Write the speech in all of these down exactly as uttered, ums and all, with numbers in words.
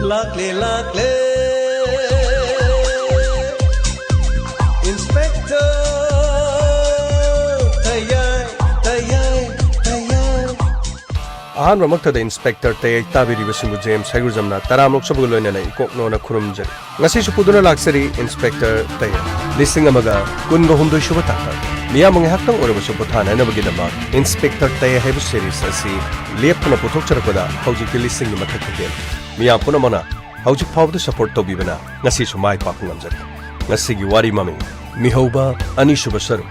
ꯂꯥꯛꯂꯦ, ꯂꯥꯛꯂꯦ, Inspector ꯇꯌꯥꯏ, ꯇꯌꯥꯏ, ꯇꯌꯥꯏ꯫ ꯑꯍꯥꯟꯕꯃꯛꯇꯗ Inspector ꯇꯌꯥꯏ ꯇꯥꯕꯤꯔꯤꯕꯁꯤꯡꯕꯨ James ꯍꯩꯒ꯭ꯔꯨꯖꯝꯅ ꯇꯔꯥꯃꯔꯨꯛ ꯁꯨꯕꯒ ꯂꯣꯏꯅꯅ ꯏꯀꯣꯛꯅꯣꯅ ꯈꯨꯔꯨꯝꯖꯔꯤ꯫ ꯉꯁꯤꯁꯨ ꯄꯨꯗꯨꯅ ꯂꯥꯛꯆꯔꯤ Inspector ꯇꯌꯥꯏ꯫ ꯂꯤꯁꯤꯡ ꯑꯃꯒ ꯀꯨꯟꯒ ꯍꯨꯝꯗꯣꯏ ꯁꯨꯕ ꯇꯥꯡꯀꯛ꯫ ꯃꯤꯌꯥꯝꯕ ꯉꯥꯏꯍꯥꯛꯇꯪ ꯑꯣꯏꯔꯕꯁꯨ ꯄꯣꯊꯥꯅꯅꯕꯒꯤꯗꯃꯛ Inspector ꯇꯌꯥꯏ ꯍꯥꯏꯕ series ꯑꯁꯤ ꯂꯦꯞꯇꯅ ꯄꯨꯊꯣꯛꯆꯔꯛꯄꯗ ꯍꯧꯖꯤꯛꯇꯤ ꯂꯤꯁꯤꯡꯒꯤ ꯃꯊꯛꯇ ꯍꯦꯜꯂꯦ꯫ ꯃꯤꯌꯥꯝ ꯄꯨꯝꯅꯃꯛꯅ ꯍꯧꯖꯤꯛ ꯐꯥꯎꯕꯗ support ꯇꯧꯕꯤꯕꯅ ꯉꯁꯤꯁꯨ ꯃꯥꯏ ꯄꯥꯛꯄ ꯉꯝꯖꯔꯤ꯫ ꯉꯁꯤꯒꯤ ꯋꯥꯔꯤ ꯃꯃꯤꯡ, ꯃꯤꯍꯧꯕ ꯑꯅꯤꯁꯨꯕ ꯁꯔꯨꯛ꯫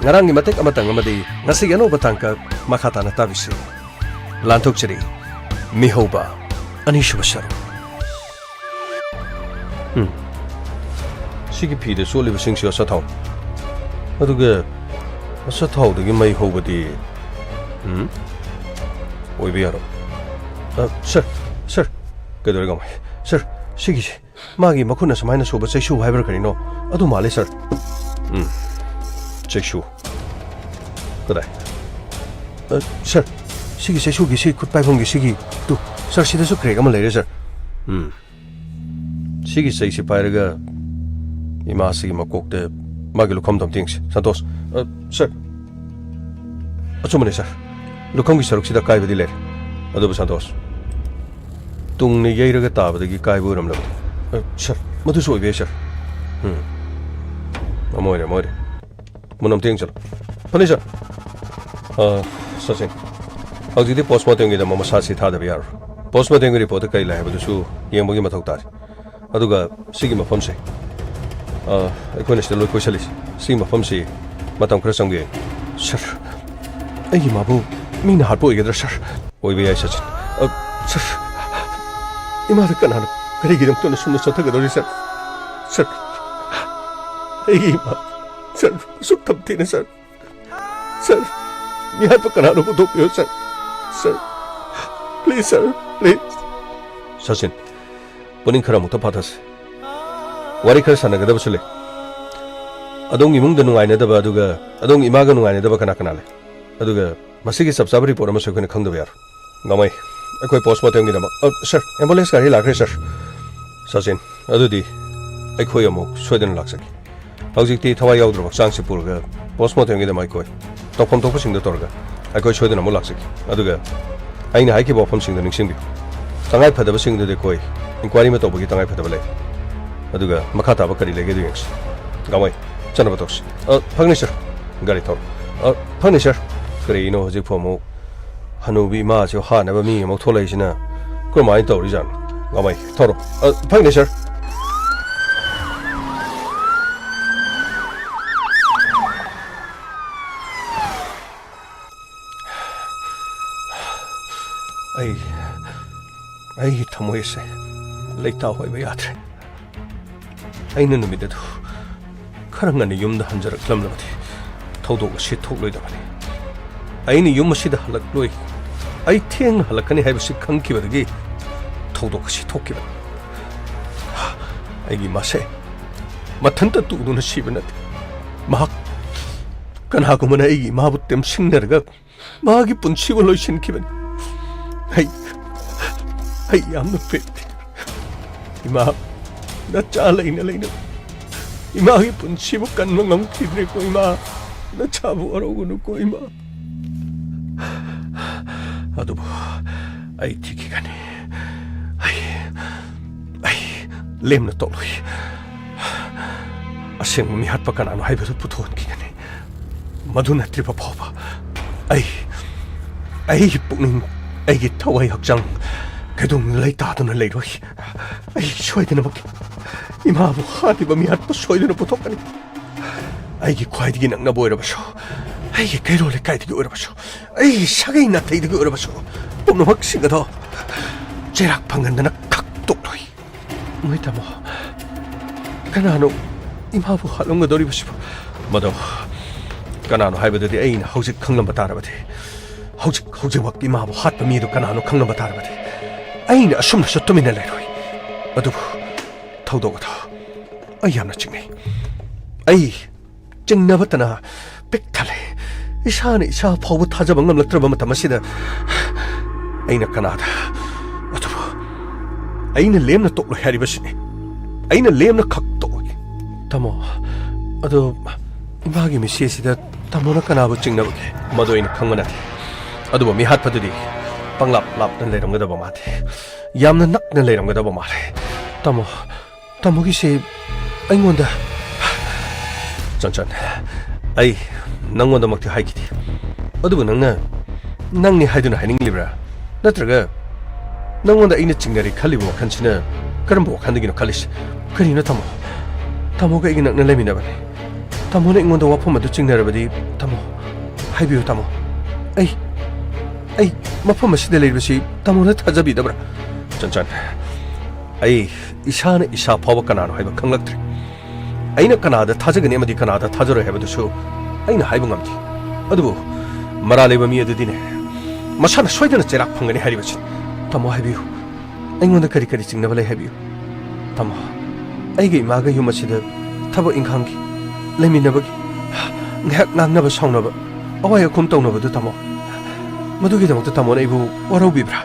ꯉꯔꯥꯡꯒꯤ ꯃꯇꯦꯛ ꯑꯃꯇꯪ ꯑꯃꯗꯤ ꯉꯁꯤꯒꯤ ꯑꯅꯧꯕ ꯇꯥꯡꯀꯛ ꯃꯈꯥ ꯇꯥꯅ ꯇꯥꯕꯤꯁꯤ꯫ ꯂꯥꯟꯊꯣꯛꯆꯔꯤ, ꯃꯤꯍꯧꯕ ꯑꯅꯤꯁꯨꯕ ꯁꯔꯨꯛ꯫ ꯎꯝ꯫ ꯁꯤꯒꯤ ꯐꯤꯗ ꯆꯣꯠꯂꯤꯕꯁꯤꯡꯁꯤ ꯑꯆꯥꯊꯥꯎ꯫ ꯑꯗꯨꯒ ꯑꯆꯥꯊꯥꯎꯗꯒꯤ ꯃꯩ ꯍꯧꯕꯗꯤ, ꯎꯝ? ꯑꯣꯏꯕ ꯌꯥꯔꯣꯏ꯫ ꯑ, sir, sir, ꯀꯩꯗꯧꯔꯦ ꯀꯃꯥꯏ? Sir, ꯁꯤꯒꯤꯁꯦ ꯃꯥꯒꯤ ꯃꯈꯨꯠꯅ ꯁꯨꯃꯥꯏꯅ ꯁꯨꯕ ꯆꯩꯁꯨ ꯍꯥꯏꯕ꯭ꯔꯥ ꯀꯔꯤꯅꯣ? ꯑꯗꯨ ꯃꯥꯜꯂꯦ, sir꯫ ꯎꯝ꯫ ꯆꯩꯁꯨ꯫ ꯀꯗꯥꯏ? ꯑ, sir, ꯁꯤꯒꯤ ꯆꯩꯁꯨꯒꯤ ꯁꯤ ꯈꯨꯠ ꯄꯥꯏꯐꯝꯒꯤ ꯁꯤꯒꯤ ꯇꯨ, sir, ꯁꯤꯗꯁꯨ crack ꯑꯃ ꯂꯩꯔꯦ, sir꯫ ꯎꯝ꯫ ꯁꯤꯒꯤ ꯆꯩꯁꯤ ꯄꯥꯏꯔꯒ ꯏꯃꯥꯁꯤꯒꯤ ꯃꯀꯣꯛꯇ ꯃꯥꯒꯤ ꯂꯨꯈꯝꯗꯣ ꯑꯝꯇ ꯌꯦꯡꯁꯤ꯫ ꯁꯟꯇꯣꯁ꯫ ꯑ, sir꯫ ꯑꯆꯨꯝꯕꯅꯦ, sir꯫ ꯂꯨꯈꯝꯒꯤ ꯁꯔꯨꯛꯁꯤꯗ ꯑꯀꯥꯏꯕꯗꯤ ꯂꯩꯔꯦ꯫ ꯑꯗꯨꯕꯨ ꯁꯟꯇꯣꯁ, ꯇꯨꯡꯅ ꯌꯩꯔꯒ ꯇꯥꯕꯗꯒꯤ ꯀꯥꯏꯕ ꯑꯣꯏꯔꯝꯂꯕꯅꯤ꯫ ꯑ, sir, ꯃꯗꯨꯁꯨ ꯑꯣꯏꯕ ꯌꯥꯏ, sir꯫ ꯎꯝ꯫ ꯑꯃ ꯑꯣꯏꯔꯦ, ꯑꯃ ꯑꯣꯏꯔꯦ꯫ ꯃꯨꯟꯅ ꯑꯝꯇ ꯌꯦꯡꯁꯤꯜꯂꯨ꯫ ꯐꯅꯤ, sir꯫ ꯑ, ꯁꯆꯤꯟ, ꯍꯧꯖꯤꯛꯇꯤ post mortemꯒꯤꯗꯃꯛ ꯃꯁꯥꯁꯤ ꯊꯥꯗꯕ ꯌꯥꯔꯣꯏ꯫ Post mortemꯒꯤ reportꯇ ꯀꯔꯤ ꯂꯩ ꯍꯥꯏꯕꯗꯨꯁꯨ ꯌꯦꯡꯕꯒꯤ ꯃꯊꯧ ꯇꯥꯔꯤ꯫ ꯑꯗꯨꯒ ꯁꯤꯒꯤ ꯃꯐꯝꯁꯦ, ꯑ, ꯑꯩꯈꯣꯏꯅ ꯁꯤꯗ ꯂꯣꯏ ꯀꯣꯏꯁꯜꯂꯤꯁꯦ, ꯁꯤꯒꯤ ꯃꯐꯝꯁꯤ ꯃꯇꯝ ꯈꯔ ꯆꯪꯕ ꯌꯥꯏ꯫ Sir, ꯑꯩꯒꯤ ꯏꯃꯥꯕꯨ ꯃꯤꯅ ꯍꯥꯠꯄ ꯑꯣꯏꯒꯗ꯭ꯔꯥ, sir? ꯑꯣꯏꯕ ꯌꯥꯏ, ꯁꯆꯤꯟ꯫ ꯑ, sir, ꯏꯃꯥꯗ ꯀꯅꯥꯅ ꯀꯔꯤꯒꯤꯗꯃꯛꯇꯅ ꯁꯨꯝꯅ ꯆꯠꯊꯒꯗꯧꯔꯤ, sir? Sir, ꯑꯩꯒꯤ ꯏꯃꯥ, sir, ꯑꯁꯨꯛ ꯇꯝꯊꯤꯅ, sir꯫ Sir, ꯃꯤꯍꯥꯠꯄ ꯀꯅꯥꯅꯣ ꯄꯨꯊꯣꯛꯄꯤꯌꯣ, sir꯫ Sir, please, sir, please꯫ Sachin, ꯄꯨꯛꯅꯤꯡ ꯈꯔ ꯑꯃꯨꯛꯇ ꯐꯥꯊꯁꯤ꯫ ꯋꯥꯔꯤ ꯈꯔ ꯁꯥꯟꯅꯒꯗꯕꯁꯨ ꯂꯩ꯫ ꯑꯗꯣꯝꯒꯤ ꯏꯃꯨꯡꯗ ꯅꯨꯡꯉꯥꯏꯅꯗꯕ, ꯑꯗꯨꯒ ꯑꯗꯣꯝꯒꯤ ꯏꯃꯥꯒ ꯅꯨꯡꯉꯥꯏꯅꯗꯕ ꯀꯅꯥ ꯀꯅꯥ ꯂꯩ? ꯑꯗꯨꯒ ꯃꯁꯤꯒꯤ ꯆꯞ ꯆꯥꯕ report ꯑꯃꯁꯨ ꯑꯩꯈꯣꯏꯅ ꯈꯪꯗꯕ ꯌꯥꯔꯣꯏ꯫ ꯉꯝꯃꯩ, ꯑꯩꯈꯣꯏ ꯄꯣꯁꯃꯣꯔꯇꯦꯝꯒꯤꯗꯃꯛ, ꯑ, ꯁꯥꯔ, ꯑꯦꯝꯕꯨꯂꯦꯟꯁ ꯒꯥꯔꯤ ꯂꯥꯛꯈ꯭ꯔꯦ, ꯁꯥꯔ꯫ ꯁꯆꯤꯟ, ꯑꯗꯨꯗꯤ ꯑꯩꯈꯣꯏ ꯑꯃꯨꯛ ꯁꯣꯏꯗꯅ ꯂꯥꯛꯆꯒꯦ꯫ ꯍꯧꯖꯤꯛꯇꯤ ꯊꯋꯥꯏ ꯌꯥꯎꯗ꯭ꯔꯕ ꯍꯛꯆꯥꯡꯁꯤ ꯄꯨꯔꯒ ꯄꯣꯁꯃꯣꯔꯇꯦꯝꯒꯤꯗꯃꯛ ꯑꯩꯈꯣꯏ ꯇꯧꯐꯝ ꯊꯣꯛꯄꯁꯤꯡꯗꯨ ꯇꯧꯔꯒ ꯑꯩꯈꯣꯏ ꯁꯣꯏꯗꯅ ꯑꯃꯨꯛ ꯂꯥꯛꯆꯒꯦ꯫ ꯑꯗꯨꯒ ꯑꯩꯅ ꯍꯥꯏꯈꯤꯕ ꯋꯥꯐꯝꯁꯤꯡꯗꯨ ꯅꯤꯡꯁꯤꯡꯕꯤꯌꯨ꯫ ꯇꯉꯥꯏ ꯐꯗꯕꯁꯤꯡꯗꯨꯗꯤ ꯑꯩꯈꯣꯏ ꯏꯟꯀ꯭ꯋꯥꯏꯔꯤ ꯑꯃ ꯇꯧꯕꯒꯤ ꯇꯉꯥꯏ ꯐꯗꯕ ꯂꯩ꯫ ꯑꯗꯨꯒ ꯃꯈꯥ ꯇꯥꯕ ꯀꯔꯤ ꯂꯩꯒꯦ ꯑꯗꯨ ꯌꯦꯡꯁꯤ꯫ ꯒꯥꯡꯃꯩ, ꯆꯠꯅꯕ ꯇꯧꯁꯤ꯫ ꯑ, ꯐꯪꯅꯤ, ꯁꯥꯔ꯫ ꯒꯥꯔꯤ ꯊꯧꯔꯣ꯫ ꯑ, ꯐꯪꯅꯤ, ꯁꯥꯔ꯫ ꯀꯔꯤꯅꯣ ꯍꯧꯖꯤꯛꯐꯥꯎ ꯑꯃꯨꯛ ꯍꯅꯨꯕꯤ ꯏꯃꯥꯁꯨ ꯍꯥꯠꯅꯕ ꯃꯤ ꯑꯃꯨꯛ ꯊꯣꯛꯂꯛꯏꯁꯤꯅ ꯀꯔꯝꯍꯥꯏꯅ ꯇꯧꯔꯤꯖꯥꯠꯅꯣ? ꯒꯥꯡꯃꯩ, ꯊꯧꯔꯣ꯫ ꯑ, ꯐꯪꯅꯤ, ꯁꯥꯔ꯫ ꯑꯩ, ꯑꯩꯒꯤ ꯊꯃꯣꯏ ꯑꯁꯦ ꯂꯩꯇꯥ ꯑꯣꯏꯕ ꯌꯥꯗ꯭ꯔꯦ꯫ ꯑꯩꯅ ꯅꯨꯃꯤꯠ ꯑꯗꯨ ꯈꯔ ꯉꯟꯅ ꯌꯨꯝꯗ ꯍꯟꯖꯔꯛꯂꯝꯂꯕꯗꯤ ꯊꯧꯗꯣꯛ ꯑꯁꯤ ꯊꯣꯛꯂꯣꯏꯗꯕꯅꯤ꯫ ꯑꯩꯅ ꯌꯨꯝ ꯑꯁꯤꯗ ꯍꯜꯂꯛꯂꯣꯏ, ꯑꯩ ꯊꯦꯡꯅ ꯍꯜꯂꯛꯀꯅꯤ ꯍꯥꯏꯕꯁꯤ ꯈꯪꯈꯤꯕꯗꯒꯤ ꯊꯧꯗꯣꯛ ꯑꯁꯤ ꯊꯣꯛꯈꯤꯕꯅꯤ꯫ ꯑꯩꯒꯤ ꯏꯃꯥꯁꯦ ꯃꯊꯟꯇ ꯇꯨꯗꯨꯅ ꯁꯤꯕ ꯅꯠꯇꯦ꯫ ꯃꯍꯥꯛ ꯀꯅꯥꯒꯨꯝꯕꯅ ꯑꯩꯒꯤ ꯏꯃꯥꯕꯨ ꯇꯦꯝꯁꯤꯟꯅꯔꯒ ꯃꯥꯒꯤ ꯄꯨꯟꯁꯤꯕꯨ ꯂꯣꯏꯁꯤꯟꯈꯤꯕꯅꯤ꯫ ꯑꯩ, ꯑꯩ ꯌꯥꯝꯅ ꯄꯦꯟꯗꯦ꯫ ꯏꯃꯥ, ꯅꯆꯥ ꯂꯩꯅ ꯂꯩꯅ ꯏꯃꯥꯒꯤ ꯄꯨꯟꯁꯤꯕꯨ ꯀꯟꯕ ꯉꯝꯈꯤꯗ꯭ꯔꯦꯀꯣ ꯏꯃꯥ꯫ ꯅꯆꯥꯕꯨ ꯋꯥꯔꯧꯒꯅꯨꯀꯣ ꯏꯃꯥ꯫ ꯑꯗꯨꯕꯨ ꯑꯩ ꯊꯤꯈꯤꯒꯅꯤ꯫ ꯑꯩ, ꯑꯩ ꯂꯦꯝꯅ ꯇꯣꯛꯂꯣꯏ꯫ ꯑꯁꯦꯡꯕ ꯃꯤꯍꯥꯠꯄ ꯀꯅꯥꯅꯣ ꯍꯥꯏꯕꯗꯨ ꯄꯨꯊꯣꯛꯍꯟꯈꯤꯒꯅꯤ꯫ ꯃꯗꯨ ꯅꯠꯇ꯭ꯔꯤꯕ ꯐꯥꯎꯕ ꯑꯩ, ꯑꯩꯒꯤ ꯄꯨꯛꯅꯤꯡ, ꯑꯩꯒꯤ ꯊꯋꯥꯏ ꯍꯛꯆꯥꯡ ꯀꯩꯗꯧꯅꯨꯡꯗ ꯂꯩꯇꯥꯗꯨꯅ ꯂꯩꯔꯣꯏ꯫ ꯑꯩ ꯁꯣꯏꯗꯅꯃꯛꯀꯤ ꯏꯃꯥꯕꯨ ꯍꯥꯠꯂꯤꯕ ꯃꯤꯍꯥꯠꯄ ꯁꯣꯏꯗꯅ ꯄꯨꯊꯣꯛꯀꯅꯤ꯫ ꯑꯩꯒꯤ ꯈ꯭ꯋꯥꯏꯗꯒꯤ ꯅꯛꯅꯕ ꯑꯣꯏꯔꯕꯁꯨ, ꯑꯩꯒꯤ ꯀꯩꯔꯣꯜ ꯂꯩꯀꯥꯏꯗꯒꯤ ꯑꯣꯏꯔꯕꯁꯨ, ꯑꯩꯒꯤ ꯁꯥꯒꯩ ꯅꯥꯇꯩꯗꯒꯤ ꯑꯣꯏꯔꯕꯁꯨ, ꯄꯨꯝꯅꯃꯛꯁꯤꯡ ꯑꯗꯣ ꯆꯩꯔꯥꯛ ꯐꯪꯍꯟꯗꯅ ꯈꯛꯇꯣꯛꯂꯣꯏ꯫ ꯃꯣꯏ ꯇꯥꯃꯣ, ꯀꯅꯥꯅꯣ ꯏꯃꯥꯕꯨ ꯍꯥꯠꯂꯝꯒꯗꯧꯔꯤꯕꯁꯤꯕꯨ? ꯃꯗꯣ ꯀꯅꯥꯅꯣ ꯍꯥꯏꯕꯗꯨꯗꯤ ꯑꯩꯅ ꯍꯧꯖꯤꯛ ꯈꯪꯂꯝꯕ ꯇꯥꯔꯕꯗꯤ, ꯍꯧꯖꯤꯛ, ꯍꯧꯖꯤꯛꯃꯛ ꯏꯃꯥꯕꯨ ꯍꯥꯠꯄ ꯃꯤꯗꯨ ꯀꯅꯥꯅꯣ ꯈꯪꯂꯝꯕ ꯇꯥꯔꯕꯗꯤ, ꯑꯩꯅ ꯑꯁꯨꯝꯅꯁꯨ ꯇꯨꯃꯤꯟꯅ ꯂꯩꯔꯣꯏ꯫ ꯑꯗꯨꯕꯨ ꯊꯧꯗꯣꯛ ꯑꯗꯨ ꯑꯩ ꯌꯥꯝꯅ ꯆꯤꯡꯅꯩ꯫ ꯑꯩ ꯆꯤꯡꯅꯕꯇꯅ ꯄꯤꯛ ꯊꯜꯂꯦ꯫ ꯏꯁꯥꯅ ꯏꯁꯥ ꯐꯥꯎꯕ ꯊꯥꯖꯕ ꯉꯝꯂꯛꯇ꯭ꯔꯕ ꯃꯇꯝ ꯑꯁꯤꯗ ꯑꯩꯅ ꯀꯅꯥꯗ? ꯑꯗꯨꯕꯨ ꯑꯩꯅ ꯂꯦꯝꯅ ꯇꯣꯛꯂꯣꯏ ꯍꯥꯏꯔꯤꯕꯁꯤꯅꯤ꯫ ꯑꯩꯅ ꯂꯦꯝꯅ ꯈꯛ ꯇꯣꯛꯂꯣꯏ꯫ ꯇꯥꯃꯣ, ꯑꯗꯣ ꯏꯃꯥꯒꯤ ꯃꯤꯠꯁꯦ ꯑꯁꯤꯗ ꯇꯥꯃꯣꯅ ꯀꯅꯥꯕꯨ ꯆꯤꯡꯅꯕꯒꯦ? ꯃꯗꯨ ꯑꯩꯅ ꯈꯪꯕ ꯅꯠꯇꯦ꯫ ꯑꯗꯨꯕꯨ ꯃꯤꯍꯥꯠꯄꯗꯨꯗꯤ ꯄꯪꯂꯥꯞ ꯂꯥꯞꯅ ꯂꯩꯔꯝꯒꯗꯕ ꯃꯥꯟꯗꯦ꯫ ꯌꯥꯝꯅ ꯅꯛꯅ ꯂꯩꯔꯝꯒꯗꯕ ꯃꯥꯜꯂꯦ꯫ ꯇꯥꯃꯣ, ꯇꯥꯃꯣꯒꯤꯁꯦ ꯑꯩꯉꯣꯟꯗ꯫ ꯆꯟꯆꯟ, ꯑꯩ ꯅꯪꯉꯣꯟꯗꯃꯛꯇꯤ ꯍꯥꯏꯈꯤꯗꯦ꯫ ꯑꯗꯨꯕꯨ ꯅꯪꯅ ꯅꯪꯅꯤ ꯍꯥꯏꯗꯨꯅ ꯍꯥꯏꯅꯤꯡꯂꯤꯕ꯭ꯔꯥ? ꯅꯠꯇ꯭ꯔꯒ ꯅꯪꯉꯣꯟꯗ ꯑꯩꯅ ꯆꯤꯡꯅꯔꯦ ꯈꯜꯂꯤꯕ ꯋꯥꯈꯜꯁꯤꯅ ꯀꯔꯝꯕ ꯋꯥꯈꯜꯗꯒꯤꯅꯣ ꯈꯜꯂꯤꯁꯦ? ꯀꯔꯤꯅꯣ ꯇꯥꯃꯣ? ꯇꯥꯃꯣꯒ ꯑꯩꯒ ꯅꯛꯅ ꯂꯩꯃꯤꯟꯅꯕꯅꯤ꯫ ꯇꯥꯃꯣꯅ ꯑꯩꯉꯣꯟꯗ ꯋꯥꯐꯝ ꯑꯗꯨ ꯆꯤꯡꯅꯔꯕꯗꯤ, ꯇꯥꯃꯣ, ꯍꯥꯏꯕꯤꯌꯨ ꯇꯥꯃꯣ꯫ ꯑꯩ, ꯑꯩ ꯃꯐꯝ ꯑꯁꯤꯗ ꯂꯩꯔꯤꯕꯁꯤ ꯇꯥꯃꯣꯅ ꯊꯥꯖꯕꯤꯗꯕ꯭ꯔꯥ? ꯆꯟꯆꯟ, ꯑꯩ ꯏꯁꯥꯅ ꯏꯁꯥ ꯐꯥꯎꯕ ꯀꯅꯥꯅꯣ ꯍꯥꯏꯕ ꯈꯪꯂꯛꯇ꯭ꯔꯦ꯫ ꯑꯩꯅ ꯀꯅꯥꯗ ꯊꯥꯖꯒꯅꯤ ꯑꯃꯗꯤ ꯀꯅꯥꯗ ꯊꯥꯖꯔꯣꯏ ꯍꯥꯏꯕꯗꯨꯁꯨ ꯑꯩꯅ ꯍꯥꯏꯕ ꯉꯝꯗꯦ꯫ ꯑꯗꯨꯕꯨ ꯃꯔꯥꯜ ꯂꯩꯕ ꯃꯤ ꯑꯗꯨꯗꯤꯅꯦ, ꯃꯁꯥꯅ ꯁꯣꯏꯗꯅ ꯆꯩꯔꯥꯛ ꯐꯪꯒꯅꯤ ꯍꯥꯏꯔꯤꯕꯁꯤ꯫ ꯇꯥꯃꯣ, ꯍꯥꯏꯕꯤꯌꯨ, ꯑꯩꯉꯣꯟꯗ ꯀꯔꯤ ꯀꯔꯤ ꯆꯤꯡꯅꯕ ꯂꯩ ꯍꯥꯏꯕꯤꯌꯨ꯫ ꯇꯥꯃꯣ, ꯑꯩꯒ ꯏꯃꯥꯒ ꯌꯨꯝ ꯑꯁꯤꯗ ꯊꯕꯛ ꯏꯪꯈꯥꯡꯒꯤ, ꯂꯩꯃꯤꯟꯅꯕꯒꯤ ꯉꯥꯏꯍꯥꯛ ꯉꯥꯡꯅꯕ ꯁꯥꯎꯅꯕ, ꯑꯋꯥꯏ ꯑꯈꯨꯝ ꯇꯧꯅꯕꯗꯨ ꯇꯥꯃꯣ, ꯃꯗꯨꯒꯤꯗꯃꯛꯇ ꯇꯥꯃꯣꯅ ꯑꯩꯕꯨ ꯋꯥꯔꯧꯕꯤꯕ꯭ꯔꯥ?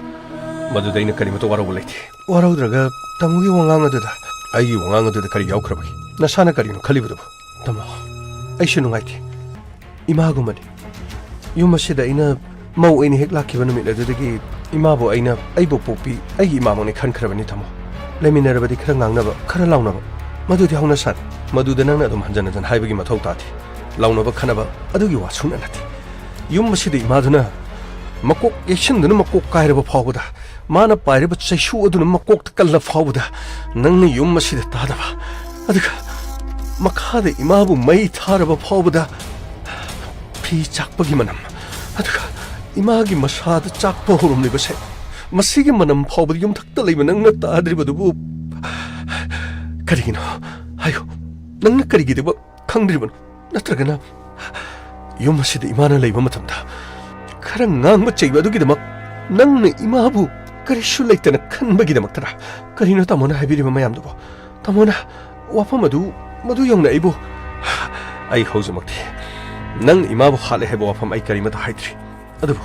ꯃꯗꯨꯗ ꯑꯩꯅ ꯀꯔꯤꯃꯠꯇ ꯋꯥꯔꯧꯕ ꯂꯩꯇꯦ꯫ ꯋꯥꯔꯧꯗ꯭ꯔꯒ ꯇꯥꯃꯣꯒꯤ ꯋꯥꯉꯥꯡ ꯑꯗꯨꯗ꯫ ꯑꯩꯒꯤ ꯋꯥꯉꯥꯡ ꯑꯗꯨꯗ ꯀꯔꯤ ꯌꯥꯎꯈ꯭ꯔꯕꯒꯦ? ꯅꯁꯥꯅ ꯀꯔꯤꯅꯣ ꯈꯜꯂꯤꯕꯗꯨꯕꯨ? ꯇꯥꯃꯣ, ꯑꯩꯁꯨ ꯅꯨꯡꯉꯥꯏꯇꯦ꯫ ꯏꯃꯥꯒꯨꯝꯕꯅꯤ꯫ ꯌꯨꯝ ꯑꯁꯤꯗ ꯑꯩꯅ ꯃꯧ ꯑꯣꯏꯅ ꯍꯦꯛ ꯂꯥꯛꯈꯤꯕ ꯅꯨꯃꯤꯠ ꯑꯗꯨꯗꯒꯤ ꯏꯃꯥꯕꯨ ꯑꯩꯅ ꯑꯩꯕꯨ ꯄꯣꯛꯄꯤ ꯑꯩꯒꯤ ꯏꯃꯥꯃꯛꯅꯤ ꯈꯟꯈ꯭ꯔꯕꯅꯤ, ꯇꯥꯃꯣ꯫ ꯂꯩꯃꯤꯟꯅꯔꯕꯗꯤ ꯈꯔ ꯉꯥꯡꯅꯕ, ꯈꯔ ꯂꯥꯎꯅꯕ, ꯃꯗꯨꯗꯤ ꯍꯧꯅꯁꯥꯅꯤ꯫ ꯃꯗꯨꯗ ꯅꯪꯅ ꯑꯗꯨꯝ ꯍꯟꯖꯟ ꯍꯟꯖꯟ ꯍꯥꯏꯕꯒꯤ ꯃꯊꯧ ꯇꯥꯗꯦ꯫ ꯂꯥꯎꯅꯕ ꯈꯟꯅꯕ ꯑꯗꯨꯒꯤ ꯋꯥ ꯁꯨꯡꯅ ꯅꯠꯇꯦ꯫ ꯌꯨꯝ ꯑꯁꯤꯗ ꯏꯃꯥꯗꯨꯅ ꯃꯀꯣꯛ ꯌꯩꯁꯤꯟꯗꯨꯅ ꯃꯀꯣꯛ ꯀꯥꯏꯔꯕ ꯐꯥꯎꯕꯗ, ꯃꯥꯅ ꯄꯥꯏꯔꯤꯕ ꯆꯩꯁꯨ ꯑꯗꯨꯅ ꯃꯀꯣꯛꯇ ꯀꯜꯂ ꯐꯥꯎꯕꯗ, ꯅꯪꯅ ꯌꯨꯝ ꯑꯁꯤꯗ ꯇꯥꯗꯕ, ꯑꯗꯨꯒ ꯃꯈꯥꯗ ꯏꯃꯥꯕꯨ ꯃꯩ ꯊꯥꯔꯕ ꯐꯥꯎꯕꯗ ꯐꯤ ꯆꯥꯛꯄꯒꯤ ꯃꯅꯝ, ꯑꯗꯨꯒ ꯏꯃꯥꯒꯤ ꯃꯁꯥꯗ ꯆꯥꯛꯄ ꯍꯧꯔꯝꯂꯤꯕꯁꯦ, ꯃꯁꯤꯒꯤ ꯃꯅꯝ ꯐꯥꯎꯕꯗ ꯌꯨꯝꯊꯛꯇ ꯂꯩꯕ ꯅꯪꯅ ꯇꯥꯗ꯭ꯔꯤꯕꯗꯨꯕꯨ ꯀꯔꯤꯒꯤꯅꯣ? ꯍꯥꯏꯌꯨ, ꯅꯪꯅ ꯀꯔꯤꯒꯤꯗꯃꯛ ꯈꯪꯗ꯭ꯔꯤꯕꯅꯣ? ꯅꯠꯇ꯭ꯔꯒꯅ ꯌꯨꯝ ꯑꯁꯤꯗ ꯏꯃꯥꯅ ꯂꯩꯕ ꯃꯇꯝꯗ ꯈꯔ ꯉꯥꯡꯕ ꯆꯩꯕ ꯑꯗꯨꯒꯤꯗꯃꯛ ꯅꯪꯅ ꯏꯃꯥꯕꯨ ꯀꯔꯤꯁꯨ ꯂꯩꯇꯅ ꯈꯟꯕꯒꯤꯗꯃꯛꯇꯔꯥ? ꯀꯔꯤꯅꯣ ꯇꯥꯃꯣꯅ ꯍꯥꯏꯕꯤꯔꯤꯕ ꯃꯌꯥꯝꯗꯨꯕꯣ? ꯇꯥꯃꯣꯅ ꯋꯥꯐꯝ ꯑꯗꯨ, ꯃꯗꯨ ꯌꯧꯅ ꯑꯩꯕꯨ꯫ ꯑꯩ ꯍꯧꯖꯤꯛꯃꯛꯇꯤ ꯅꯪ ꯏꯃꯥꯕꯨ ꯍꯥꯠꯂꯦ ꯍꯥꯏꯕ ꯋꯥꯐꯝ ꯑꯩ ꯀꯔꯤꯃꯠꯇ ꯍꯥꯏꯗ꯭ꯔꯤ꯫ ꯑꯗꯨꯕꯨ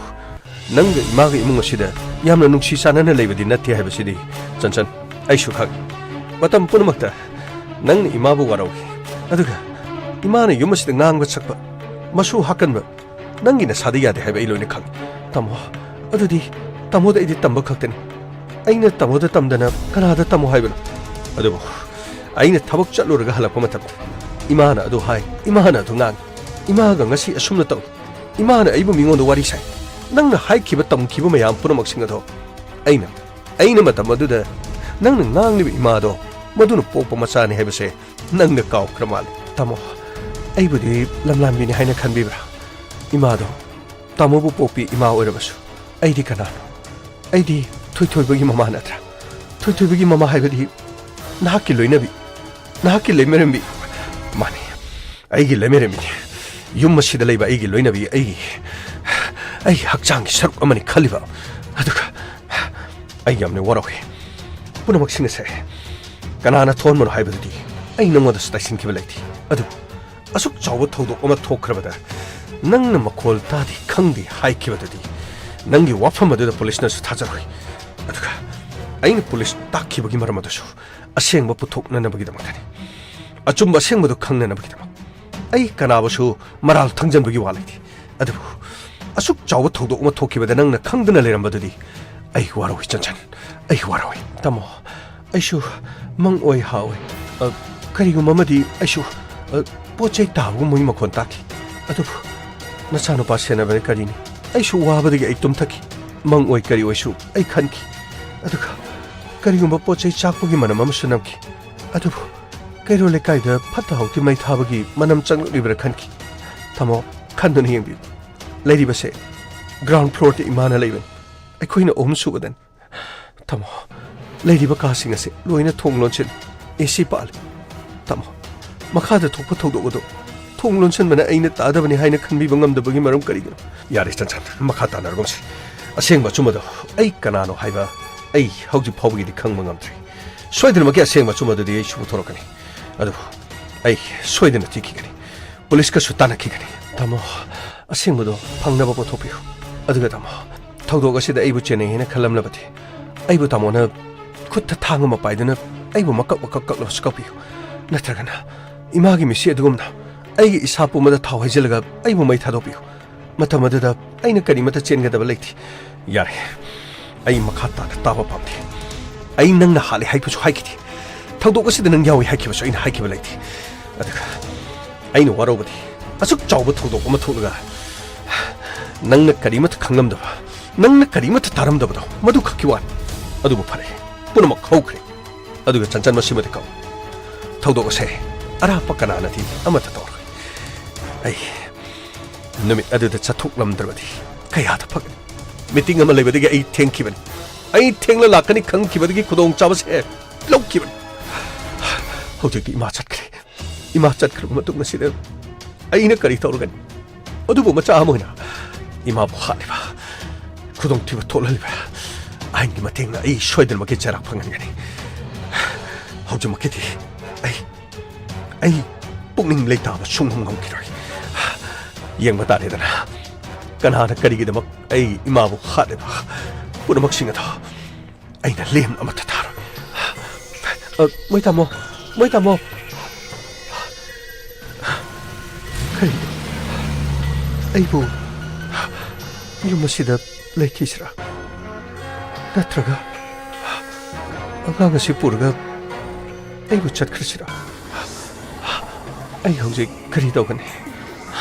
ꯅꯪꯒ ꯏꯃꯥꯒ ꯏꯃꯨꯡ ꯑꯁꯤꯗ ꯌꯥꯝꯅ ꯅꯨꯡꯁꯤ ꯆꯥꯟꯅꯅ ꯂꯩꯕꯗꯤ ꯅꯠꯇꯦ ꯍꯥꯏꯕꯁꯤꯗꯤ, ꯆꯟꯆꯟ, ꯑꯩꯁꯨ ꯈꯪꯏ꯫ ꯃꯇꯝ ꯄꯨꯝꯅꯃꯛꯇ ꯅꯪꯅ ꯏꯃꯥꯕꯨ ꯋꯥꯔꯧꯏ, ꯑꯗꯨꯒ ꯏꯃꯥꯅ ꯌꯨꯝ ꯑꯁꯤꯗ ꯉꯥꯡꯕ ꯁꯛꯄ, ꯃꯁꯨ ꯍꯥꯀꯟꯕ, ꯅꯪꯒꯤ ꯅꯁꯥꯗ ꯌꯥꯗꯦ ꯍꯥꯏꯕ ꯑꯩ ꯂꯣꯏꯅ ꯈꯪꯏ꯫ ꯇꯥꯃꯣ, ꯑꯗꯨꯗꯤ ꯇꯥꯃꯣꯗ ꯑꯩꯗꯤ ꯇꯝꯕ ꯈꯛꯇꯅꯤ꯫ ꯑꯩꯅ ꯇꯥꯃꯣꯗ ꯇꯝꯗꯅ ꯀꯅꯥꯗ ꯇꯝꯃꯣ ꯍꯥꯏꯕꯅꯣ? ꯑꯗꯨꯕꯨ ꯑꯩꯅ ꯊꯕꯛ ꯆꯠꯂꯨꯔꯒ ꯍꯜꯂꯛꯄ ꯃꯇꯝꯗ ꯏꯃꯥꯅ ꯑꯗꯨ ꯍꯥꯏ, ꯏꯃꯥꯅ ꯑꯗꯨ ꯉꯥꯡꯏ, ꯏꯃꯥꯒ ꯉꯁꯤ ꯑꯁꯨꯝꯅ ꯇꯧꯏ, ꯏꯃꯥꯅ ꯑꯩꯕꯨ ꯃꯤꯉꯣꯟꯗ ꯋꯥꯔꯤ ꯁꯥꯏ꯫ ꯅꯪꯅ ꯍꯥꯏꯈꯤꯕ, ꯇꯝꯈꯤꯕ ꯃꯌꯥꯝ ꯄꯨꯝꯅꯃꯛꯁꯤꯡ ꯑꯗꯣ ꯑꯩꯅ, ꯑꯩꯅ ꯃꯇꯝ ꯑꯗꯨꯗ ꯅꯪꯅ ꯉꯥꯡꯂꯤꯕ ꯏꯃꯥꯗꯣ ꯃꯗꯨꯅ ꯄꯣꯛꯄ ꯃꯆꯥꯅꯤ ꯍꯥꯏꯕꯁꯦ ꯅꯪꯅ ꯀꯥꯎꯈ꯭ꯔ ꯃꯥꯜꯂꯦ꯫ ꯇꯥꯃꯣ, ꯑꯩꯕꯨꯗꯤ ꯂꯝꯂꯥꯟꯕꯤꯅꯤ ꯍꯥꯏꯅ ꯈꯟꯕꯤꯕ꯭ꯔꯥ? ꯏꯃꯥꯗꯣ ꯇꯥꯃꯣꯕꯨ ꯄꯣꯛꯄꯤ ꯏꯃꯥ ꯑꯣꯏꯔꯕꯁꯨ ꯑꯩꯗꯤ ꯀꯅꯥꯅꯣ? ꯑꯩꯗꯤ ꯊꯣꯏꯊꯣꯏꯕꯒꯤ ꯃꯃꯥ ꯅꯠꯇ꯭ꯔꯥ? ꯊꯣꯏꯊꯣꯏꯕꯒꯤ ꯃꯃꯥ ꯍꯥꯏꯕꯗꯤ ꯅꯍꯥꯛꯀꯤ ꯂꯣꯏꯅꯕꯤ, ꯅꯍꯥꯛꯀꯤ ꯂꯩꯃꯔꯦꯝꯕꯤ꯫ ꯃꯥꯅꯤ, ꯑꯩꯒꯤ ꯂꯩꯃꯔꯦꯝꯕꯤꯅꯤ꯫ ꯌꯨꯝ ꯑꯁꯤꯗ ꯂꯩꯕ ꯑꯩꯒꯤ ꯂꯣꯏꯅꯕꯤ, ꯑꯩꯒꯤ, ꯑꯩꯒꯤ ꯍꯛꯆꯥꯡꯒꯤ ꯁꯔꯨꯛ ꯑꯃꯅꯤ ꯈꯜꯂꯤꯕ꯫ ꯑꯗꯨꯒ ꯑꯩ ꯌꯥꯝꯅ ꯋꯥꯔꯧꯏ꯫ ꯄꯨꯝꯅꯃꯛꯁꯤꯡ ꯑꯁꯦ ꯀꯅꯥꯅ ꯊꯣꯛꯍꯟꯕꯅꯣ ꯍꯥꯏꯕꯗꯨꯗꯤ ꯑꯩ ꯅꯉꯣꯟꯗꯁꯨ ꯇꯥꯏꯁꯤꯟꯈꯤꯕ ꯂꯩꯇꯦ꯫ ꯑꯗꯨꯕꯨ ꯑꯁꯨꯛ ꯆꯥꯎꯕ ꯊꯧꯗꯣꯛ ꯑꯃ ꯊꯣꯛꯈ꯭ꯔꯕꯗ ꯅꯪꯅ ꯃꯈꯣꯜ ꯇꯥꯗꯦ ꯈꯪꯗꯦ ꯍꯥꯏꯈꯤꯕꯗꯨꯗꯤ ꯅꯪꯒꯤ ꯋꯥꯐꯝ ꯑꯗꯨꯗ ꯄꯨꯂꯤꯁꯅꯁꯨ ꯊꯥꯖꯔꯣꯏ꯫ ꯑꯗꯨꯒ ꯑꯩꯅ ꯄꯨꯂꯤꯁ ꯇꯥꯛꯈꯤꯕꯒꯤ ꯃꯔꯝ ꯑꯗꯨꯁꯨ ꯑꯁꯦꯡꯕ ꯄꯨꯊꯣꯛꯅꯅꯕꯒꯤꯗꯃꯛꯇꯅꯤ꯫ ꯑꯆꯨꯝꯕ ꯑꯁꯦꯡꯕꯗꯨ ꯈꯪꯅꯅꯕꯒꯤꯗꯃꯛ꯫ ꯑꯩ ꯀꯅꯥꯕꯨꯁꯨ ꯃꯔꯥꯜ ꯊꯪꯖꯟꯕꯒꯤ ꯋꯥ ꯂꯩꯇꯦ꯫ ꯑꯗꯨꯕꯨ ꯑꯁꯨꯛ ꯆꯥꯎꯕ ꯊꯧꯗꯣꯛ ꯑꯃ ꯊꯣꯛꯈꯤꯕꯗ ꯅꯪꯅ ꯈꯪꯗꯅ ꯂꯩꯔꯝꯕꯗꯨꯗꯤ ꯑꯩ ꯋꯥꯔꯧꯏ, ꯆꯟꯆꯟ꯫ ꯑꯩ ꯋꯥꯔꯧꯏ꯫ ꯇꯥꯃꯣ, ꯑꯩꯁꯨ ꯃꯪ ꯑꯣꯏ ꯍꯥ ꯑꯣꯏ꯫ ꯑ, ꯀꯔꯤꯒꯨꯝꯕ ꯑꯃꯗꯤ ꯑꯩꯁꯨ, ꯑ, ꯄꯣꯠ ꯆꯩ ꯇꯥꯕꯒꯨꯝꯕꯒꯤ ꯃꯈꯣꯟ ꯇꯥꯈꯤ꯫ ꯑꯗꯨꯕꯨ ꯅꯆꯥꯅꯨꯄꯥ ꯁꯦꯟꯅꯕꯅ ꯀꯔꯤꯅꯤ? ꯑꯩꯁꯨ ꯋꯥꯕꯗꯒꯤ ꯑꯩ ꯇꯨꯝꯊꯈꯤ꯫ ꯃꯪ ꯑꯣꯏ ꯀꯔꯤ ꯑꯣꯏꯁꯨ ꯑꯩ ꯈꯟꯈꯤ꯫ ꯑꯗꯨꯒ ꯀꯔꯤꯒꯨꯝꯕ ꯄꯣꯠ ꯆꯩ ꯆꯥꯛꯄꯒꯤ ꯃꯅꯝ ꯑꯃꯁꯨ ꯅꯝꯈꯤ꯫ ꯑꯗꯨꯕꯨ ꯀꯩꯔꯣꯜ ꯂꯩꯀꯥꯏꯗ ꯐꯠꯇ ꯍꯥꯎꯊꯤ ꯃꯩ ꯊꯥꯕꯒꯤ ꯃꯅꯝ ꯆꯪꯂꯛꯂꯤꯕ꯭ꯔꯥ ꯈꯟꯈꯤ꯫ ꯇꯥꯃꯣ, ꯈꯟꯗꯨꯅ ꯌꯦꯡꯕꯤꯌꯨ꯫ ꯂꯩꯔꯤꯕꯁꯦ ground floorꯗ ꯏꯃꯥꯅ ꯂꯩꯕꯅꯤ꯫ ꯑꯩꯈꯣꯏꯅ ꯑꯍꯨꯝ ꯁꯨꯕꯗꯅꯤ꯫ ꯇꯥꯃꯣ, ꯂꯩꯔꯤꯕ ꯀꯥꯁꯤꯡ ꯑꯁꯦ ꯂꯣꯏꯅ ꯊꯣꯡ ꯂꯣꯟꯁꯤꯜꯂꯤ, ꯑꯦ ꯁꯤ ꯄꯥꯜꯂꯤ꯫ ꯇꯥꯃꯣ, ꯃꯈꯥꯗ ꯊꯣꯛꯄ ꯊꯧꯗꯣꯛ ꯑꯗꯨ ꯊꯣꯡ ꯂꯣꯟꯁꯤꯟꯕꯅ ꯑꯩꯅ ꯇꯥꯗꯕꯅꯤ ꯍꯥꯏꯅ ꯈꯟꯕꯤꯕ ꯉꯝꯗꯕꯒꯤ ꯃꯔꯝ ꯀꯔꯤꯒꯤꯅꯣ? ꯌꯥꯔꯦ, ꯆꯟꯆꯟ, ꯃꯈꯥ ꯇꯥꯅꯔꯒꯨꯝꯁꯤ꯫ ꯑꯁꯦꯡꯕ ꯑꯆꯨꯝꯕꯗꯣ ꯑꯩ ꯀꯅꯥꯅꯣ ꯍꯥꯏꯕ ꯑꯩ ꯍꯧꯖꯤꯛ ꯐꯥꯎꯕꯒꯤꯗꯤ ꯈꯪꯕ ꯉꯝꯗ꯭ꯔꯤ꯫ ꯁꯣꯏꯗꯅꯃꯛꯀꯤ ꯑꯁꯦꯡꯕ ꯑꯆꯨꯝꯕꯗꯨꯗꯤ ꯑꯩꯁꯨ ꯄꯨꯊꯣꯔꯛꯀꯅꯤ꯫ ꯑꯗꯨꯕꯨ ꯑꯩ ꯁꯣꯏꯗꯅ ꯊꯤꯈꯤꯒꯅꯤ꯫ ꯄꯨꯂꯤꯁꯀꯁꯨ ꯇꯥꯟꯅꯈꯤꯒꯅꯤ꯫ ꯇꯥꯃꯣ, ꯑꯁꯦꯡꯕꯗꯣ ꯐꯪꯅꯕ ꯄꯨꯊꯣꯛꯄꯤꯌꯨ꯫ ꯑꯗꯨꯒ ꯇꯥꯃꯣ, ꯊꯧꯗꯣꯛ ꯑꯁꯤꯗ ꯑꯩꯕꯨ ꯆꯦꯟꯅꯩ ꯍꯥꯏꯅ ꯈꯜꯂꯝꯂꯕꯗꯤ, ꯑꯩꯕꯨ ꯇꯥꯃꯣꯅ ꯈꯨꯠꯇ ꯊꯥꯡ ꯑꯃ ꯄꯥꯏꯗꯨꯅ ꯑꯩꯕꯨ ꯃꯀꯛ ꯃꯀꯛ ꯀꯛꯂꯕꯁꯨ ꯀꯛꯄꯤꯌꯨ꯫ ꯅꯠꯇ꯭ꯔꯒꯅ ꯏꯃꯥꯒꯤ ꯃꯤꯠꯁꯤ ꯑꯗꯨꯒꯨꯝꯅ ꯑꯩꯒꯤ ꯏꯁꯥ ꯄꯨꯝꯕꯗ ꯊꯥꯎ ꯍꯩꯖꯤꯜꯂꯒ ꯑꯩꯕꯨ ꯃꯩ ꯊꯥꯗꯣꯛꯄꯤꯌꯨ꯫ ꯃꯇꯝ ꯑꯗꯨꯗ ꯑꯩꯅ ꯀꯔꯤꯃꯠꯇ ꯆꯦꯟꯒꯗꯕ ꯂꯩꯇꯦ꯫ ꯌꯥꯔꯦ, ꯑꯩ ꯃꯈꯥ ꯇꯥꯅ ꯇꯥꯕ ꯄꯥꯝꯗꯦ꯫ ꯑꯩ ꯅꯪꯅ ꯍꯥꯠꯂꯦ ꯍꯥꯏꯕꯁꯨ ꯍꯥꯏꯈꯤꯗꯦ꯫ ꯊꯧꯗꯣꯛ ꯑꯁꯤꯗ ꯅꯪ ꯌꯥꯎꯏ ꯍꯥꯏꯈꯤꯕꯁꯨ ꯑꯩꯅ ꯍꯥꯏꯈꯤꯕ ꯂꯩꯇꯦ꯫ ꯑꯗꯨꯒ ꯑꯩꯅ ꯋꯥꯔꯧꯕꯗꯤ, ꯑꯁꯨꯛ ꯆꯥꯎꯕ ꯊꯧꯗꯣꯛ ꯑꯃ ꯊꯣꯛꯂꯒ ꯅꯪꯅ ꯀꯔꯤꯃꯠꯇ ꯈꯪꯂꯝꯗꯕ, ꯅꯪꯅ ꯀꯔꯤꯃꯠꯇ ꯇꯥꯔꯝꯗꯕꯗꯣ, ꯃꯗꯨ ꯈꯛꯀꯤ ꯋꯥꯅꯤ꯫ ꯑꯗꯨꯕꯨ ꯐꯔꯦ, ꯄꯨꯝꯅꯃꯛ ꯍꯧꯈ꯭ꯔꯦ꯫ ꯑꯗꯨꯒ ꯆꯟꯆꯟ, ꯃꯁꯤꯃꯗꯤ ꯀꯛꯎ꯫ ꯊꯧꯗꯣꯛ ꯑꯁꯦ ꯑꯔꯥꯞꯄ ꯀꯅꯥꯅꯗꯤ ꯑꯃꯠꯇ ꯇꯧꯔꯣꯏ꯫ ꯑꯩ ꯅꯨꯃꯤꯠ ꯑꯗꯨꯗ ꯆꯠꯊꯣꯛꯂꯝꯗ꯭ꯔꯕꯗꯤ ꯀꯌꯥꯗ ꯐꯒꯅꯤ꯫ ꯃꯤꯇꯤꯡ ꯑꯃ ꯂꯩꯕꯗꯒꯤ ꯑꯩ ꯊꯦꯡꯈꯤꯕꯅꯤ꯫ ꯑꯩ ꯊꯦꯡꯅ ꯂꯥꯛꯀꯅꯤ ꯈꯪꯈꯤꯕꯗꯒꯤ ꯈꯨꯗꯣꯡꯆꯥꯕꯁꯦ ꯂꯧꯈꯤꯕꯅꯤ꯫ ꯍꯧꯖꯤꯛꯇꯤ ꯏꯃꯥ ꯆꯠꯈ꯭ꯔꯦ꯫ ꯏꯃꯥ ꯆꯠꯈ꯭ꯔꯕ ꯃꯇꯨꯡ ꯑꯁꯤꯗ ꯑꯩꯅ ꯀꯔꯤ ꯇꯧꯔꯒꯅꯤ? ꯑꯗꯨꯕꯨ ꯃꯆꯥ ꯑꯃ ꯑꯣꯏꯅ ꯏꯃꯥꯕꯨ ꯍꯥꯠꯂꯤꯕ, ꯈꯨꯗꯣꯡꯊꯤꯕ ꯊꯣꯛꯍꯜꯂꯤꯕ ꯑꯥꯏꯟꯒꯤ ꯃꯇꯦꯡꯅ ꯑꯩ ꯁꯣꯏꯗꯅꯃꯛꯀꯤ ꯆꯩꯔꯥꯛ ꯐꯪꯍꯟꯒꯅꯤ꯫ ꯍꯧꯖꯤꯛꯃꯛꯀꯤꯗꯤ ꯑꯩ, ꯑꯩ ꯄꯨꯛꯅꯤꯡ ꯂꯩꯇꯥꯕ ꯁꯨꯡꯉꯝ ꯉꯝꯈꯤꯔꯣꯏ꯫ ꯌꯦꯡꯕ ꯇꯥꯔꯦꯗꯅ, ꯀꯅꯥꯅ ꯀꯔꯤꯒꯤꯗꯃꯛ ꯑꯩ ꯏꯃꯥꯕꯨ ꯍꯥꯠꯂꯤꯕ ꯄꯨꯝꯅꯃꯛꯁꯤꯡ ꯑꯗꯣ꯫ ꯑꯩꯅ ꯂꯦꯝꯅ ꯑꯃꯠꯇ ꯊꯥꯔꯣꯏ꯫ ꯑ, ꯃꯣꯏ ꯇꯥꯃꯣ, ꯃꯣꯏ ꯇꯥꯃꯣ꯫ ꯀꯔꯤꯅꯣ? ꯑꯩꯕꯨ ꯌꯨꯝ ꯑꯁꯤꯗ ꯂꯩꯈꯤꯁꯤꯔꯥ? ꯅꯠꯇ꯭ꯔꯒ ꯑꯉꯥꯡ ꯑꯁꯤ ꯄꯨꯔꯒ ꯑꯩꯕꯨ ꯆꯠꯈ꯭ꯔꯁꯤꯔꯥ? ꯑꯩ ꯍꯧꯖꯤꯛ ꯀꯔꯤ ꯇꯧꯒꯅꯤ?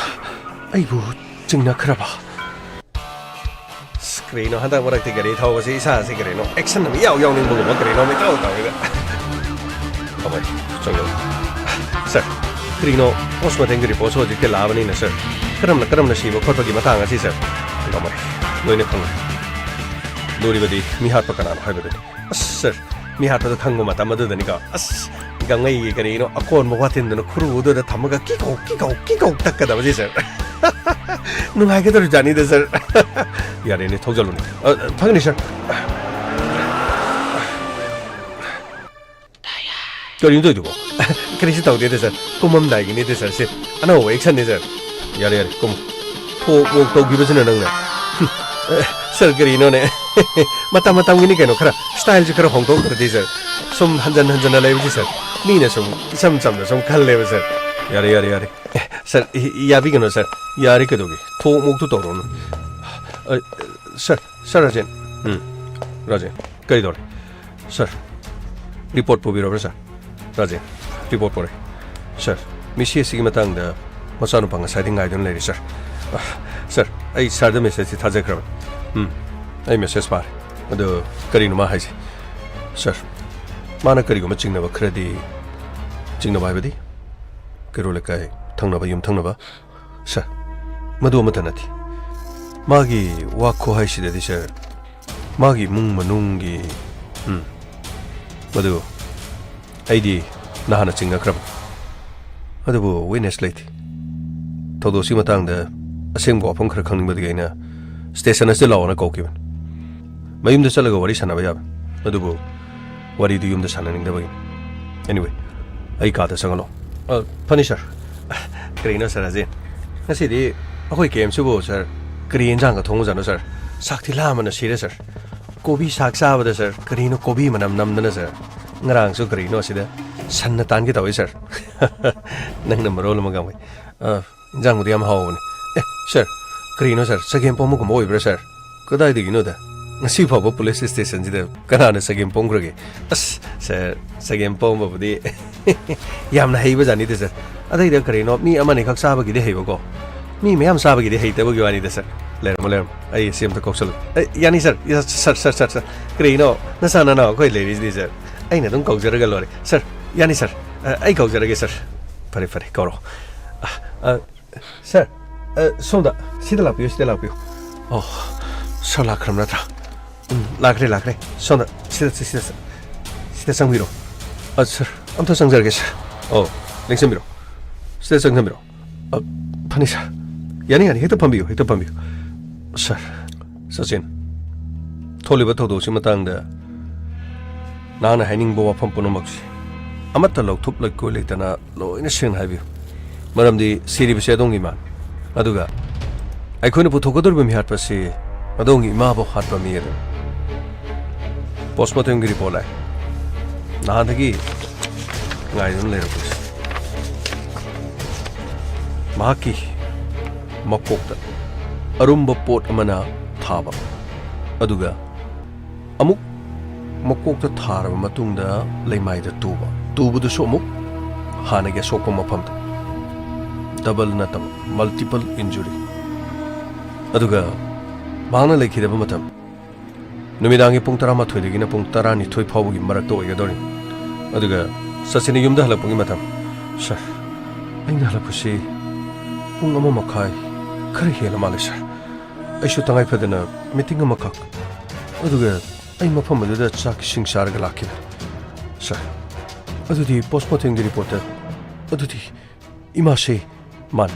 ꯑꯩꯕꯨ ꯆꯤꯡꯅꯈ꯭ꯔꯕ? ꯑꯁ, ꯀꯔꯤꯅꯣ ꯍꯟꯗꯛ ꯃꯔꯛꯇꯤ ꯒꯥꯔꯤ ꯊꯧꯕꯁꯤ ꯏꯁꯥꯁꯤ ꯀꯔꯤꯅꯣ action ꯑꯃ ꯏꯌꯥꯎ ꯌꯥꯎꯅꯤꯡꯕꯒꯨꯝꯕ ꯀꯔꯤꯅꯣ ꯑꯃ ꯏꯇꯧ ꯇꯧꯔꯤꯗ꯫ ꯀꯃꯥꯏ? ꯆꯪꯉꯣ꯫ Sir, ꯀꯔꯤꯅꯣ, post mortemꯒꯤ reportꯁꯨ ꯍꯧꯖꯤꯛꯇꯤ ꯂꯥꯛꯑꯕꯅꯤꯅ, sir, ꯀꯔꯝꯅ, ꯀꯔꯝꯅ ꯁꯤꯕ ꯈꯣꯠꯄꯒꯤ ꯃꯇꯥꯡ ꯑꯁꯤ, sir, ꯀꯃꯥꯏ? ꯂꯣꯏꯅ ꯈꯪꯉꯦ꯫ ꯂꯨꯔꯤꯕꯗꯤ ꯃꯤ ꯍꯥꯠꯄ ꯀꯅꯥꯅꯣ ꯍꯥꯏꯕꯗꯨꯅꯤ꯫ ꯑꯁ, sir, ꯃꯤ ꯍꯥꯠꯄꯗꯣ ꯈꯪꯕ ꯃꯇꯝ ꯑꯗꯨꯗꯅꯤꯀꯣ꯫ ꯑꯁ, ꯒꯪꯉꯩꯒꯤ ꯀꯔꯤꯅꯣ ꯑꯀꯣꯟꯕ ꯋꯥꯇꯤꯟꯗꯨꯅ ꯈꯨꯔꯨꯗꯨꯗ ꯊꯝꯃꯒ ꯀꯤꯀꯧ, ꯀꯤꯀꯧ, ꯀꯤꯀꯧ ꯇꯛꯀꯗꯕꯁꯤ, sir꯫ ꯅꯨꯡꯉꯥꯏꯒꯗꯧꯔꯤꯖꯥꯠꯅꯤꯗ, sir꯫ ꯌꯥꯔꯦꯅꯦ, ꯊꯧꯖꯜꯂꯨꯅꯦ꯫ ꯑ, ꯊꯛꯀꯅꯤ, sir꯫ ꯀꯔꯤꯅꯣ ꯇꯧꯔꯤꯗꯨꯕꯣ? ꯀꯔꯤꯁꯨ ꯇꯧꯗꯦꯗ, sir꯫ ꯀꯨꯝꯃꯝꯗꯥꯏꯒꯤꯅꯤꯗ, sir꯫ ꯁꯤ ꯑꯅꯧꯕ actionꯅꯤ, sir꯫ ꯌꯥꯔꯦ, ꯌꯥꯔꯦ, ꯀꯨꯝꯃꯣ꯫ ꯊꯣꯛ ꯃꯣꯛ ꯇꯧꯈꯤꯕꯁꯤꯅ ꯅꯪꯅ꯫ ꯍꯨꯝ꯫ ꯁꯥꯔ, ꯀꯔꯤꯅꯣꯅꯦ? ꯃꯇꯝ ꯃꯇꯝꯒꯤꯅꯤ ꯀꯩꯅꯣ, ꯈꯔ ꯁ꯭ꯇꯥꯏꯜꯁꯦ ꯈꯔ ꯍꯣꯡꯗꯣꯛꯇ꯭ꯔꯗꯤ, ꯁꯥꯔ꯫ ꯁꯨꯝ ꯍꯟꯖꯟ ꯍꯟꯖꯟꯅ ꯂꯩꯕꯁꯤ, ꯁꯥꯔ, ꯃꯤꯅ ꯁꯨꯝ ꯏꯆꯝ ꯆꯝꯅ ꯁꯨꯝ ꯈꯜꯂꯦꯕ, ꯁꯥꯔ꯫ ꯌꯥꯔꯦ, ꯌꯥꯔꯦ, ꯌꯥꯔꯦ꯫ ꯑꯦ, ꯁꯥꯔ, ꯏ-, ꯏ-, ꯌꯥꯕꯤꯒꯅꯨ, ꯁꯥꯔ꯫ ꯌꯥꯔꯦ, ꯀꯩꯗꯧꯒꯦ? ꯊꯣꯛ ꯃꯣꯛꯇꯨ ꯇꯧꯔꯨꯅꯨ꯫ ꯑ, ꯁꯥꯔ, ꯁꯥꯔ ꯔꯥꯖꯦꯟ꯫ ꯎꯝ, ꯔꯥꯖꯦꯟ, ꯀꯔꯤ ꯇꯧꯔꯦ? ꯁꯥꯔ, ꯔꯤꯄꯣꯔꯠ ꯄꯨꯕꯤꯔꯕ꯭ꯔꯥ, ꯁꯥꯔ? ꯔꯥꯖꯦꯟ, ꯔꯤꯄꯣꯔꯠ ꯄꯨꯔꯦ꯫ ꯁꯥꯔ, ꯃꯤꯁꯤ ꯑꯁꯤꯒꯤ ꯃꯇꯥꯡꯗ ꯃꯆꯥꯅꯨꯄꯥ ꯉꯁꯥꯏꯗꯩ ꯉꯥꯏꯗꯨꯅ ꯂꯩꯔꯤ, ꯁꯥꯔ꯫ ꯑ, ꯁꯥꯔ, ꯑꯩ ꯁꯥꯔꯗ ꯃꯦꯁꯦꯖꯁꯤ ꯊꯥꯖꯈ꯭ꯔꯕꯅꯤ꯫ ꯎꯝ, ꯑꯩ ꯃꯦꯁꯦꯖ ꯄꯥꯔꯦ꯫ ꯑꯗꯨ ꯀꯔꯤꯅꯣ ꯃꯥ ꯍꯥꯏꯁꯦ? ꯁꯥꯔ, ꯃꯥꯅ ꯀꯔꯤꯒꯨꯝꯕ ꯆꯤꯡꯅꯕ ꯈꯔꯗꯤ, ꯆꯤꯡꯅꯕ ꯍꯥꯏꯕꯗꯤ? ꯀꯩꯔꯣꯜ ꯂꯩꯀꯥꯏ ꯊꯪꯅꯕ, ꯌꯨꯝ ꯊꯪꯅꯕ? ꯁꯥꯔ, ꯃꯗꯨ ꯑꯃꯠꯇ ꯅꯠꯇꯦ꯫ ꯃꯥꯒꯤ ꯋꯥ ꯈꯨꯍꯥꯏꯁꯤꯗꯗꯤ, ꯁꯥꯔ, ꯃꯥꯒꯤ ꯏꯃꯨꯡ ꯃꯅꯨꯡꯒꯤ, ꯎꯝ, ꯃꯗꯨ ꯑꯩꯗꯤ ꯅꯍꯥꯟꯅ ꯆꯤꯡꯅꯈ꯭ꯔꯕꯅꯤ꯫ ꯑꯗꯨꯕꯨ ꯋꯤꯠꯅꯦꯁ ꯂꯩꯇꯦ꯫ ꯊꯧꯗꯣꯛꯁꯤ ꯃꯇꯥꯡꯗ ꯑꯁꯦꯡꯕ ꯋꯥꯐꯝ ꯈꯔ ꯈꯪꯅꯤꯡꯕꯗꯒꯤ ꯑꯩꯅ ꯁ꯭ꯇꯦꯁꯟ ꯑꯁꯤꯗ ꯂꯥꯛꯑꯣꯅ ꯀꯧꯈꯤꯕꯅꯤ꯫ ꯃꯌꯨꯝꯗ ꯆꯠꯂꯒ ꯋꯥꯔꯤ ꯁꯥꯟꯅꯕ ꯌꯥꯕꯅꯤ, ꯑꯗꯨꯕꯨ ꯋꯥꯔꯤꯗꯨ ꯌꯨꯝꯗ ꯁꯥꯟꯅꯅꯤꯡꯗꯕꯒꯤꯅꯤ꯫ Anyway, ꯑꯩ ꯀꯥꯗ ꯆꯪꯍꯜꯂꯣ꯫ ꯑ, ꯐꯅꯤ, ꯁꯥꯔ꯫ ꯀꯔꯤꯅꯣ, ꯁꯥꯔ ꯑꯖꯦ? ꯉꯁꯤꯗꯤ ꯑꯩꯈꯣꯏ ꯀꯦꯝꯁꯤꯕꯨ, ꯁꯥꯔ, ꯀꯔꯤ ꯌꯦꯟꯁꯥꯡꯒ ꯊꯣꯡꯉꯖꯥꯠꯅꯣ, ꯁꯥꯔ? ꯆꯥꯛꯇꯤ ꯂꯥꯝꯕꯅ ꯁꯤꯔꯦ, ꯁꯥꯔ꯫ ꯀꯣꯕꯤ ꯁꯥꯛ ꯆꯥꯕꯗ, ꯁꯥꯔ, ꯀꯔꯤꯅꯣ ꯀꯣꯕꯤ ꯃꯅꯝ ꯅꯝꯗꯅ, ꯁꯥꯔ꯫ ꯉꯔꯥꯡꯁꯨ ꯀꯔꯤꯅꯣ ꯑꯁꯤꯗ ꯁꯟꯅ ꯇꯥꯟꯒꯦ ꯇꯧꯋꯤ, ꯁꯥꯔ꯫ ꯅꯪꯅ ꯃꯔꯣꯜ ꯑꯃ, ꯒꯥꯡꯃꯩ꯫ ꯑ, ꯏꯟꯖꯥꯡꯕꯨꯗꯤ ꯌꯥꯝ ꯍꯥꯎꯕꯅꯤ꯫ ꯑꯦ, ꯁꯥꯔ, ꯀꯔꯤꯅꯣ, ꯁꯥꯔ? ꯆꯒꯦꯝ ꯄꯣꯝꯕꯒꯨꯝꯕ ꯑꯣꯏꯕ꯭ꯔꯥ, ꯁꯥꯔ? ꯀꯗꯥꯏꯗꯒꯤꯅꯣꯗ? ꯉꯁꯤ ꯐꯥꯎꯕ ꯄꯨꯂꯤꯁ ꯁ꯭ꯇꯦꯁꯟꯁꯤꯗ ꯀꯅꯥꯅ ꯆꯒꯦꯝ ꯄꯣꯝꯈ꯭ꯔꯒꯦ? ꯑꯁ, ꯁꯥꯔ, ꯆꯒꯦꯝ ꯄꯣꯝꯕꯕꯨꯗꯤ ꯌꯥꯝꯅ ꯍꯩꯕ ꯖꯥꯠꯅꯤꯗ, ꯁꯥꯔ꯫ ꯑꯗꯩꯗ ꯀꯔꯤꯅꯣ, ꯃꯤ ꯑꯃꯅꯤꯈꯛ ꯆꯥꯕꯒꯤꯗꯤ ꯍꯩꯕꯀꯣ, ꯃꯤ ꯃꯌꯥꯝ ꯆꯥꯕꯒꯤꯗꯤ ꯍꯩꯇꯕꯒꯤ ꯋꯥꯅꯤꯗ, ꯁꯥꯔ꯫ ꯂꯩꯔꯝꯃꯣ, ꯂꯩꯔꯝꯃꯣ꯫ ꯑꯩ ꯁꯤ ꯑꯝꯇ ꯀꯧꯁꯜꯂꯨ꯫ ꯑꯦ, ꯌꯥꯅꯤ, ꯁꯥꯔ꯫ ꯌꯥ-, ꯁꯥꯔ, ꯁꯥꯔ, ꯁꯥꯔ, ꯁꯥꯔ꯫ ꯀꯔꯤꯅꯣ? ꯅꯆꯥ ꯅꯅꯥꯎ ꯑꯩꯈꯣꯏ ꯂꯩꯔꯤꯁꯤꯗꯤ, ꯁꯥꯔ꯫ ꯑꯩꯅ ꯑꯗꯨꯝ ꯀꯧꯖꯔꯒ ꯂꯣꯏꯔꯦ꯫ ꯁꯥꯔ, ꯌꯥꯅꯤ, ꯁꯥꯔ꯫ ꯑ, ꯑꯩ ꯀꯧꯖꯔꯒꯦ, ꯁꯥꯔ꯫ ꯐꯔꯦ, ꯐꯔꯦ, ꯀꯧꯔꯣ꯫ ꯑ, ꯑ, ꯁꯥꯔ, ꯑ, ꯁꯣꯝꯗ, ꯁꯤꯗ ꯂꯥꯛꯄꯤꯌꯨ, ꯁꯤꯗ ꯂꯥꯛꯄꯤꯌꯨ꯫ ꯑꯣ, ꯁꯥꯔ ꯂꯥꯛꯈ꯭ꯔꯕ ꯅꯠꯇ꯭ꯔꯥ? ꯎꯝ, ꯂꯥꯛꯈ꯭ꯔꯦ, ꯂꯥꯛꯈ꯭ꯔꯦ꯫ ꯁꯣꯝꯗ, ꯁꯤꯗ, ꯁꯤꯗ, ꯁꯤꯗ, ꯁꯤꯗ ꯆꯪꯕꯤꯔꯣ꯫ ꯑ, ꯁꯥꯔ, ꯑꯝꯇ ꯆꯪꯖꯔꯒꯦ, ꯁꯥꯔ꯫ ꯑꯣ, ꯂꯦꯡꯁꯤꯟꯕꯤꯔꯣ꯫ ꯁꯤꯗ ꯆꯪꯁꯤꯟꯕꯤꯔꯣ꯫ ꯑ, ꯐꯅꯤ, ꯁꯥꯔ꯫ ꯌꯥꯅꯤ, ꯌꯥꯅꯤ, ꯍꯦꯛꯇ ꯐꯝꯕꯤꯌꯨ, ꯍꯦꯛꯇ ꯐꯝꯕꯤꯌꯨ꯫ ꯁꯥꯔ, ꯁꯆꯤꯟ, ꯊꯣꯛꯂꯤꯕ ꯊꯧꯗꯣꯛꯁꯤ ꯃꯇꯥꯡꯗ ꯅꯍꯥꯛꯅ ꯍꯥꯏꯅꯤꯡꯕ ꯋꯥꯐꯝ ꯄꯨꯝꯅꯃꯛꯁꯤ ꯑꯃꯠꯇ ꯂꯧꯊꯣꯛ ꯂꯩꯀꯣꯏ ꯂꯩꯇꯅ ꯂꯣꯏꯅ ꯁꯦꯡꯅ ꯍꯥꯏꯕꯤꯌꯨ꯫ ꯃꯔꯝꯗꯤ ꯁꯤꯔꯤꯕꯁꯤ ꯑꯗꯣꯝꯒꯤ ꯏꯃꯥꯅꯤ꯫ ꯑꯗꯨꯒ ꯑꯩꯈꯣꯏꯅ ꯄꯨꯊꯣꯛꯀꯗꯧꯔꯤꯕ ꯃꯤꯍꯥꯠꯄ ꯑꯁꯤ ꯑꯗꯣꯝꯒꯤ ꯏꯃꯥꯕꯨ ꯍꯥꯠꯄ ꯃꯤ ꯑꯗꯨ ꯄꯣꯁꯃꯣꯔꯇꯦꯝꯒꯤ ꯔꯤꯄꯣꯔꯠ ꯂꯥꯛꯑꯦ꯫ ꯅꯍꯥꯟꯗꯒꯤ ꯉꯥꯏꯗꯨꯅ ꯂꯩꯔꯛꯄꯁꯦ꯫ ꯃꯍꯥꯛꯀꯤ ꯃꯀꯣꯛꯇ ꯑꯔꯨꯝꯕ ꯄꯣꯠ ꯑꯃꯅ ꯊꯥꯕ, ꯑꯗꯨꯒ ꯑꯃꯨꯛ ꯃꯀꯣꯛꯇ ꯊꯥꯔꯕ ꯃꯇꯨꯡꯗ ꯂꯩꯃꯥꯏꯗ ꯇꯨꯕ, ꯇꯨꯕꯗꯨꯁꯨ ꯑꯃꯨꯛ ꯍꯥꯟꯅꯒꯤ ꯑꯁꯣꯛꯄ ꯃꯐꯝꯗ, ꯗꯕꯜ ꯅꯠꯇꯕ, ꯃꯜꯇꯤꯄꯜ ꯏꯟꯖꯨꯔꯤ꯫ ꯑꯗꯨꯒ ꯃꯍꯥꯛꯅ ꯂꯩꯈꯤꯗꯕ ꯃꯇꯝ ꯅꯨꯃꯤꯗꯥꯡꯒꯤ ꯄꯨꯡ ꯇꯔꯥꯃꯥꯊꯣꯏꯗꯒꯤꯅ ꯄꯨꯡ ꯇꯔꯥꯅꯤꯊꯣꯏ ꯐꯥꯎꯕꯒꯤ ꯃꯔꯛꯇ ꯑꯣꯏꯒꯗꯧꯔꯤ꯫ ꯑꯗꯨꯒ ꯁꯆꯤꯟꯅ ꯌꯨꯝꯗ ꯍꯜꯂꯛꯄꯒꯤ ꯃꯇꯝ, "ꯁꯥꯔ, ꯑꯩꯅ ꯍꯜꯂꯛꯄꯁꯤ ꯄꯨꯡ ꯑꯃ ꯃꯈꯥꯏ ꯈꯔ ꯍꯦꯜꯂ ꯃꯥꯜꯂꯦ, ꯁꯥꯔ꯫ ꯑꯩꯁꯨ ꯇꯉꯥꯏ ꯐꯗꯅ ꯃꯤꯇꯤꯡ ꯑꯃꯈꯛ, ꯑꯗꯨꯒ ꯑꯩ ꯃꯐꯝ ꯑꯗꯨꯗ ꯆꯥꯛ ꯏꯁꯤꯡ ꯆꯥꯔꯒ ꯂꯥꯛꯈꯤꯕꯅꯤ, ꯁꯥꯔ꯫ ꯑꯗꯨꯗꯤ ꯄꯣꯁꯃꯣꯔꯇꯦꯝꯒꯤ ꯔꯤꯄꯣꯔꯠꯇ, ꯑꯗꯨꯗꯤ ꯏꯃꯥꯁꯤ ꯃꯥꯅꯤ꯫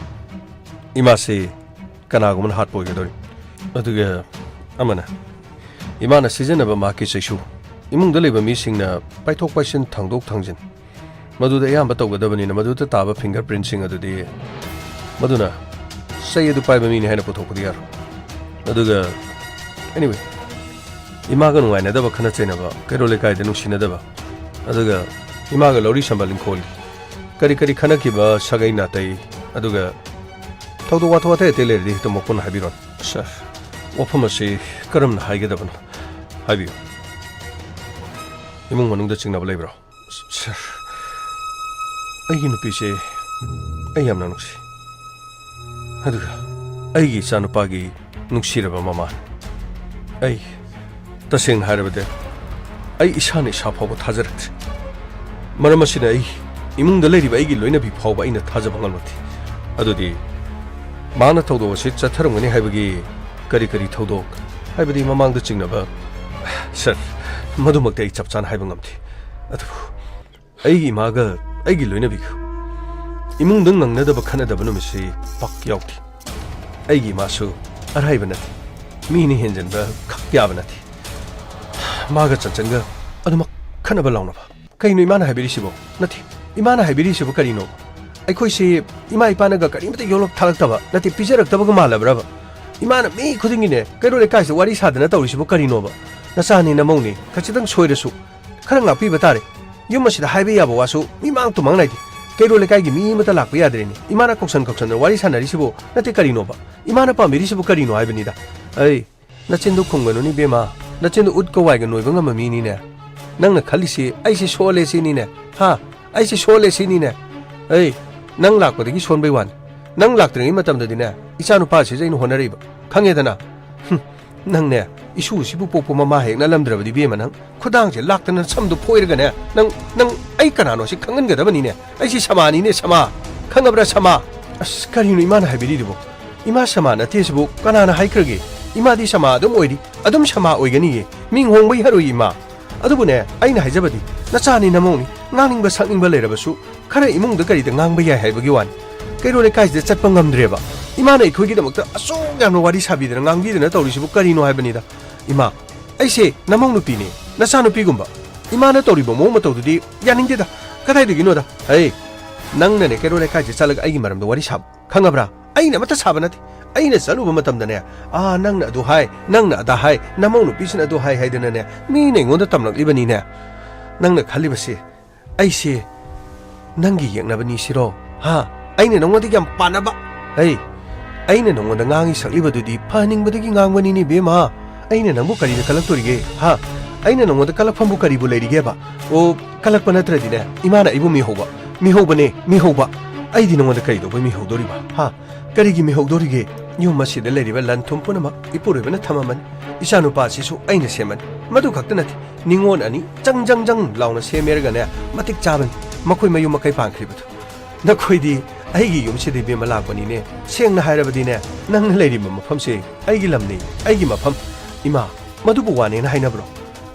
ꯏꯃꯥꯁꯤ ꯀꯅꯥꯒꯨꯝꯕꯅ ꯍꯥꯠꯄ ꯑꯣꯏꯒꯗꯧꯔꯤ꯫" ꯑꯗꯨꯒ ꯑꯃꯅ, "ꯏꯃꯥꯅ ꯁꯤꯖꯤꯟꯅꯕ ꯃꯍꯥꯛꯀꯤ ꯆꯩꯁꯨ, ꯏꯃꯨꯡꯗ ꯂꯩꯕ ꯃꯤꯁꯤꯡꯅ ꯄꯥꯏꯊꯣꯛ ꯄꯥꯏꯁꯤꯟ, ꯊꯥꯡꯗꯣꯛ ꯊꯥꯡꯖꯤꯟ, ꯃꯗꯨꯗ ꯑꯌꯥꯝꯕ ꯇꯧꯒꯗꯕꯅꯤꯅ, ꯃꯗꯨꯗ ꯇꯥꯕ ꯐꯤꯡꯒꯔ ꯄ꯭ꯔꯤꯟꯁꯤꯡ ꯑꯗꯨꯗꯤ, ꯃꯗꯨꯅ ꯆꯩ ꯑꯗꯨ ꯄꯥꯏꯕ ꯃꯤꯅꯤ ꯍꯥꯏꯅ ꯄꯨꯊꯣꯛꯄꯗꯤ ꯌꯥꯔꯣꯏ꯫" ꯑꯗꯨꯒ, anyway, ꯏꯃꯥꯒ ꯅꯨꯡꯉꯥꯏꯅꯗꯕ, ꯈꯠꯅ ꯆꯩꯅꯕ, ꯀꯩꯔꯣꯜ ꯂꯩꯀꯥꯏꯗ ꯅꯨꯡꯁꯤꯅꯗꯕ, ꯑꯗꯨꯒ ꯏꯃꯥꯒ ꯂꯧꯔꯤ ꯁꯝꯕ ꯂꯤꯡꯈꯣꯜꯒꯤ ꯀꯔꯤ ꯀꯔꯤ ꯈꯠꯅꯈꯤꯕ, ꯁꯥꯒꯩ ꯅꯥꯇꯩ, ꯑꯗꯨꯒ ꯊꯧꯗꯣꯛ ꯋꯥꯊꯣꯛ ꯑꯇꯩ ꯑꯇꯩ ꯂꯩꯔꯗꯤ ꯍꯦꯛꯇ ꯃꯄꯨꯟꯅ ꯍꯥꯏꯕꯤꯔꯣꯅꯦ꯫ ꯁꯥꯔ, ꯋꯥꯐꯝ ꯑꯁꯤ ꯀꯔꯝꯅ ꯍꯥꯏꯒꯗꯕꯅꯣ? ꯍꯥꯏꯕꯤꯌꯨ꯫ ꯏꯃꯨꯡ ꯃꯅꯨꯡꯗ ꯆꯤꯡꯅꯕ ꯂꯩꯕ꯭ꯔꯣ? ꯁꯥꯔ, ꯑꯩꯒꯤ ꯅꯨꯄꯤꯁꯦ ꯑꯩ ꯌꯥꯝꯅ ꯅꯨꯡꯁꯤ꯫ ꯑꯗꯨꯒ ꯑꯩꯒꯤ ꯏꯆꯥꯅꯨꯄꯥꯒꯤ ꯅꯨꯡꯁꯤꯔꯕ ꯃꯃꯥꯅꯤ꯫ ꯑꯩ, ꯇꯁꯦꯡꯅ ꯍꯥꯏꯔꯕꯗ, ꯑꯩ ꯏꯁꯥꯅ ꯏꯁꯥ ꯐꯥꯎꯕ ꯊꯥꯖꯔꯛꯇ꯭ꯔꯦ꯫ ꯃꯔꯝ ꯑꯁꯤꯅ ꯑꯩ ꯏꯃꯨꯡꯗ ꯂꯩꯔꯤꯕ ꯑꯩꯒꯤ ꯂꯣꯏꯅꯕꯤ ꯐꯥꯎꯕ ꯑꯩꯅ ꯊꯥꯖꯕ ꯉꯝꯂꯛꯇꯦ꯫ ꯑꯗꯨꯗꯤ ꯃꯥꯅ ꯊꯧꯗꯣꯛ ꯑꯁꯤ ꯆꯠꯊꯔꯝꯒꯅꯤ ꯍꯥꯏꯕꯒꯤ ꯀꯔꯤ ꯀꯔꯤ ꯊꯧꯗꯣꯛ, ꯍꯥꯏꯕꯗꯤ ꯃꯃꯥꯡꯗ ꯆꯤꯡꯅꯕ? ꯁꯥꯔ, ꯃꯗꯨꯃꯛꯇꯤ ꯑꯩ ꯆꯞ ꯆꯥꯅ ꯍꯥꯏꯕ ꯉꯝꯗꯦ꯫ ꯑꯗꯨꯕꯨ ꯑꯩꯒꯤ ꯏꯃꯥꯒ ꯑꯩꯒꯤ ꯂꯣꯏꯅꯕꯤꯒ ꯏꯃꯨꯡꯗ ꯉꯪꯅꯗꯕ ꯈꯠꯅꯗꯕ ꯅꯨꯃꯤꯠꯁꯤ ꯄꯥꯛ ꯌꯥꯎꯗꯦ꯫ ꯑꯩꯒꯤ ꯏꯃꯥꯁꯨ ꯑꯔꯥꯏꯕ ꯅꯠꯇꯦ, ꯃꯤꯅ ꯍꯦꯟꯖꯟꯕ ꯈꯛ ꯌꯥꯕ ꯅꯠꯇꯦ꯫ ꯃꯥꯒ ꯆꯟꯆꯟꯒ ꯑꯗꯨꯃꯛ ꯈꯠꯅꯕ ꯂꯥꯎꯅꯕ꯫ ꯀꯩꯅꯣ ꯏꯃꯥꯅ ꯍꯥꯏꯕꯤꯔꯤꯁꯤꯕꯣ? ꯅꯠꯇꯦ, ꯏꯃꯥꯅ ꯍꯥꯏꯕꯤꯔꯤꯁꯤꯕꯨ ꯀꯔꯤꯅꯣ? ꯑꯩꯈꯣꯏꯁꯤ ꯏꯃꯥ ꯏꯄꯥꯅꯒ ꯀꯔꯤꯃꯇ ꯌꯣꯛꯂꯛ ꯊꯥꯂꯛꯇꯕ ꯅꯠꯇꯦ, ꯄꯤꯖꯔꯛꯇꯕꯒ ꯃꯥꯜꯂꯕ꯭ꯔꯕ? ꯏꯃꯥꯅ ꯃꯤ ꯈꯨꯗꯤꯡꯒꯤꯅꯦ ꯀꯩꯔꯣꯜ ꯂꯩꯀꯥꯏꯁꯤꯗ ꯋꯥꯔꯤ ꯁꯥꯗꯅ ꯇꯧꯔꯤꯁꯤꯕꯨ ꯀꯔꯤꯅꯣꯕ? ꯅꯆꯥꯅꯤ ꯅꯃꯧꯅꯤ, ꯈꯖꯤꯛꯇꯪ ꯁꯣꯏꯔꯁꯨ ꯈꯔ ꯉꯥꯛꯄꯤꯕ ꯇꯥꯔꯦ꯫ ꯌꯨꯝ ꯑꯁꯤꯗ ꯍꯥꯏꯕ ꯌꯥꯕ ꯋꯥꯁꯨ ꯃꯤꯃꯥꯡ ꯇꯨꯃꯥꯡ ꯅꯥꯏꯗꯦ꯫ ꯀꯩꯔꯣꯜ ꯂꯩꯀꯥꯏꯒꯤ ꯃꯤ ꯑꯃꯠꯇ ꯂꯥꯛꯄ ꯌꯥꯗ꯭ꯔꯦꯅꯦ꯫ ꯏꯃꯥꯅ ꯀꯧꯁꯟ ꯀꯧꯁꯟꯗꯅ ꯋꯥꯔꯤ ꯁꯥꯟꯅꯔꯤꯁꯤꯕꯨ ꯅꯠꯇꯦ ꯀꯔꯤꯅꯣꯕ? ꯏꯃꯥꯅ ꯄꯥꯝꯕꯤꯔꯤꯁꯤꯕꯨ ꯀꯔꯤꯅꯣ ꯍꯥꯏꯕꯅꯤꯗ꯫ ꯑꯩ, ꯅꯆꯤꯟꯗꯨ ꯈꯨꯝꯒꯅꯨꯅꯦ ꯏꯕꯦꯝꯃ꯫ ꯅꯆꯤꯟꯗꯨ ꯎꯠꯀ ꯋꯥꯏꯒ ꯅꯣꯏꯕ ꯉꯝꯕ ꯃꯤꯅꯤꯅꯦ꯫ ꯅꯪꯅ ꯈꯜꯂꯤꯁꯤ ꯑꯩꯁꯦ ꯁꯣꯜꯂꯦ ꯁꯤꯅꯤꯅꯦ꯫ ꯍꯥ? ꯑꯩꯁꯦ ꯁꯣꯜꯂꯦ ꯁꯤꯅꯤꯅꯦ꯫ ꯑꯩ, ꯅꯪ ꯂꯥꯛꯄꯗꯒꯤ ꯁꯣꯟꯕꯩ ꯋꯥꯅꯤ꯫ ꯅꯪ ꯂꯥꯛꯇ꯭ꯔꯤꯉꯩ ꯃꯇꯝꯗꯗꯤꯅꯦ, ꯏꯆꯥ ꯅꯨꯄꯥꯁꯤꯁꯨ ꯑꯩꯅ ꯍꯣꯠꯅꯔꯛꯏꯕ꯫ ꯈꯪꯉꯦꯗꯅ? ꯍꯨꯝ, ꯅꯪꯅꯦ, ꯏꯁꯨꯁꯤꯕꯨ ꯄꯣꯛꯄ ꯃꯃꯥ ꯍꯦꯛ ꯅꯠꯂꯝꯗ꯭ꯔꯕꯗꯤ ꯏꯕꯦꯝꯃ ꯅꯪ꯫ ꯈꯨꯗꯥꯡꯁꯦ ꯂꯥꯛꯇꯅ ꯁꯝꯗꯨ ꯐꯣꯏꯔꯒꯅꯦ, ꯅꯪ, ꯅꯪ ꯑꯩ ꯀꯅꯥꯅꯣ ꯁꯤ ꯈꯪꯍꯟꯒꯗꯕꯅꯤꯅꯦ꯫ ꯑꯩꯁꯦ ꯁꯃꯥꯅꯤꯅꯦ, ꯁꯃꯥ꯫ ꯈꯪꯉꯕ꯭ꯔꯥ, ꯁꯃꯥ? ꯑꯁ, ꯀꯔꯤꯅꯣ ꯏꯃꯥꯅ ꯍꯥꯏꯕꯤꯔꯤꯗꯨꯕꯣ? ꯏꯃꯥ ꯁꯃꯥ ꯅꯠꯇꯦ ꯁꯤꯕꯨ ꯀꯅꯥꯅ ꯍꯥꯏꯈ꯭ꯔꯒꯦ? ꯏꯃꯥꯗꯤ ꯁꯃꯥ ꯑꯗꯨꯝ ꯑꯣꯏꯔꯤ, ꯑꯗꯨꯝ ꯁꯃꯥ ꯑꯣꯏꯒꯅꯤꯌꯦ꯫ ꯃꯤꯡ ꯍꯣꯡꯕꯩ ꯍꯔꯣꯏ ꯏꯃꯥ꯫ ꯑꯗꯨꯕꯨꯅꯦ, ꯑꯩꯅ ꯍꯥꯏꯖꯕꯗꯤ, ꯅꯆꯥꯅꯤ ꯅꯃꯧꯅꯤ, ꯉꯥꯡꯅꯤꯡꯕ ꯁꯛꯅꯤꯡꯕ ꯂꯩꯔꯕꯁꯨ ꯈꯔ ꯏꯃꯨꯡꯗ ꯀꯔꯤꯗ ꯉꯥꯡꯕ ꯌꯥꯏ ꯍꯥꯏꯕꯒꯤ ꯋꯥꯅꯤ꯫ ꯀꯩꯔꯣꯜ ꯂꯩꯀꯥꯏꯁꯤꯗ ꯆꯠꯄ ꯉꯝꯗ꯭ꯔꯦꯕ꯫ ꯏꯃꯥꯅ ꯑꯩꯈꯣꯏꯒꯤꯗꯃꯛꯇ ꯑꯁꯨꯛ ꯌꯥꯝꯅ ꯋꯥꯔꯤ ꯁꯥꯕꯤꯗꯅ ꯉꯥꯡꯕꯤꯗꯅ ꯇꯧꯔꯤꯁꯤꯕꯨ ꯀꯔꯤꯅꯣ ꯍꯥꯏꯕꯅꯤꯗ꯫ ꯏꯃꯥ, ꯑꯩꯁꯦ ꯅꯃꯧ ꯅꯨꯄꯤꯅꯤ, ꯅꯆꯥꯅꯨꯄꯤꯒꯨꯝꯕ꯫ ꯏꯃꯥꯅ ꯇꯧꯔꯤꯕ ꯃꯑꯣꯡ ꯃꯇꯧꯗꯨꯗꯤ ꯌꯥꯅꯤꯡꯗꯦꯗ꯫ ꯀꯗꯥꯏꯗꯒꯤꯅꯣꯗ? ꯍꯩ, ꯅꯪꯅꯅꯦ ꯀꯩꯔꯣꯜ ꯂꯩꯀꯥꯏꯁꯦ ꯆꯠꯂꯒ ꯑꯩꯒꯤ ꯃꯔꯝꯗ ꯋꯥꯔꯤ ꯁꯥꯕ, ꯈꯪꯉꯕ꯭ꯔꯥ? ꯑꯩꯅ ꯑꯃꯠꯇ ꯁꯥꯕ ꯅꯠꯇꯦ꯫ ꯑꯩꯅ ꯆꯠꯂꯨꯕ ꯃꯇꯝꯗꯅꯦ, "ꯑꯥ, ꯅꯪꯅ ꯑꯗꯨ ꯍꯥꯏ, ꯅꯪꯅ ꯑꯗꯥ ꯍꯥꯏ, ꯅꯃꯧ ꯅꯨꯄꯤꯁꯤꯅ ꯑꯗꯨ ꯍꯥꯏ" ꯍꯥꯏꯗꯅꯅꯦ, ꯃꯤꯅ ꯑꯩꯉꯣꯟꯗ ꯇꯝꯂꯛꯂꯤꯕꯅꯤꯅꯦ꯫ ꯅꯪꯅ ꯈꯜꯂꯤꯕꯁꯤ ꯑꯩꯁꯦ ꯅꯪꯒꯤ ꯌꯦꯛꯅꯕꯅꯤ ꯁꯤꯔꯣ? ꯍꯥ? ꯑꯩꯅ ꯅꯉꯣꯟꯗ ꯌꯥꯝ ꯄꯥꯟꯅꯕ? ꯍꯩ, ꯑꯩꯅ ꯅꯉꯣꯟꯗ ꯉꯥꯡꯉꯤ ꯁꯛꯂꯤꯕꯗꯨꯗꯤ ꯐꯍꯟꯅꯤꯡꯕꯗꯒꯤ ꯉꯥꯡꯕꯅꯤꯅꯦ ꯏꯕꯦꯝꯃ꯫ ꯑꯩꯅ ꯅꯪꯕꯨ ꯀꯔꯤꯗ ꯀꯜꯂꯛꯇꯣꯔꯤꯒꯦ? ꯍꯥ? ꯑꯩꯅ ꯅꯉꯣꯟꯗ ꯀꯜꯂꯛꯐꯝꯕꯨ ꯀꯔꯤꯕꯨ ꯂꯩꯔꯤꯒꯦꯕ? ꯑꯣ, ꯀꯜꯂꯛꯄ ꯅꯠꯇ꯭ꯔꯗꯤꯅꯦ, ꯏꯃꯥꯅ ꯑꯩꯕꯨ ꯃꯤꯍꯧꯕ, ꯃꯤꯍꯧꯕꯅꯦ, ꯃꯤꯍꯧꯕ꯫ ꯑꯩꯗꯤ ꯅꯉꯣꯟꯗ ꯀꯔꯤ ꯇꯧꯕꯩ ꯃꯤꯍꯧꯗꯣꯔꯤꯕ? ꯍꯥ? ꯀꯔꯤꯒꯤ ꯃꯤꯍꯧꯗꯣꯔꯤꯒꯦ? ꯌꯨꯝ ꯑꯁꯤꯗ ꯂꯩꯔꯤꯕ ꯂꯟ ꯊꯨꯝ ꯄꯨꯝꯅꯃꯛ ꯏꯄꯨꯔꯣꯏꯕꯅ ꯊꯝꯃꯝꯃꯅꯤ꯫ ꯏꯆꯥꯅꯨꯄꯥ ꯑꯁꯤꯁꯨ ꯑꯩꯅ ꯁꯦꯝꯃꯅꯤ꯫ ꯃꯗꯨ ꯈꯛꯇ ꯅꯠꯇꯦ, ꯅꯤꯉꯣꯜ ꯑꯅꯤ ꯆꯪ ꯖꯪ ꯖꯪ ꯂꯥꯎꯅ ꯁꯦꯝꯃꯦꯔꯒꯅꯦ, ꯃꯇꯤꯛ ꯆꯥꯕꯅꯤ꯫ ꯃꯈꯣꯏ ꯃꯌꯨꯝ ꯃꯀꯩ ꯄꯥꯟꯈ꯭ꯔꯤꯕꯗꯨ꯫ ꯅꯈꯣꯏꯗꯤ ꯑꯩꯒꯤ ꯌꯨꯝꯁꯤꯗ ꯏꯕꯦꯝꯃ ꯂꯥꯛꯄꯅꯤꯅꯦ꯫ ꯁꯦꯡꯅ ꯍꯥꯏꯔꯕꯗꯤꯅꯦ, ꯅꯪꯅ ꯂꯩꯔꯤꯕ ꯃꯐꯝꯁꯦ ꯑꯩꯒꯤ ꯂꯝꯅꯤ, ꯑꯩꯒꯤ ꯃꯐꯝ꯫ ꯏꯃꯥ, ꯃꯗꯨꯕꯨ ꯋꯥꯅꯦꯅ ꯍꯥꯏꯅꯕ꯭ꯔꯣ?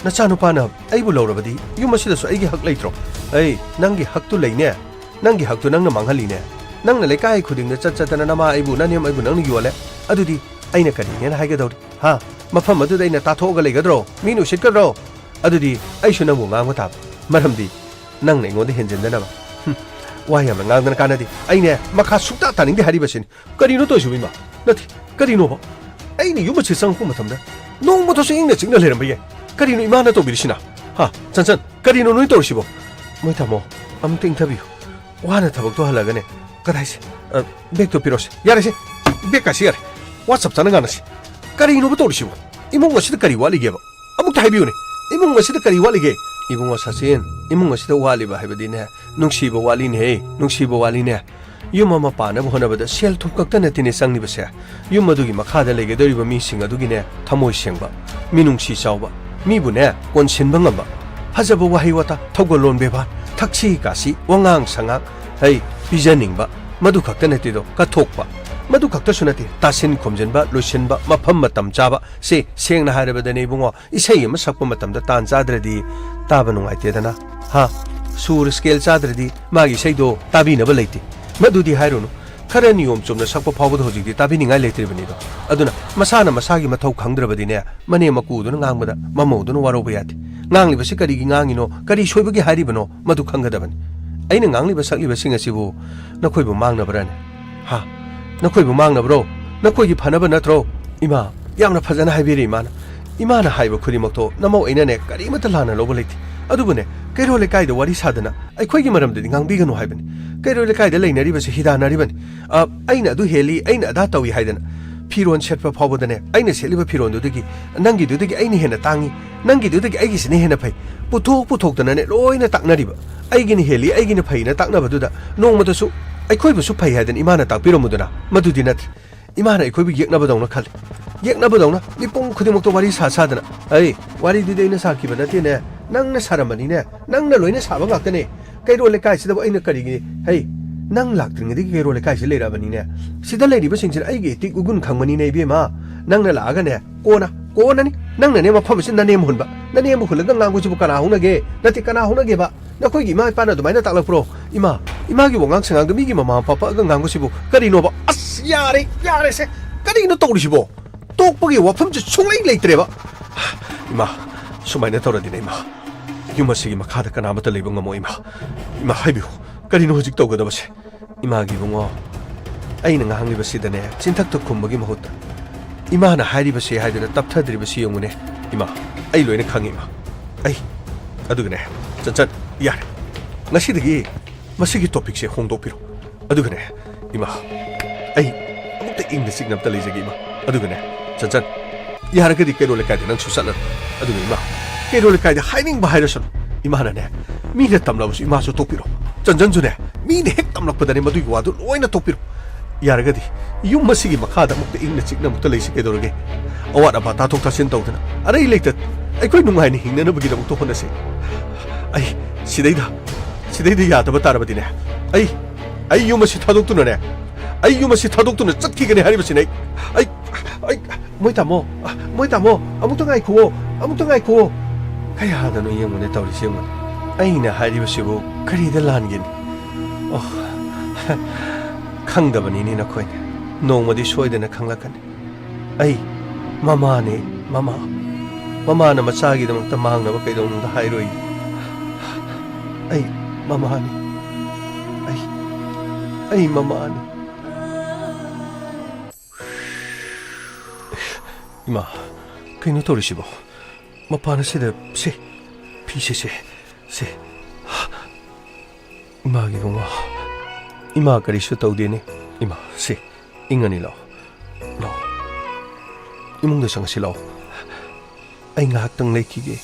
ꯅꯆꯥꯅꯨꯄꯥꯅ ꯑꯩꯕꯨ ꯂꯧꯔꯕꯗꯤ ꯌꯨꯝ ꯑꯁꯤꯗꯁꯨ ꯑꯩꯒꯤ ꯍꯛ ꯂꯩꯇ꯭ꯔꯣ? ꯑꯩ, ꯅꯪꯒꯤ ꯍꯛꯇꯨ ꯂꯩꯅꯦ꯫ ꯅꯪꯒꯤ ꯍꯛꯇꯨ ꯅꯪꯅ ꯃꯥꯡꯍꯜꯂꯤꯅꯦ꯫ ꯅꯪꯅ ꯂꯩꯀꯥꯏ ꯈꯨꯗꯤꯡꯗ ꯆꯠ ꯆꯠꯇꯅ ꯅꯃꯥ ꯑꯩꯕꯨ, ꯅꯅꯦꯝ ꯑꯩꯕꯨ ꯅꯪꯅ ꯌꯣꯜꯂꯦ꯫ ꯑꯗꯨꯗꯤ ꯑꯩꯅ ꯀꯔꯤꯅꯦꯅ ꯍꯥꯏꯒꯗꯧꯔꯤ? ꯍꯥ? ꯃꯐꯝ ꯑꯗꯨꯗ ꯑꯩꯅ ꯇꯥꯊꯣꯛꯑꯒ ꯂꯩꯒꯗ꯭ꯔꯣ? ꯃꯤꯅ ꯎꯁꯤꯠꯀꯗ꯭ꯔꯣ? ꯑꯗꯨꯗꯤ ꯑꯩꯁꯨ ꯅꯪꯕꯨ ꯉꯥꯡꯕ ꯇꯥꯕ꯫ ꯃꯔꯝꯗꯤ ꯅꯪꯅ ꯑꯩꯉꯣꯟꯗ ꯍꯦꯟꯖꯤꯟꯗꯅꯕ꯫ ꯍꯨꯝ, ꯋꯥ ꯌꯥꯝꯅ ꯉꯥꯡꯗꯅ ꯀꯥꯟꯅꯗꯦ꯫ ꯑꯩꯅꯦ ꯃꯈꯥ ꯁꯨꯛꯇꯥ ꯇꯥꯅꯤꯡꯗꯦ ꯍꯥꯏꯔꯤꯕꯁꯤꯅꯤ꯫ ꯀꯔꯤꯅꯣ ꯇꯧꯔꯤꯁꯤꯕꯨ ꯏꯃꯥ? ꯅꯠꯇꯦ, ꯀꯔꯤꯅꯣꯕ? ꯑꯩꯅ ꯌꯨꯝ ꯑꯁꯤ ꯆꯪꯉꯛꯄ ꯃꯇꯝꯗ ꯅꯣꯡꯃꯇꯁꯨ ꯏꯪꯅ ꯆꯤꯛꯅ ꯂꯩꯔꯝꯕ ꯌꯥꯏ꯫ ꯀꯔꯤꯅꯣ ꯏꯃꯥꯅ ꯇꯧꯕꯤꯔꯤꯁꯤꯅ? ꯍꯥ, ꯆꯟꯆꯟ, ꯀꯔꯤꯅꯣ ꯅꯣꯏ ꯇꯧꯔꯤꯁꯤꯕꯣ? ꯃꯣꯏ ꯇꯥꯃꯣ, ꯑꯃꯨꯛꯇ ꯏꯪꯊꯕꯤꯌꯨ꯫ ꯋꯥꯅ ꯊꯕꯛꯇꯣ ꯍꯜꯂꯒꯅꯦ, ꯀꯗꯥꯏꯁꯦ? ꯑ, ꯕꯦꯒꯇꯣ ꯄꯤꯔꯛꯑꯣꯁꯦ꯫ ꯌꯥꯔꯦꯁꯦ, ꯕꯦꯒꯀꯥꯁꯤ ꯌꯥꯔꯦ꯫ ꯋꯥ ꯆꯞ ꯆꯥꯅ ꯉꯥꯡꯅꯁꯤ꯫ ꯀꯔꯤꯅꯣꯕ ꯇꯧꯔꯤꯁꯤꯕꯣ? ꯏꯃꯨꯡ ꯑꯁꯤꯗ ꯀꯔꯤ ꯋꯥꯠꯂꯤꯒꯦꯕ? ꯑꯃꯨꯛꯇ ꯍꯥꯏꯕꯤꯌꯨꯅꯦ, ꯏꯃꯨꯡ ꯑꯁꯤꯗ ꯀꯔꯤ ꯋꯥꯠꯂꯤꯒꯦ? ꯏꯕꯨꯡꯉꯣ ꯁꯆꯤꯟ, ꯏꯃꯨꯡ ꯑꯁꯤꯗ ꯋꯥꯠꯂꯤꯕ ꯍꯥꯏꯕꯗꯤꯅꯦ, ꯅꯨꯡꯁꯤꯕ ꯋꯥꯠꯂꯤꯅꯦꯍꯦ, ꯅꯨꯡꯁꯤꯕ ꯋꯥꯠꯂꯤꯅꯦ꯫ ꯌꯨꯝ ꯑꯃ ꯄꯥꯟꯅꯕ ꯍꯣꯠꯅꯕꯗ ꯁꯦꯜ ꯊꯨꯝ ꯈꯛꯇ ꯅꯠꯇꯦꯅꯦ ꯆꯪꯂꯤꯕꯁꯦ꯫ ꯌꯨꯝ ꯑꯗꯨꯒꯤ ꯃꯈꯥꯗ ꯂꯩꯒꯗꯧꯔꯤꯕ ꯃꯤꯁꯤꯡ ꯑꯗꯨꯒꯤꯅꯦ, ꯊꯃꯣꯏ ꯁꯦꯡꯕ, ꯃꯤꯅꯨꯡꯁꯤ ꯆꯥꯎꯕ, ꯃꯤꯕꯨꯅꯦ ꯀꯣꯟꯁꯤꯟꯕ ꯉꯝꯕ, ꯐꯖꯕ ꯋꯥꯍꯩ ꯋꯥꯇꯥ, ꯊꯧꯒꯜꯂꯣꯟ ꯕꯦꯕꯥꯔ, ꯊꯛꯁꯤ ꯈꯥꯁꯤ, ꯋꯥꯉꯥꯡ ꯁꯉꯥꯡ, ꯍꯩ, ꯄꯤꯖꯅꯤꯡꯕ, ꯃꯗꯨ ꯈꯛꯇ ꯅꯠꯇꯦꯗꯣ, ꯀꯠꯊꯣꯛꯄ, ꯃꯗꯨ ꯈꯛꯇꯁꯨ ꯅꯠꯇꯦ, ꯇꯥꯁꯤꯟ ꯈꯣꯝꯖꯤꯟꯕ, ꯂꯣꯏꯁꯤꯟꯕ, ꯃꯐꯝ ꯃꯇꯝ ꯆꯥꯕ꯫ ꯁꯦ, ꯁꯦꯡꯅ ꯍꯥꯏꯔꯕꯗꯅꯦ ꯏꯕꯨꯡꯉꯣ, ꯏꯁꯩ ꯑꯃ ꯁꯛꯄ ꯃꯇꯝꯗ ꯇꯥꯟ ꯆꯥꯗ꯭ꯔꯗꯤ ꯇꯥꯕ ꯅꯨꯡꯉꯥꯏꯇꯦꯗꯅ꯫ ꯍꯥ? ꯁꯨꯔ ꯁ꯭ꯀꯦꯜ ꯆꯥꯗ꯭ꯔꯗꯤ ꯃꯥꯒꯤ ꯏꯁꯩꯗꯣ ꯇꯥꯕꯤꯅꯕ ꯂꯩꯇꯦ꯫ ꯃꯗꯨꯗꯤ ꯍꯥꯏꯔꯨꯅꯨ, ꯈꯔ ꯅꯤꯌꯣꯝ ꯆꯨꯝꯅ ꯁꯛꯄ ꯐꯥꯎꯕꯗ ꯍꯧꯖꯤꯛꯇꯤ ꯇꯥꯕꯤꯅꯤꯡꯉꯥꯏ ꯂꯩꯇ꯭ꯔꯤꯕꯅꯤꯗꯣ꯫ ꯑꯗꯨꯅ ꯃꯁꯥꯅ ꯃꯁꯥꯒꯤ ꯃꯊꯧ ꯈꯪꯗ꯭ꯔꯕꯗꯤꯅꯦ, ꯃꯅꯦꯝ ꯃꯀꯨꯗꯨꯅ ꯉꯥꯡꯕꯗ ꯃꯃꯧꯗꯨꯅ ꯋꯥꯔꯧꯕ ꯌꯥꯗꯦ꯫ ꯉꯥꯡꯂꯤꯕꯁꯤ ꯀꯔꯤꯒꯤ ꯉꯥꯡꯉꯤꯅꯣ, ꯀꯔꯤ ꯁꯣꯏꯕꯒꯤ ꯍꯥꯏꯔꯤꯕꯅꯣ, ꯃꯗꯨ ꯈꯪꯒꯗꯕꯅꯤ꯫ ꯑꯩꯅ ꯉꯥꯡꯂꯤꯕ ꯁꯛꯂꯤꯕꯁꯤꯡ ꯑꯁꯤꯕꯨ ꯅꯈꯣꯏꯕꯨ ꯃꯥꯡꯅꯕ꯭ꯔꯥꯅꯦ? ꯍꯥ? ꯅꯈꯣꯏꯕꯨ ꯃꯥꯡꯅꯕ꯭ꯔꯣ? ꯅꯈꯣꯏꯒꯤ ꯐꯅꯕ ꯅꯠꯇ꯭ꯔꯣ? ꯏꯃꯥ, ꯌꯥꯝꯅ ꯐꯖꯅ ꯍꯥꯏꯕꯤꯔꯦ ꯏꯃꯥꯅ꯫ ꯏꯃꯥꯅ ꯍꯥꯏꯕ ꯈꯨꯗꯤꯡꯃꯛꯇꯣ ꯅꯃꯧ ꯑꯩꯅꯅꯦ ꯀꯔꯤꯃꯠꯇ ꯂꯥꯟꯅ ꯂꯧꯕ ꯂꯩꯇꯦ꯫ ꯑꯗꯨꯕꯨꯅꯦ, ꯀꯩꯔꯣꯜ ꯂꯩꯀꯥꯏꯗ ꯋꯥꯔꯤ ꯁꯥꯗꯅ ꯑꯩꯈꯣꯏꯒꯤ ꯃꯔꯝꯗꯗꯤ ꯉꯥꯡꯕꯤꯒꯅꯨ ꯍꯥꯏꯕꯅꯤ꯫ ꯀꯩꯔꯣꯜ ꯂꯩꯀꯥꯏꯗ ꯂꯩꯅꯔꯤꯕꯁꯤ ꯍꯤꯗꯥꯟꯅꯔꯤꯕꯅꯤ꯫ ꯑ, ꯑꯩꯅ ꯑꯗꯨ ꯍꯦꯜꯂꯤ, ꯑꯩꯅ ꯑꯗꯥ ꯇꯧꯏ ꯍꯥꯏꯗꯅ꯫ ꯐꯤꯔꯣꯟ ꯁꯦꯠꯄ ꯐꯥꯎꯕꯗꯅꯦ, ꯑꯩꯅ ꯁꯦꯠꯂꯤꯕ ꯐꯤꯔꯣꯟꯗꯨꯗꯒꯤ ꯅꯪꯒꯤꯗꯨꯗꯒꯤ ꯑꯩꯅ ꯍꯦꯟꯅ ꯇꯥꯡꯉꯤ, ꯅꯪꯒꯤꯗꯨꯗꯒꯤ ꯑꯩꯒꯤꯁꯤꯅ ꯍꯦꯟꯅ ꯐꯩ꯫ ꯄꯨꯊꯣꯛ ꯄꯨꯊꯣꯛꯇꯅꯅꯦ ꯂꯣꯏꯅ ꯇꯥꯛꯅꯔꯤꯕ꯫ ꯑꯩꯒꯤꯅ ꯍꯦꯜꯂꯤ, ꯑꯩꯒꯤꯅ ꯐꯩꯅ ꯇꯥꯛꯅꯕꯗꯨꯗ ꯅꯣꯡꯃꯇꯁꯨ ꯑꯩꯈꯣꯏꯕꯨꯁꯨ ꯐꯩ ꯍꯥꯏꯗꯅ ꯏꯃꯥꯅ ꯇꯥꯛꯄꯤꯔꯝꯃꯨꯗꯅ꯫ ꯃꯗꯨꯗꯤ ꯅꯠꯇ꯭ꯔꯦ꯫ ꯏꯃꯥꯅ ꯑꯩꯈꯣꯏꯕꯨ ꯌꯦꯛꯅꯕꯗꯧꯅ ꯈꯜꯂꯤ꯫ ꯌꯦꯛꯅꯕꯗꯧꯅ ꯃꯤꯄꯨꯝ ꯈꯨꯗꯤꯡꯃꯛꯇ ꯋꯥꯔꯤ ꯁꯥ ꯁꯥꯗꯅ, "ꯑꯩ, ꯋꯥꯔꯤꯗꯨꯗꯤ ꯑꯩꯅ ꯁꯥꯈꯤꯕ ꯅꯠꯇꯦꯅꯦ, ꯅꯪꯅ ꯁꯥꯔꯝꯕꯅꯤꯅꯦ, ꯅꯪꯅ ꯂꯣꯏꯅ ꯁꯥꯕ ꯉꯥꯛꯇꯅꯦ꯫ ꯀꯩꯔꯣꯜ ꯂꯩꯀꯥꯏꯁꯤꯗꯕꯨ ꯑꯩꯅ ꯀꯔꯤꯒꯤ, ꯍꯩ, ꯅꯪ ꯂꯥꯛꯇ꯭ꯔꯤꯉꯩꯗꯒꯤ ꯀꯩꯔꯣꯜ ꯂꯩꯀꯥꯏꯁꯤ ꯂꯩꯔꯛꯑꯕꯅꯤꯅꯦ꯫ ꯁꯤꯗ ꯂꯩꯔꯤꯕꯁꯤꯡꯁꯤꯅ ꯑꯩꯒꯤ ꯏꯇꯤꯛ ꯏꯒꯨꯟ ꯈꯪꯕꯅꯤꯅꯦ ꯏꯕꯦꯝꯃ꯫ ꯅꯪꯅ ꯂꯥꯛꯑꯒꯅꯦ, ꯀꯣꯟꯅ, ꯀꯣꯟꯅꯅꯤ꯫ ꯅꯪꯅꯅꯦ ꯃꯐꯝ ꯑꯁꯤ ꯅꯅꯦꯝ ꯍꯨꯟꯕ, ꯅꯅꯦꯝꯕꯨ ꯍꯨꯜꯂꯒ ꯉꯥꯡꯕꯁꯤꯕꯨ ꯀꯅꯥ ꯍꯧꯅꯒꯦ? ꯅꯠꯇꯦ, ꯀꯅꯥ ꯍꯧꯅꯒꯦꯕ? ꯅꯈꯣꯏꯒꯤ ꯏꯃꯥ ꯏꯄꯥꯅ ꯑꯗꯨꯃꯥꯏꯅ ꯇꯥꯛꯂꯛꯄ꯭ꯔꯣ? ꯏꯃꯥ, ꯏꯃꯥꯒꯤ ꯋꯥꯉꯥꯡ ꯁꯉꯥꯡꯗ ꯃꯤꯒꯤ ꯃꯃꯥ ꯃꯄꯥ ꯄꯛꯑꯒ ꯉꯥꯡꯕꯁꯤꯕꯨ ꯀꯔꯤꯅꯣꯕ? ꯑꯁ, ꯌꯥꯔꯦ, ꯌꯥꯔꯦꯁꯦ꯫ ꯀꯔꯤꯅꯣ ꯇꯧꯔꯤꯁꯤꯕꯣ? ꯇꯣꯛꯄꯒꯤ ꯋꯥꯐꯝꯁꯦ ꯁꯨꯡꯂꯩ ꯂꯩꯇ꯭ꯔꯦꯕ꯫ ꯏꯃꯥ, ꯁꯨꯃꯥꯏꯅ ꯇꯧꯔꯗꯤꯅꯦ, ꯏꯃꯥ, ꯌꯨꯝ ꯑꯁꯤꯒꯤ ꯃꯈꯥꯗ ꯀꯅꯥꯃꯠꯇ ꯂꯩꯕ ꯉꯝꯃꯣꯏ, ꯏꯃꯥ꯫ ꯏꯃꯥ, ꯍꯥꯏꯕꯤꯌꯨ, ꯀꯔꯤꯅꯣ ꯍꯧꯖꯤꯛ ꯇꯧꯒꯗꯕꯁꯦ? ꯏꯃꯥꯒꯤ ꯏꯕꯨꯡꯉꯣ, ꯑꯩꯅ ꯉꯥꯡꯂꯤꯕꯁꯤꯗꯅꯦ, ꯆꯤꯟꯊꯛꯇ ꯈꯨꯝꯕꯒꯤ ꯃꯍꯨꯠꯇ ꯏꯃꯥꯅ ꯍꯥꯏꯔꯤꯕꯁꯤ ꯍꯥꯏꯗꯨꯅ ꯇꯞꯊꯗ꯭ꯔꯤꯕꯁꯤ ꯌꯦꯡꯉꯨꯅꯦ꯫ ꯏꯃꯥ, ꯑꯩ ꯂꯣꯏꯅ ꯈꯪꯉꯤ, ꯏꯃꯥ꯫ ꯑꯩ, ꯑꯗꯨꯒꯅꯦ, ꯆꯟꯆꯟ, ꯌꯥꯔꯦ꯫ ꯉꯁꯤꯗꯒꯤ ꯃꯁꯤꯒꯤ ꯇꯣꯄꯤꯛꯁꯦ ꯍꯣꯡꯗꯣꯛꯄꯤꯔꯣ꯫ ꯑꯗꯨꯒꯅꯦ, ꯏꯃꯥ, ꯑꯩ ꯑꯃꯨꯛꯇ ꯏꯪꯅ ꯆꯤꯛꯅ ꯑꯝꯇ ꯂꯩꯖꯒꯦ, ꯏꯃꯥ꯫ ꯑꯗꯨꯒꯅꯦ, ꯆꯟꯆꯟ, ꯌꯥꯔꯒꯗꯤ ꯀꯩꯔꯣꯜ ꯂꯩꯀꯥꯏꯗ ꯅꯪꯁꯨ ꯆꯠꯂꯅꯨ꯫ ꯑꯗꯨꯒ ꯏꯃꯥ, ꯀꯩꯔꯣꯜ ꯂꯩꯀꯥꯏꯗ ꯍꯥꯏꯅꯤꯡꯕ ꯍꯥꯏꯔꯁꯅꯨ꯫ ꯏꯃꯥꯅꯅꯦ, ꯃꯤꯅ ꯇꯝꯂꯕꯁꯨ ꯏꯃꯥꯁꯨ ꯇꯣꯛꯄꯤꯔꯣ꯫ ꯆꯟꯆꯟꯁꯨꯅꯦ, ꯃꯤꯅ ꯍꯦꯛ ꯇꯝꯂꯛꯄꯗꯅꯦ ꯃꯗꯨꯒꯤ ꯋꯥꯗꯨ ꯂꯣꯏꯅ ꯇꯣꯛꯄꯤꯔꯣ꯫ ꯌꯥꯔꯒꯗꯤ ꯌꯨꯝ ꯑꯁꯤꯒꯤ ꯃꯈꯥꯗ ꯑꯃꯨꯛꯇ ꯏꯪꯅ ꯆꯤꯛꯅ ꯑꯃꯨꯛꯇ ꯂꯩꯁꯤ ꯀꯩꯗꯧꯔꯒꯦ? ꯑꯋꯥꯠ ꯑꯄꯥ ꯇꯥꯊꯣꯛ ꯇꯥꯁꯤꯟ ꯇꯧꯗꯅ ꯑꯔꯩ ꯂꯩꯇ ꯑꯩꯈꯣꯏ ꯅꯨꯡꯉꯥꯏꯅ ꯍꯤꯡꯅꯅꯕꯒꯤꯗꯃꯛꯇ ꯍꯣꯠꯅꯁꯤ꯫ ꯑꯩ ꯁꯤꯗꯩꯗ, ꯁꯤꯗꯩꯗ ꯌꯥꯗꯕ ꯇꯥꯔꯕꯗꯤꯅꯦ, ꯑꯩ, ꯑꯩ ꯌꯨꯝ ꯑꯁꯤ ꯊꯥꯗꯣꯛꯇꯨꯅꯅꯦ, ꯑꯩ ꯌꯨꯝ ꯑꯁꯤ ꯊꯥꯗꯣꯛꯇꯨꯅ ꯆꯠꯈꯤꯒꯅꯤ ꯍꯥꯏꯔꯤꯕꯁꯤꯅꯦ꯫ ꯑꯩ, ꯑꯩ, ꯑꯩ, ꯃꯣꯏ ꯇꯥꯃꯣ, ꯃꯣꯏ ꯇꯥꯃꯣ, ꯑꯃꯨꯛꯇ ꯉꯥꯏꯈꯨꯑꯣ, ꯑꯃꯨꯛꯇ ꯉꯥꯏꯈꯨꯑꯣ꯫ ꯀꯌꯥꯗꯅꯣ ꯌꯦꯡꯉꯨꯅꯦ ꯇꯧꯔꯤꯁꯦ, ꯌꯦꯡꯉꯨꯅꯦ꯫ ꯑꯩꯅ ꯍꯥꯏꯔꯤꯕꯁꯤꯕꯨ ꯀꯔꯤꯗ ꯂꯥꯟꯒꯦꯅꯦ? ꯑꯣ, ꯈꯪꯗꯕꯅꯤꯅꯦ ꯅꯈꯣꯏꯅ꯫ ꯅꯣꯡꯃꯗꯤ ꯁꯣꯏꯗꯅ ꯈꯪꯂꯛꯀꯅꯤ꯫ ꯑꯩ ꯃꯃꯥꯅꯦ, ꯃꯃꯥ꯫ ꯃꯃꯥꯅ ꯃꯆꯥꯒꯤꯗꯃꯛꯇ ꯃꯥꯡꯅꯕ ꯀꯩꯗꯧꯅꯨꯡꯗ ꯍꯥꯏꯔꯣꯏ꯫ ꯑꯩ ꯃꯃꯥꯅꯤ꯫ ꯑꯩ, ꯑꯩ ꯃꯃꯥꯅꯤ꯫ ꯏꯃꯥ, ꯀꯩꯅꯣ ꯇꯧꯔꯤꯁꯤꯕꯣ? ꯃꯄꯥꯟ ꯑꯁꯤꯗ, ꯁꯦ, ꯐꯤꯁꯦ, ꯁꯦ, ꯁꯦ꯫ ꯏꯃꯥꯒꯤ ꯃꯃꯥ, ꯏꯃꯥ ꯀꯔꯤꯁꯨ ꯇꯧꯗꯦꯅꯦ꯫ ꯏꯃꯥ, ꯁꯦ, ꯏꯪꯉꯅꯤ, ꯂꯥꯛꯑꯣ, ꯂꯥꯛꯑꯣ꯫ ꯏꯃꯨꯡꯗ ꯆꯪꯉꯁꯤ, ꯂꯥꯛꯑꯣ꯫ ꯑꯩ ꯉꯥꯏꯍꯥꯛꯇꯪ ꯂꯩꯈꯤꯒꯦ꯫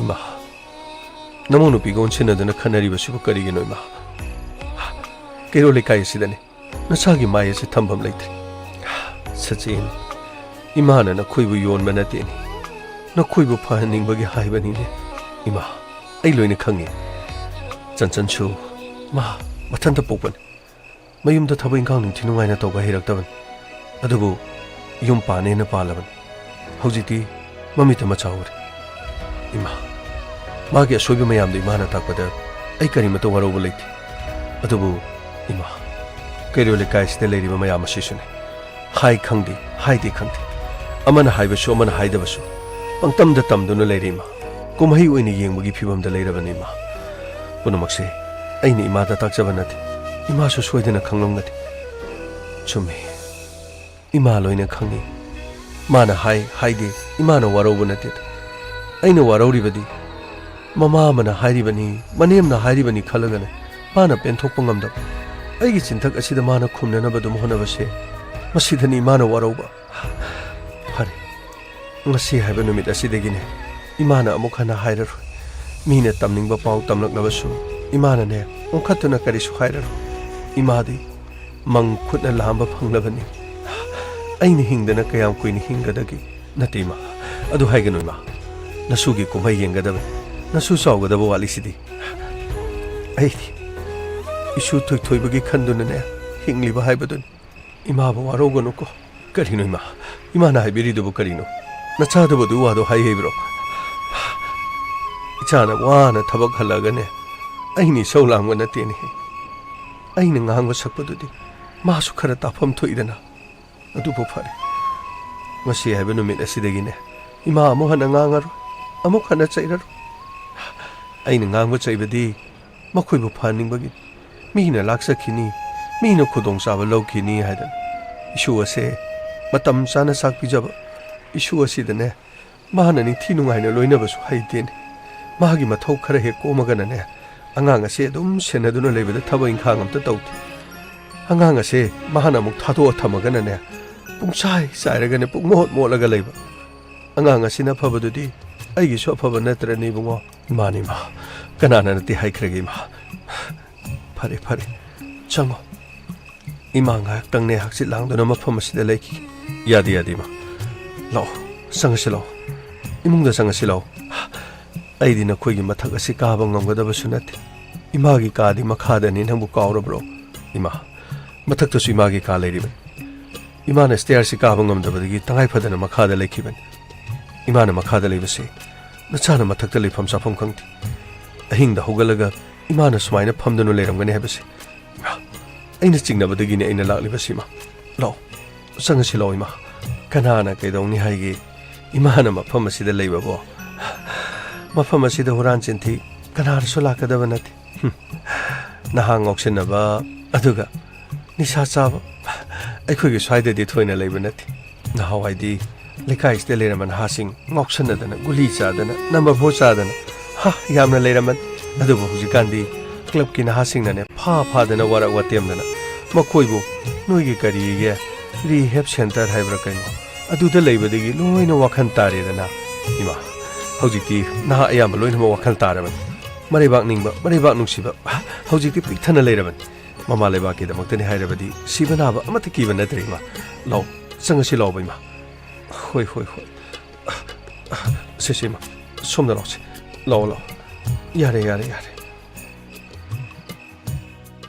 ꯏꯃꯥ, ꯅꯃꯧ ꯅꯨꯄꯤꯒ ꯑꯣꯟꯁꯤꯟꯅꯗꯨꯅ ꯈꯟꯅꯔꯤꯕꯁꯤꯕꯨ ꯀꯔꯤꯒꯤꯅꯣ, ꯏꯃꯥ? ꯀꯩꯔꯣꯜ ꯂꯩꯀꯥꯏ ꯑꯁꯤꯗꯅꯦ ꯅꯆꯥꯒꯤ ꯃꯥꯏ ꯑꯁꯤ ꯊꯝꯐꯝ ꯂꯩꯇ꯭ꯔꯦ꯫ ꯁꯆꯦꯟ, ꯏꯃꯥꯅ ꯅꯈꯣꯏꯕꯨ ꯌꯣꯟꯕ ꯅꯠꯇꯦꯅꯦ, ꯅꯈꯣꯏꯕꯨ ꯐꯍꯟꯅꯤꯡꯕꯒꯤ ꯍꯥꯏꯕꯅꯤꯅꯦ꯫ ꯏꯃꯥ, ꯑꯩ ꯂꯣꯏꯅ ꯈꯪꯉꯤ꯫ ꯆꯟꯆꯟꯁꯨ ꯃꯥ ꯃꯊꯟꯇ ꯄꯣꯛꯄꯅꯤ꯫ ꯃꯌꯨꯝꯗ ꯊꯕꯛ ꯏꯪꯈꯥꯡ ꯅꯤꯡꯊꯤ ꯅꯨꯡꯉꯥꯏꯅ ꯇꯧꯕ ꯍꯩꯔꯛꯇꯕꯅꯤ꯫ ꯑꯗꯨꯕꯨ ꯌꯨꯝ ꯄꯥꯟꯅꯦꯅ ꯄꯥꯜꯂꯕꯅꯤ꯫ ꯍꯧꯖꯤꯛꯇꯤ ꯃꯃꯤꯠꯇ ꯃꯆꯥ ꯎꯔꯦ꯫ ꯏꯃꯥ, ꯃꯥꯒꯤ ꯑꯁꯣꯏꯕ ꯃꯌꯥꯝꯗꯨ ꯏꯃꯥꯅ ꯇꯥꯛꯄꯗ ꯑꯩ ꯀꯔꯤꯃꯠꯇ ꯋꯥꯔꯧꯕ ꯂꯩꯇꯦ꯫ ꯑꯗꯨꯕꯨ ꯏꯃꯥ, ꯀꯩꯔꯣꯜ ꯂꯩꯀꯥꯏꯁꯤꯗ ꯂꯩꯔꯤꯕ ꯃꯌꯥꯝ ꯑꯁꯤꯁꯨꯅꯤ꯫ ꯍꯥꯏ ꯈꯪꯗꯦ, ꯍꯥꯏꯗꯦ ꯈꯪꯗꯦ꯫ ꯑꯃꯅ ꯍꯥꯏꯕꯁꯨ, ꯑꯃꯅ ꯍꯥꯏꯗꯕꯁꯨ꯫ ꯄꯪꯇꯝꯗ ꯇꯝꯗꯨꯅ ꯂꯩꯔꯦ, ꯏꯃꯥ꯫ ꯀꯨꯝꯍꯩ ꯑꯣꯏꯅ ꯌꯦꯡꯕꯒꯤ ꯐꯤꯕꯝꯗ ꯂꯩꯔꯕꯅꯤ, ꯏꯃꯥ꯫ ꯄꯨꯝꯅꯃꯛꯁꯦ ꯑꯩꯅ ꯏꯃꯥꯗ ꯇꯥꯛꯆꯕ ꯅꯠꯇꯦ꯫ ꯏꯃꯥꯁꯨ ꯁꯣꯏꯗꯅ ꯈꯪꯂꯝꯒꯅꯤ꯫ ꯆꯨꯝꯃꯤ꯫ ꯏꯃꯥ ꯂꯣꯏꯅ ꯈꯪꯉꯤ꯫ ꯃꯥꯅ ꯍꯥꯏ ꯍꯥꯏꯗꯦ, ꯏꯃꯥꯅ ꯋꯥꯔꯧꯕ ꯅꯠꯇꯦꯗ꯫ ꯑꯩꯅ ꯋꯥꯔꯧꯔꯤꯕꯗꯤ ꯃꯃꯥ ꯑꯃꯅ ꯍꯥꯏꯔꯤꯕꯅꯤ, ꯃꯅꯦꯝꯅ ꯍꯥꯏꯔꯤꯕꯅꯤ ꯈꯜꯂꯒꯅꯦ ꯃꯥꯅ ꯄꯦꯟꯊꯣꯛꯄ ꯉꯝꯗꯕ꯫ ꯑꯩꯒꯤ ꯆꯤꯟꯊꯛ ꯑꯁꯤꯗ ꯃꯥꯅ ꯈꯨꯝꯅꯅꯕ ꯑꯗꯨꯝ ꯍꯣꯠꯅꯕꯁꯦ, ꯃꯁꯤꯗꯅꯤ ꯏꯃꯥꯅ ꯋꯥꯔꯧꯕ꯫ ꯐꯔꯦ, ꯉꯁꯤ ꯍꯥꯏꯕ ꯅꯨꯃꯤꯠ ꯑꯁꯤꯗꯒꯤꯅꯦ ꯏꯃꯥꯅ ꯑꯃꯨꯛ ꯍꯟꯅ ꯍꯥꯏꯔꯔꯣꯏ꯫ ꯃꯤꯅ ꯇꯝꯅꯤꯡꯕ ꯄꯥꯎ ꯇꯝꯂꯛꯂꯕꯁꯨ ꯏꯃꯥꯅꯅꯦ ꯑꯣꯟꯈꯠꯇꯨꯅ ꯀꯔꯤꯁꯨ ꯍꯥꯏꯔꯔꯣꯏ꯫ ꯏꯃꯥꯗꯤ ꯃꯪ ꯈꯨꯠꯅ ꯂꯥꯝꯕ ꯐꯪꯂꯕꯅꯤ꯫ ꯑꯩꯅ ꯍꯤꯡꯗꯅ ꯀꯌꯥꯝ ꯀꯨꯏꯅ ꯍꯤꯡꯒꯗꯒꯦ? ꯅꯠꯇꯦ ꯏꯃꯥ, ꯑꯗꯨ ꯍꯥꯏꯒꯅꯨ ꯏꯃꯥ꯫ ꯅꯁꯨꯒꯤ ꯀꯨꯝꯍꯩ ꯌꯦꯡꯒꯗꯕꯅꯤ꯫ ꯅꯁꯨ ꯆꯥꯎꯒꯗꯕ ꯋꯥꯠꯂꯤꯁꯤꯗꯤ꯫ ꯑꯩꯗꯤ ꯏꯁꯨ ꯊꯣꯏꯊꯣꯏꯕꯒꯤ ꯈꯟꯗꯨꯅꯅꯦ ꯍꯤꯡꯂꯤꯕ ꯍꯥꯏꯕꯗꯨꯅꯤ꯫ ꯏꯃꯥꯕꯨ ꯋꯥꯔꯧꯒꯅꯨꯀꯣ꯫ ꯀꯔꯤꯅꯣ ꯏꯃꯥ? ꯏꯃꯥꯅ ꯍꯥꯏꯕꯤꯔꯤꯗꯨꯕꯨ ꯀꯔꯤꯅꯣ? ꯅꯆꯥꯗꯨꯕꯨ ꯑꯗꯨ ꯋꯥꯗꯣ ꯍꯥꯏ ꯍꯩꯕ꯭ꯔꯣ? ꯏꯆꯥꯅ ꯋꯥꯅ ꯊꯕꯛ ꯍꯜꯂꯛꯑꯒꯅꯦ ꯑꯩꯅ ꯏꯁꯧ ꯂꯥꯡꯕ ꯅꯠꯇꯦꯅꯦ꯫ ꯑꯩꯅ ꯉꯥꯡꯕ ꯁꯛꯄꯗꯨꯗꯤ ꯃꯥꯁꯨ ꯈꯔ ꯇꯥꯐꯝ ꯊꯣꯛꯏꯗꯅ꯫ ꯑꯗꯨꯕꯨ ꯐꯔꯦ, ꯉꯁꯤ ꯍꯥꯏꯕ ꯅꯨꯃꯤꯠ ꯑꯁꯤꯗꯒꯤꯅꯦ ꯏꯃꯥ ꯑꯃꯨꯛ ꯍꯟꯅ ꯉꯥꯡꯉꯔꯣꯏ, ꯑꯃꯨꯛ ꯍꯟꯅ ꯆꯩꯔꯔꯣꯏ꯫ ꯑꯩꯅ ꯉꯥꯡꯕ ꯆꯩꯕꯗꯤ ꯃꯈꯣꯏꯕꯨ ꯐꯍꯟꯅꯤꯡꯕꯒꯤ꯫ ꯃꯤꯅ ꯂꯥꯛꯆꯈꯤꯅꯤ, ꯃꯤꯅ ꯈꯨꯗꯣꯡꯆꯥꯕ ꯂꯧꯈꯤꯅꯤ ꯍꯥꯏꯗꯅ ꯏꯁꯨ ꯑꯁꯦ ꯃꯇꯝ ꯆꯥꯅ ꯆꯥꯛ ꯄꯤꯖꯕ꯫ ꯏꯁꯨ ꯑꯁꯤꯗꯅꯦ ꯃꯥꯅ ꯅꯤꯡꯊꯤ ꯅꯨꯡꯉꯥꯏꯅ ꯂꯣꯏꯅꯕꯁꯨ ꯍꯩꯇꯦꯅꯦ꯫ ꯃꯥꯒꯤ ꯃꯊꯧ ꯈꯔ ꯍꯦꯛ ꯀꯣꯝꯃꯒꯅꯅꯦ ꯑꯉꯥꯡ ꯑꯁꯦ ꯑꯗꯨꯝ ꯁꯦꯟꯅꯗꯨꯅ ꯂꯩꯕꯗ ꯊꯕꯛ ꯏꯪꯈꯥꯡ ꯑꯝꯇ ꯇꯧꯗꯦ꯫ ꯑꯉꯥꯡ ꯑꯁꯦ ꯃꯥꯅ ꯑꯃꯨꯛ ꯊꯥꯗꯣꯛꯑ ꯊꯝꯃꯒꯅꯅꯦ ꯄꯨꯡꯆꯥꯏ ꯆꯥꯏꯔꯒꯅꯦ ꯄꯨꯡꯃꯣꯠ ꯃꯣꯠꯂꯒ ꯂꯩꯕ꯫ ꯑꯉꯥꯡ ꯑꯁꯤꯅ ꯐꯕꯗꯨꯗꯤ ꯑꯩꯒꯤꯁꯨ ꯑꯐꯕ ꯅꯠꯇ꯭ꯔꯅꯦ ꯏꯕꯨꯡꯉꯣ? ꯃꯥꯅꯤ ꯏꯃꯥ, ꯀꯅꯥꯅ ꯅꯠꯇꯦ ꯍꯥꯏꯈ꯭ꯔꯒꯦ ꯏꯃꯥ? ꯐꯔꯦ ꯐꯔꯦ, ꯆꯪꯉꯣ꯫ ꯏꯃꯥ ꯉꯥꯏꯍꯥꯛꯇꯪꯅꯦ ꯍꯛꯆꯤꯠ ꯂꯥꯡꯗꯨꯅ ꯃꯐꯝ ꯑꯁꯤꯗ ꯂꯩꯈꯤꯒꯦ꯫ ꯌꯥꯗꯦ ꯌꯥꯗꯦ ꯏꯃꯥ, ꯂꯥꯛꯑꯣ, ꯆꯪꯉꯁꯤ ꯂꯥꯛꯑꯣ, ꯏꯃꯨꯡꯗ ꯆꯪꯉꯁꯤ ꯂꯥꯛꯑꯣ꯫ ꯑꯩꯗꯤ ꯅꯈꯣꯏꯒꯤ ꯃꯊꯛ ꯑꯁꯤ ꯀꯥꯕ ꯉꯝꯒꯗꯕꯁꯨ ꯅꯠꯇꯦ꯫ ꯏꯃꯥꯒꯤ ꯀꯥꯗꯤ ꯃꯈꯥꯗꯅꯤ, ꯅꯪꯕꯨ ꯀꯥꯎꯔꯕ꯭ꯔꯣ? ꯏꯃꯥ, ꯃꯊꯛꯇꯁꯨ ꯏꯃꯥꯒꯤ ꯀꯥ ꯂꯩꯔꯤꯕꯅꯤ꯫ ꯏꯃꯥꯅ ꯁ꯭ꯇꯦꯌꯔꯁꯤ ꯀꯥꯕ ꯉꯝꯗꯕꯗꯒꯤ ꯇꯉꯥꯏ ꯐꯗꯅ ꯃꯈꯥꯗ ꯂꯩꯈꯤꯕꯅꯤ꯫ ꯏꯃꯥꯅ ꯃꯈꯥꯗ ꯂꯩꯕꯁꯦ ꯅꯆꯥꯅ ꯃꯊꯛꯇ ꯂꯩꯐꯝ ꯆꯥꯐꯝ ꯈꯪꯗꯦ꯫ ꯑꯍꯤꯡꯗ ꯍꯧꯒꯠꯂꯒ ꯏꯃꯥꯅ ꯁꯨꯃꯥꯏꯅ ꯐꯝꯗꯨꯅ ꯂꯩꯔꯝꯒꯅꯤ ꯍꯥꯏꯕꯁꯦ꯫ ꯏꯃꯥ, ꯑꯩꯅ ꯆꯤꯡꯅꯕꯗꯒꯤꯅꯦ ꯑꯩꯅ ꯂꯥꯛꯂꯤꯕꯁꯤ ꯏꯃꯥ꯫ ꯂꯥꯛꯑꯣ, ꯆꯪꯉꯁꯤ ꯂꯥꯛꯑꯣ ꯏꯃꯥ꯫ ꯀꯅꯥꯅ ꯀꯩꯗꯧꯅꯤ ꯍꯥꯏꯒꯦ? ꯏꯃꯥꯅ ꯃꯐꯝ ꯑꯁꯤꯗ ꯂꯩꯕꯕꯣ? ꯃꯐꯝ ꯑꯁꯤꯗ ꯍꯨꯔꯥꯟ ꯆꯤꯟꯊꯤ ꯀꯅꯥꯅꯁꯨ ꯂꯥꯛꯀꯗꯕ ꯅꯠꯇꯦ꯫ ꯍꯨꯝ꯫ ꯅꯍꯥ ꯉꯥꯎꯁꯤꯟꯅꯕ, ꯑꯗꯨꯒ ꯅꯤꯁꯥ ꯆꯥꯕ, ꯑꯩꯈꯣꯏꯒꯤ ꯁ꯭ꯋꯥꯏꯗꯗꯤ ꯊꯣꯏꯅ ꯂꯩꯕ ꯅꯠꯇꯦ꯫ ꯅꯍꯥꯟꯋꯥꯏꯗꯤ ꯂꯩꯀꯥꯏꯁꯤꯗ ꯂꯩꯔꯝꯕ ꯅꯍꯥꯁꯤꯡ ꯉꯥꯎꯁꯟꯅꯗꯅ, ꯒꯨꯂꯤ ꯆꯥꯗꯅ, ꯅꯝꯕꯔ ꯐꯣꯔ ꯆꯥꯗꯅ, ꯍꯥ, ꯌꯥꯝꯅ ꯂꯩꯔꯝꯕꯅꯤ꯫ ꯑꯗꯨꯕꯨ ꯍꯧꯖꯤꯛꯀꯥꯟꯗꯤ ꯀ꯭ꯂꯕꯀꯤ ꯅꯍꯥꯁꯤꯡꯅꯅꯦ ꯐꯥ ꯐꯥꯗꯅ, ꯋꯥꯔꯛ ꯋꯥꯇꯦꯝꯗꯅ ꯃꯈꯣꯏꯕꯨ ꯅꯣꯏꯒꯤ ꯀꯔꯤꯒꯤ ꯔꯤꯍꯦꯕ ꯁꯦꯟꯇꯔ ꯍꯥꯏꯕ꯭ꯔꯥ ꯀꯩꯅꯣ, ꯑꯗꯨꯗ ꯂꯩꯕꯗꯒꯤ ꯂꯣꯏꯅ ꯋꯥꯈꯜ ꯇꯥꯔꯦꯗꯅ꯫ ꯏꯃꯥ, ꯍꯧꯖꯤꯛꯇꯤ ꯅꯍꯥ ꯑꯌꯥꯝꯕ ꯂꯣꯏꯅꯃꯛ ꯋꯥꯈꯜ ꯇꯥꯔꯕꯅꯤ꯫ ꯃꯔꯩꯕꯥꯛ ꯅꯤꯡꯕ, ꯃꯔꯩꯕꯥꯛ ꯅꯨꯡꯁꯤꯕ ꯍꯧꯖꯤꯛꯇꯤ ꯄꯤꯛ ꯊꯟꯅ ꯂꯩꯔꯕꯅꯤ꯫ ꯃꯃꯥ ꯂꯩꯕꯥꯛꯀꯤꯗꯃꯛꯇꯅꯤ ꯍꯥꯏꯔꯕꯗꯤ ꯁꯤꯕ ꯅꯥꯕ ꯑꯃꯠꯇ ꯀꯤꯕ ꯅꯠꯇ꯭ꯔꯦ, ꯏꯃꯥ꯫ ꯂꯥꯎ, ꯆꯪꯉꯁꯤ ꯂꯥꯎꯕ, ꯏꯃꯥ꯫ ꯍꯣꯏ, ꯍꯣꯏ, ꯍꯣꯏ꯫ ꯁꯦ, ꯁꯦ, ꯏꯃꯥ, ꯁꯣꯝꯗ ꯂꯥꯎꯁꯦ꯫ ꯂꯥꯎ, ꯂꯥꯎ꯫ ꯌꯥꯔꯦ, ꯌꯥꯔꯦ, ꯌꯥꯔꯦ꯫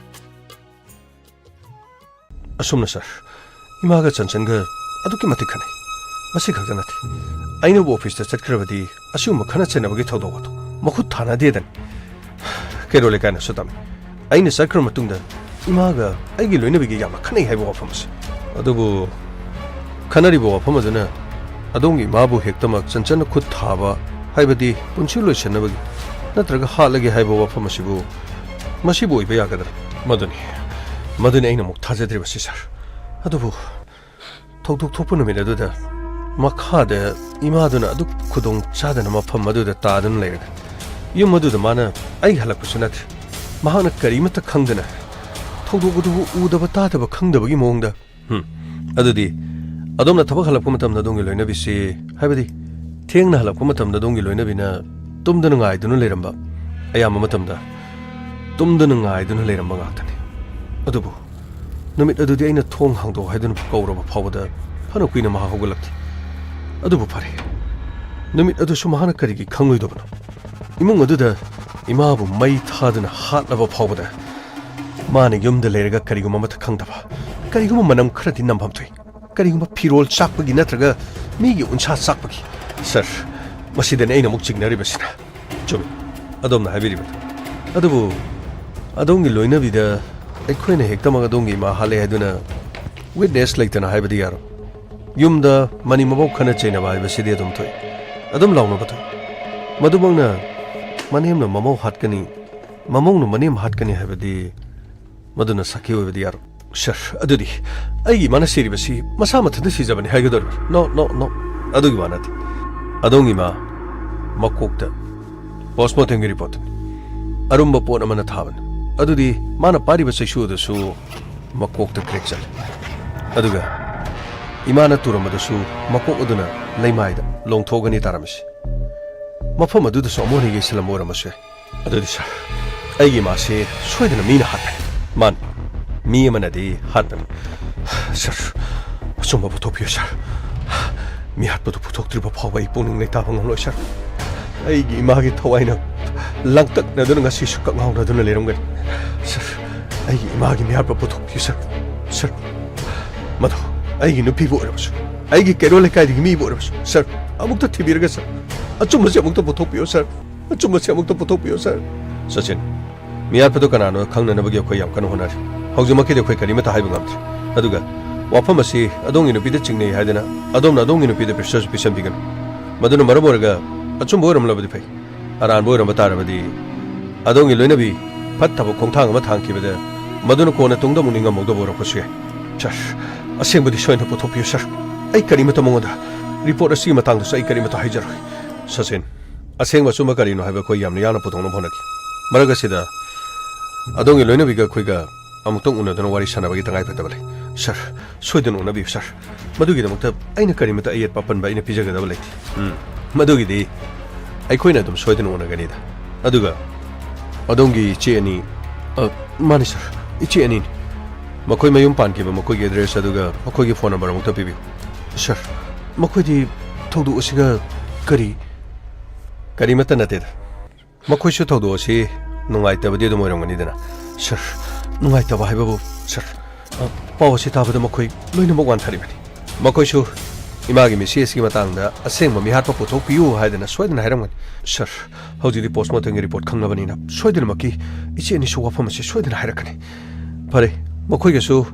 ꯑꯁꯨꯝꯅ, ꯁꯥꯔ, ꯏꯃꯥꯒ ꯆꯟꯆꯟꯒ ꯑꯗꯨꯛꯀꯤ ꯃꯇꯤꯛ ꯈꯠꯅꯩ꯫ ꯃꯁꯤ ꯈꯛꯇ ꯅꯠꯇꯦ, ꯑꯩꯅꯕꯨ ꯑꯣꯐꯤꯁꯇ ꯆꯠꯈ꯭ꯔꯕꯗꯤ ꯑꯁꯤꯒꯨꯝꯕ ꯈꯠꯅ ꯆꯩꯅꯕꯒꯤ ꯊꯧꯗꯣꯛ ꯑꯗꯨ ꯃꯈꯨꯠ ꯊꯥꯅꯗꯦꯗꯅꯤ꯫ ꯀꯦꯔꯣꯜ ꯂꯩꯀꯥꯏꯅꯁꯨ ꯇꯝꯃꯤ꯫ ꯑꯩꯅ ꯆꯠꯈ꯭ꯔ ꯃꯇꯨꯡꯗ ꯏꯃꯥꯒ ꯑꯩꯒꯤ ꯂꯣꯏꯅꯕꯤꯒ ꯌꯥꯝꯅ ꯈꯠꯅꯩ ꯍꯥꯏꯕ ꯋꯥꯐꯝ ꯑꯁꯤ꯫ ꯑꯗꯨꯕꯨ ꯈꯟꯅꯔꯤꯕ ꯋꯥꯐꯝ ꯑꯗꯨꯅ ꯑꯗꯣꯝꯒꯤ ꯏꯃꯥꯕꯨ ꯍꯦꯛꯇꯃꯛ ꯆꯟꯆꯟꯅ ꯈꯨꯠ ꯊꯥꯕ, ꯍꯥꯏꯕꯗꯤ ꯄꯨꯟꯁꯤ ꯂꯣꯏꯁꯤꯟꯅꯕꯒꯤ ꯅꯠꯇ꯭ꯔꯒ ꯍꯥꯠꯂꯒꯦ ꯍꯥꯏꯕ ꯋꯥꯐꯝ ꯑꯁꯤꯕꯨ, ꯃꯁꯤꯕꯨ ꯑꯣꯏꯕ ꯌꯥꯒꯗ꯭ꯔꯥ? ꯃꯗꯨꯅꯤ, ꯃꯗꯨꯅꯤ ꯑꯩꯅ ꯑꯃꯨꯛ ꯊꯥꯖꯗ꯭ꯔꯤꯕꯁꯤ, ꯁꯥꯔ꯫ ꯑꯗꯨꯕꯨ ꯊꯧꯗꯣꯛ ꯊꯣꯛꯄ ꯅꯨꯃꯤꯠ ꯑꯗꯨꯗ ꯃꯈꯥꯗ ꯏꯃꯥꯗꯨꯅ ꯑꯗꯨꯛ ꯈꯨꯗꯣꯡ ꯆꯥꯗꯅ ꯃꯐꯝ ꯑꯗꯨꯗ ꯇꯥꯗꯨꯅ ꯂꯩꯔꯒ, ꯌꯨꯝ ꯑꯗꯨꯗ ꯃꯥꯅ ꯑꯩ ꯍꯜꯂꯛꯄꯁꯨ ꯅꯠꯇ꯭ꯔꯦ, ꯃꯍꯥꯛꯅ ꯀꯔꯤꯃꯠꯇ ꯈꯪꯗꯅ, ꯊꯧꯗꯣꯛ ꯑꯗꯨꯕꯨ ꯎꯗꯕ ꯇꯥꯗꯕ ꯈꯪꯗꯕꯒꯤ ꯃꯑꯣꯡꯗ, ꯍꯝ, ꯑꯗꯨꯗꯤ ꯑꯗꯣꯝꯅ ꯊꯕꯛ ꯍꯜꯂꯛꯄ ꯃꯇꯝꯗ ꯑꯗꯣꯝꯒꯤ ꯂꯣꯏꯅꯕꯤꯁꯤ, ꯍꯥꯏꯕꯗꯤ ꯊꯦꯡꯅ ꯍꯜꯂꯛꯄ ꯃꯇꯝꯗ ꯑꯗꯣꯝꯒꯤ ꯂꯣꯏꯅꯕꯤꯅ ꯇꯨꯝꯗꯅ ꯉꯥꯏꯗꯨꯅ ꯂꯩꯔꯝꯕ, ꯑꯌꯥꯝꯕ ꯃꯇꯝꯗ ꯇꯨꯝꯗꯅ ꯉꯥꯏꯗꯨꯅ ꯂꯩꯔꯝꯕ ꯉꯥꯛꯇꯅꯤ꯫ ꯑꯗꯨꯕꯨ ꯅꯨꯃꯤꯠ ꯑꯗꯨꯗꯤ ꯑꯩꯅ ꯊꯣꯡ ꯍꯥꯡꯗꯣꯛ ꯍꯥꯏꯗꯨꯅ ꯀꯧꯔꯕ ꯐꯥꯎꯕꯗ ꯐꯅ ꯀꯨꯏꯅ ꯃꯍꯥꯛ ꯍꯧꯒꯠꯂꯛꯇꯦ꯫ ꯑꯗꯨꯕꯨ ꯐꯔꯦ, ꯅꯨꯃꯤꯠ ꯑꯗꯨꯁꯨ ꯃꯍꯥꯛꯅ ꯀꯔꯤꯒꯤ ꯈꯪꯂꯣꯏꯗꯕꯅꯣ? ꯏꯃꯨꯡ ꯑꯗꯨꯗ ꯏꯃꯥꯕꯨ ꯃꯩ ꯊꯥꯗꯨꯅ ꯍꯥꯠꯂꯕ ꯐꯥꯎꯕꯗ ꯃꯥꯅ ꯌꯨꯝꯗ ꯂꯩꯔꯒ ꯀꯔꯤꯒꯨꯝꯕ ꯑꯃꯠꯇ ꯈꯪꯗꯕ, ꯀꯔꯤꯒꯨꯝꯕ ꯃꯅꯝ ꯈꯔꯗꯤ ꯅꯝꯐꯝ ꯊꯣꯛꯏ, ꯀꯔꯤꯒꯨꯝꯕ ꯐꯤꯔꯣꯜ ꯆꯥꯛꯄꯒꯤ ꯅꯠꯇ꯭ꯔꯒ ꯃꯤꯒꯤ ꯎꯟꯁꯥ ꯆꯥꯛꯄꯒꯤ꯫ ꯁꯥꯔ, ꯃꯁꯤꯗꯅꯤ ꯑꯩꯅ ꯑꯃꯨꯛ ꯆꯤꯡꯅꯔꯤꯕꯁꯤꯅ꯫ ꯆꯨꯝꯃꯤ, ꯑꯗꯣꯝꯅ ꯍꯥꯏꯕꯤꯔꯤꯕꯗꯨ꯫ ꯑꯗꯨꯕꯨ ꯑꯗꯣꯝꯒꯤ ꯂꯣꯏꯅꯕꯤꯗ ꯑꯩꯈꯣꯏꯅ ꯍꯦꯛꯇꯃꯛ ꯑꯗꯣꯝꯒꯤ ꯏꯃꯥ ꯍꯥꯠꯂꯦ ꯍꯥꯏꯗꯨꯅ ꯋꯤꯠꯅꯦꯁ ꯂꯩꯇꯅ ꯍꯥꯏꯕꯗꯤ ꯌꯥꯔꯣꯏ꯫ ꯌꯨꯝꯗ ꯃꯅꯤꯡ ꯃꯃꯧ ꯈꯠꯅ ꯆꯩꯅꯕ ꯍꯥꯏꯕꯁꯤꯗꯤ ꯑꯗꯨꯝ ꯊꯣꯛꯏ꯫ ꯑꯗꯨꯝ ꯂꯥꯎꯅꯕ ꯊꯣꯛꯏ꯫ ꯃꯗꯨꯃꯛꯅ ꯃꯅꯦꯝꯅ ꯃꯃꯧ ꯍꯥꯠꯀꯅꯤ, ꯃꯃꯧꯅ ꯃꯅꯦꯝ ꯍꯥꯠꯀꯅꯤ ꯍꯥꯏꯕꯗꯤ ꯃꯗꯨꯅ ꯁꯥꯈꯤ ꯑꯣꯏꯕꯗꯤ ꯌꯥꯔꯣꯏ꯫ ꯁꯥꯔ, ꯑꯗꯨꯗꯤ ꯑꯩꯒꯤ ꯏꯃꯥꯅ ꯁꯤꯔꯤꯕꯁꯤ ꯃꯁꯥ ꯃꯊꯟꯇ ꯁꯤꯖꯕꯅꯤ ꯍꯥꯏꯒꯗꯧꯔꯤꯕ꯭ꯔꯥ? ꯅꯣ, ꯅꯣ, ꯅꯣ꯫ ꯑꯗꯨꯒꯤ ꯋꯥ ꯅꯠꯇꯦ꯫ ꯑꯗꯣꯝꯒꯤ ꯏꯃꯥ ꯃꯀꯣꯛꯇ ꯄꯣꯁꯃꯣꯔꯇꯦꯝꯒꯤ ꯔꯤꯄꯣꯔꯠꯇꯅꯤ꯫ ꯑꯔꯨꯝꯕ ꯄꯣꯠ ꯑꯃꯅ ꯊꯥꯕꯅꯤ꯫ ꯑꯗꯨꯗꯤ ꯃꯥꯅ ꯄꯥꯏꯔꯤꯕ ꯆꯩꯁꯨ ꯑꯗꯨꯁꯨ ꯃꯀꯣꯛꯇ ꯀ꯭ꯔꯦꯛ ꯆꯠꯂꯤ꯫ ꯑꯗꯨꯒ ꯏꯃꯥꯅ ꯇꯨꯔꯝꯕꯗꯁꯨ ꯃꯀꯣꯛ ꯑꯗꯨꯅ ꯂꯩꯃꯥꯏꯗ ꯂꯣꯡꯊꯣꯛꯑꯒꯅꯤ ꯇꯥꯔꯝꯃꯤꯁꯤ꯫ ꯃꯐꯝ ꯑꯗꯨꯗꯁꯨ ꯑꯃꯨꯛ ꯍꯟꯅ ꯌꯩꯁꯜꯂꯝꯕ ꯑꯣꯏꯔꯝꯕꯁꯨ ꯌꯥꯏ꯫ ꯑꯗꯨꯗꯤ ꯁꯥꯔ, ꯑꯩꯒꯤ ꯏꯃꯥꯁꯤ ꯁꯣꯏꯗꯅ ꯃꯤꯅ ꯍꯥꯠꯄꯅꯤ꯫ ꯃꯥꯅꯤ, ꯃꯤ ꯑꯃꯅꯗꯤ ꯍꯥꯠꯄꯅꯤ꯫ ꯁꯥꯔ, ꯑꯆꯨꯝꯕ ꯄꯨꯊꯣꯛꯄꯤꯌꯨ ꯁꯥꯔ꯫ ꯃꯤ ꯍꯥꯠꯄꯗꯨ ꯄꯨꯊꯣꯛꯇ꯭ꯔꯤꯕ ꯐꯥꯎꯕ ꯑꯩ ꯄꯨꯛꯅꯤꯡ ꯂꯩꯇꯥꯕ ꯉꯝꯂꯣꯏ ꯁꯥꯔ꯫ ꯑꯩꯒꯤ ꯏꯃꯥꯒꯤ ꯊꯋꯥꯏꯅ ꯂꯥꯡꯇꯛꯅꯗꯨꯅ ꯉꯁꯤꯁꯨ ꯀꯛꯉꯥꯎꯅꯗꯨꯅ ꯂꯩꯔꯝꯒꯅꯤ꯫ ꯁꯥꯔ, ꯑꯩꯒꯤ ꯏꯃꯥꯒꯤ ꯃꯤꯍꯥꯠꯄ ꯄꯨꯊꯣꯛꯄꯤꯌꯨ ꯁꯥꯔ꯫ ꯁꯥꯔ, ꯃꯗꯨ ꯑꯩꯒꯤ ꯅꯨꯄꯤꯕꯨ ꯑꯣꯏꯔꯕꯁꯨ, ꯑꯩꯒꯤ ꯀꯩꯔꯣꯜ ꯂꯩꯀꯥꯏꯗꯒꯤ ꯃꯤꯕꯨ ꯑꯣꯏꯔꯕꯁꯨ, ꯁꯥꯔ, ꯑꯃꯨꯛꯇ ꯊꯤꯕꯤꯔꯒ ꯁꯥꯔ, ꯑꯆꯨꯝꯕꯁꯤ ꯑꯃꯨꯛꯇ ꯄꯨꯊꯣꯛꯄꯤꯌꯨ ꯁꯥꯔ꯫ ꯑꯆꯨꯝꯕꯁꯤ ꯑꯃꯨꯛꯇ ꯄꯨꯊꯣꯛꯄꯤꯌꯨ ꯁꯥꯔ꯫ ꯁꯆꯤꯟ, ꯃꯤꯍꯥꯠꯄꯗꯨ ꯀꯅꯥꯅꯣ ꯈꯪꯅꯅꯕꯒꯤ ꯑꯩꯈꯣꯏ ꯌꯥꯝ ꯀꯟꯅ ꯍꯣꯠꯅꯔꯤ꯫ ꯍꯧꯖꯤꯛꯃꯛꯀꯤꯗꯤ ꯑꯩꯈꯣꯏ ꯀꯔꯤꯃꯠꯇ ꯍꯥꯏꯕ ꯉꯝꯗ꯭ꯔꯤ꯫ ꯑꯗꯨꯒ ꯋꯥꯐꯝ ꯑꯁꯤ ꯑꯗꯣꯝꯒꯤ ꯅꯨꯄꯤꯗ ꯆꯤꯡꯅꯩ ꯍꯥꯏꯗꯅ ꯑꯗꯣꯝꯅ ꯑꯗꯣꯝꯒꯤ ꯅꯨꯄꯤꯗ ꯄ꯭ꯔꯦꯁꯔꯁꯨ ꯄꯤꯁꯟꯕꯤꯒꯅꯨ꯫ ꯃꯗꯨꯅ ꯃꯔꯝ ꯑꯣꯏꯔꯒ ꯑꯆꯨꯝꯕ ꯑꯣꯏꯔꯝꯂꯕꯗꯤ ꯐꯩ, ꯑꯔꯥꯟꯕ ꯑꯣꯏꯔꯝꯕ ꯇꯥꯔꯕꯗꯤ ꯑꯗꯣꯝꯒꯤ ꯂꯣꯏꯅꯕꯤ ꯐꯠꯇꯕ ꯈꯣꯡꯊꯥꯡ ꯑꯃ ꯊꯥꯡꯈꯤꯕꯗ ꯃꯗꯨꯅ ꯀꯣꯟꯅ ꯇꯨꯡꯗ ꯑꯃꯨꯛ ꯅꯤꯡꯉꯝꯃꯧꯗꯕ ꯑꯣꯏꯔꯛꯄꯁꯨ ꯌꯥꯏ꯫ ꯁꯥꯔ, ꯑꯁꯦꯡꯕꯗꯤ ꯁꯣꯏꯗꯅ ꯄꯨꯊꯣꯛꯄꯤꯌꯨ ꯁꯥꯔ꯫ ꯑꯩ ꯀꯔꯤꯃꯠꯇ ꯃꯉꯣꯟꯗ ꯔꯤꯄꯣꯔꯠ ꯑꯁꯤꯒꯤ ꯃꯇꯥꯡꯗꯁꯨ ꯑꯩ ꯀꯔꯤꯃꯠꯇ ꯍꯥꯏꯖꯔꯣꯏ꯫ ꯁꯆꯤꯟ, ꯑꯁꯦꯡꯕ ꯑꯆꯨꯝꯕ ꯀꯔꯤꯅꯣ ꯍꯥꯏꯕ ꯑꯩꯈꯣꯏ ꯌꯥꯝꯅ ꯌꯥꯡꯅ ꯄꯨꯊꯣꯛꯅꯕ ꯍꯣꯠꯅꯈꯤ꯫ ꯃꯔꯛ ꯑꯁꯤꯗ ꯑꯗꯣꯝꯒꯤ ꯂꯣꯏꯅꯕꯤꯒ ꯑꯩꯈꯣꯏꯒ ꯑꯃꯨꯛꯇꯪ ꯎꯅꯗꯨꯅ ꯋꯥꯔꯤ ꯁꯥꯟꯅꯕꯒꯤ ꯇꯉꯥꯏꯐꯗꯕ ꯂꯩ꯫ ꯁꯥꯔ, ꯁꯣꯏꯗꯅ ꯎꯅꯕꯤꯌꯨ ꯁꯥꯔ꯫ ꯃꯗꯨꯒꯤꯗꯃꯛꯇ ꯑꯩꯅ ꯀꯔꯤꯃꯠꯇ ꯑꯌꯦꯠꯄ ꯑꯄꯟꯕ ꯑꯩꯅ ꯄꯤꯖꯒꯗꯕ ꯂꯩꯇꯦ꯫ ꯎꯝ, ꯃꯗꯨꯒꯤꯗꯤ ꯑꯩꯈꯣꯏꯅ ꯑꯗꯨꯝ ꯁꯣꯏꯗꯅ ꯎꯅꯒꯅꯤꯗ꯫ ꯑꯗꯨꯒ ꯑꯗꯣꯝꯒꯤ ꯏꯆꯦ ꯑꯅꯤ, ꯑ, ꯃꯥꯅꯤ ꯁꯥꯔ, ꯏꯆꯦ ꯑꯅꯤꯅꯤ꯫ ꯃꯈꯣꯏ ꯃꯌꯨꯝ ꯄꯥꯟꯈꯤꯕ ꯃꯈꯣꯏꯒꯤ ꯑꯦꯗ꯭ꯔꯦꯁ ꯑꯗꯨꯒ ꯃꯈꯣꯏꯒꯤ ꯐꯣꯟ ꯅꯝꯕꯔ ꯑꯃꯨꯛꯇ ꯄꯤꯕꯤꯌꯨ꯫ ꯁꯥꯔ, ꯃꯈꯣꯏꯗꯤ ꯊꯧꯗꯣꯛ ꯑꯁꯤꯒ ꯀꯔꯤ? ꯀꯔꯤꯃꯠꯇ ꯅꯠꯇꯦꯗ꯫ ꯃꯈꯣꯏꯁꯨ ꯊꯧꯗꯣꯛ ꯑꯁꯤ ꯅꯨꯡꯉꯥꯏꯇꯕꯗꯤ ꯑꯗꯨꯝ ꯑꯣꯏꯔꯝꯒꯅꯤꯗꯅ꯫ ꯁꯥꯔ, ꯅꯨꯡꯉꯥꯏꯇꯕ ꯍꯥꯏꯕꯕꯨ, ꯁꯥꯔ, ꯑ, ꯄꯥꯎ ꯑꯁꯤ ꯇꯥꯕꯗ ꯃꯈꯣꯏ ꯂꯣꯏꯅꯃꯛ ꯋꯥꯟꯊꯔꯤꯕꯅꯤ꯫ ꯃꯈꯣꯏꯁꯨ ꯏꯃꯥꯒꯤ ꯃꯤꯁꯤ ꯑꯁꯤꯒꯤ ꯃꯇꯥꯡꯗ ꯑꯁꯦꯡꯕ ꯃꯤꯍꯥꯠꯄ ꯄꯨꯊꯣꯛꯄꯤꯌꯨ ꯍꯥꯏꯗꯅ ꯁꯣꯏꯗꯅ ꯍꯥꯏꯔꯝꯒꯅꯤ꯫ ꯁꯥꯔ, ꯍꯧꯖꯤꯛꯇꯤ ꯄꯣꯁꯃꯣꯔꯇꯦꯝꯒꯤ ꯔꯤꯄꯣꯔꯠ ꯈꯪꯂꯕꯅꯤꯅ ꯁꯣꯏꯗꯅꯃꯛꯀꯤ ꯏꯆꯦ ꯑꯅꯤꯁꯨ ꯋꯥꯐꯝ ꯑꯁꯤ ꯁꯣꯏꯗꯅ ꯍꯥꯏꯔꯛꯀꯅꯤ꯫ ꯐꯔꯦ, ꯃꯈꯣꯏꯒꯁꯨ,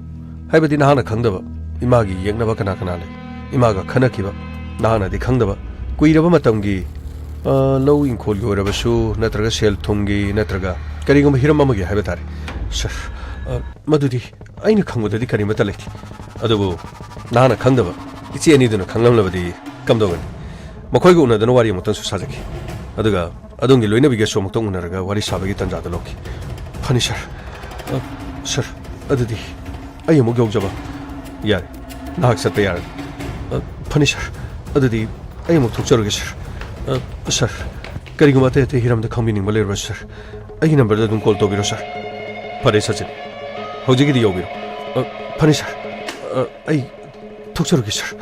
ꯍꯥꯏꯕꯗꯤ ꯅꯍꯥꯛꯅ ꯈꯪꯗꯕ ꯏꯃꯥꯒꯤ ꯌꯦꯛꯅꯕ ꯀꯅꯥ ꯀꯅꯥ ꯂꯩ? ꯏꯃꯥꯒ ꯈꯟꯅꯈꯤꯕ ꯅꯍꯥꯛꯅꯗꯤ ꯈꯪꯗꯕ ꯀꯨꯏꯔꯕ ꯃꯇꯝꯒꯤ, ꯑ, ꯂꯧ ꯏꯪꯈꯣꯜꯒꯤ ꯑꯣꯏꯔꯕꯁꯨ, ꯅꯠꯇ꯭ꯔꯒ ꯁꯦꯜ ꯊꯨꯝꯒꯤ, ꯅꯠꯇ꯭ꯔꯒ ꯀꯔꯤꯒꯨꯝꯕ ꯍꯤꯔꯝ ꯑꯃꯒꯤ ꯍꯥꯏꯕ ꯇꯥꯔꯦ꯫ ꯁꯥꯔ, ꯑ, ꯃꯗꯨꯗꯤ ꯑꯩꯅ ꯈꯪꯕꯗꯗꯤ ꯀꯔꯤꯃꯠꯇ ꯂꯩꯇꯦ꯫ ꯑꯗꯨꯕꯨ ꯅꯍꯥꯛꯅ ꯈꯪꯗꯕ ꯏꯆꯦ ꯑꯅꯤꯗꯨꯅ ꯈꯪꯂꯝꯂꯕꯗꯤ ꯀꯝꯗꯧꯒꯅꯤ? ꯃꯈꯣꯏꯒ ꯎꯅꯗꯨꯅ ꯋꯥꯔꯤ ꯑꯃꯨꯛꯇꯪꯁꯨ ꯁꯥꯖꯒꯦ꯫ ꯑꯗꯨꯒ ꯑꯗꯣꯝꯒꯤ ꯂꯣꯏꯅꯕꯤꯒꯁꯨ ꯑꯃꯨꯛꯇꯪ ꯎꯅꯔꯒ ꯋꯥꯔꯤ ꯁꯥꯕꯒꯤ ꯇꯥꯟꯖꯥꯗꯨ ꯂꯧꯈꯤ꯫ ꯐꯅꯤ ꯁꯥꯔ꯫ ꯑ, ꯁꯥꯔ, ꯑꯗꯨꯗꯤ ꯑꯩ ꯑꯃꯨꯛ ꯌꯧꯖꯕ꯫ ꯌꯥꯔꯦ, ꯅꯍꯥꯛ ꯆꯠꯄ ꯌꯥꯔꯅꯤ꯫ ꯑ, ꯐꯅꯤ ꯁꯥꯔ, ꯑꯗꯨꯗꯤ ꯑꯩ ꯑꯃꯨꯛ ꯊꯣꯛꯆꯔꯒꯦ ꯁꯥꯔ꯫ ꯑ, ꯁꯥꯔ, ꯀꯔꯤꯒꯨꯝꯕ ꯑꯇꯩ ꯑꯇꯩ ꯍꯤꯔꯝꯗ ꯈꯪꯕꯤꯅꯤꯡꯕ ꯂꯩꯔꯕ꯭ꯔꯥ ꯁꯥꯔ? ꯑꯩꯒꯤ ꯅꯝꯕꯔꯗ ꯑꯗꯨꯝ ꯀꯣꯜ ꯇꯧꯕꯤꯔꯣ ꯁꯥꯔ꯫ ꯐꯔꯦ ꯁꯆꯤꯟ, ꯍꯧꯖꯤꯛꯀꯤꯗꯤ ꯌꯧꯕꯤꯔꯣ꯫ ꯑ, ꯐꯅꯤ ꯁꯥꯔ꯫ ꯑ, ꯑꯩ ꯊꯣꯛꯆꯔꯒꯦ ꯁꯥꯔ꯫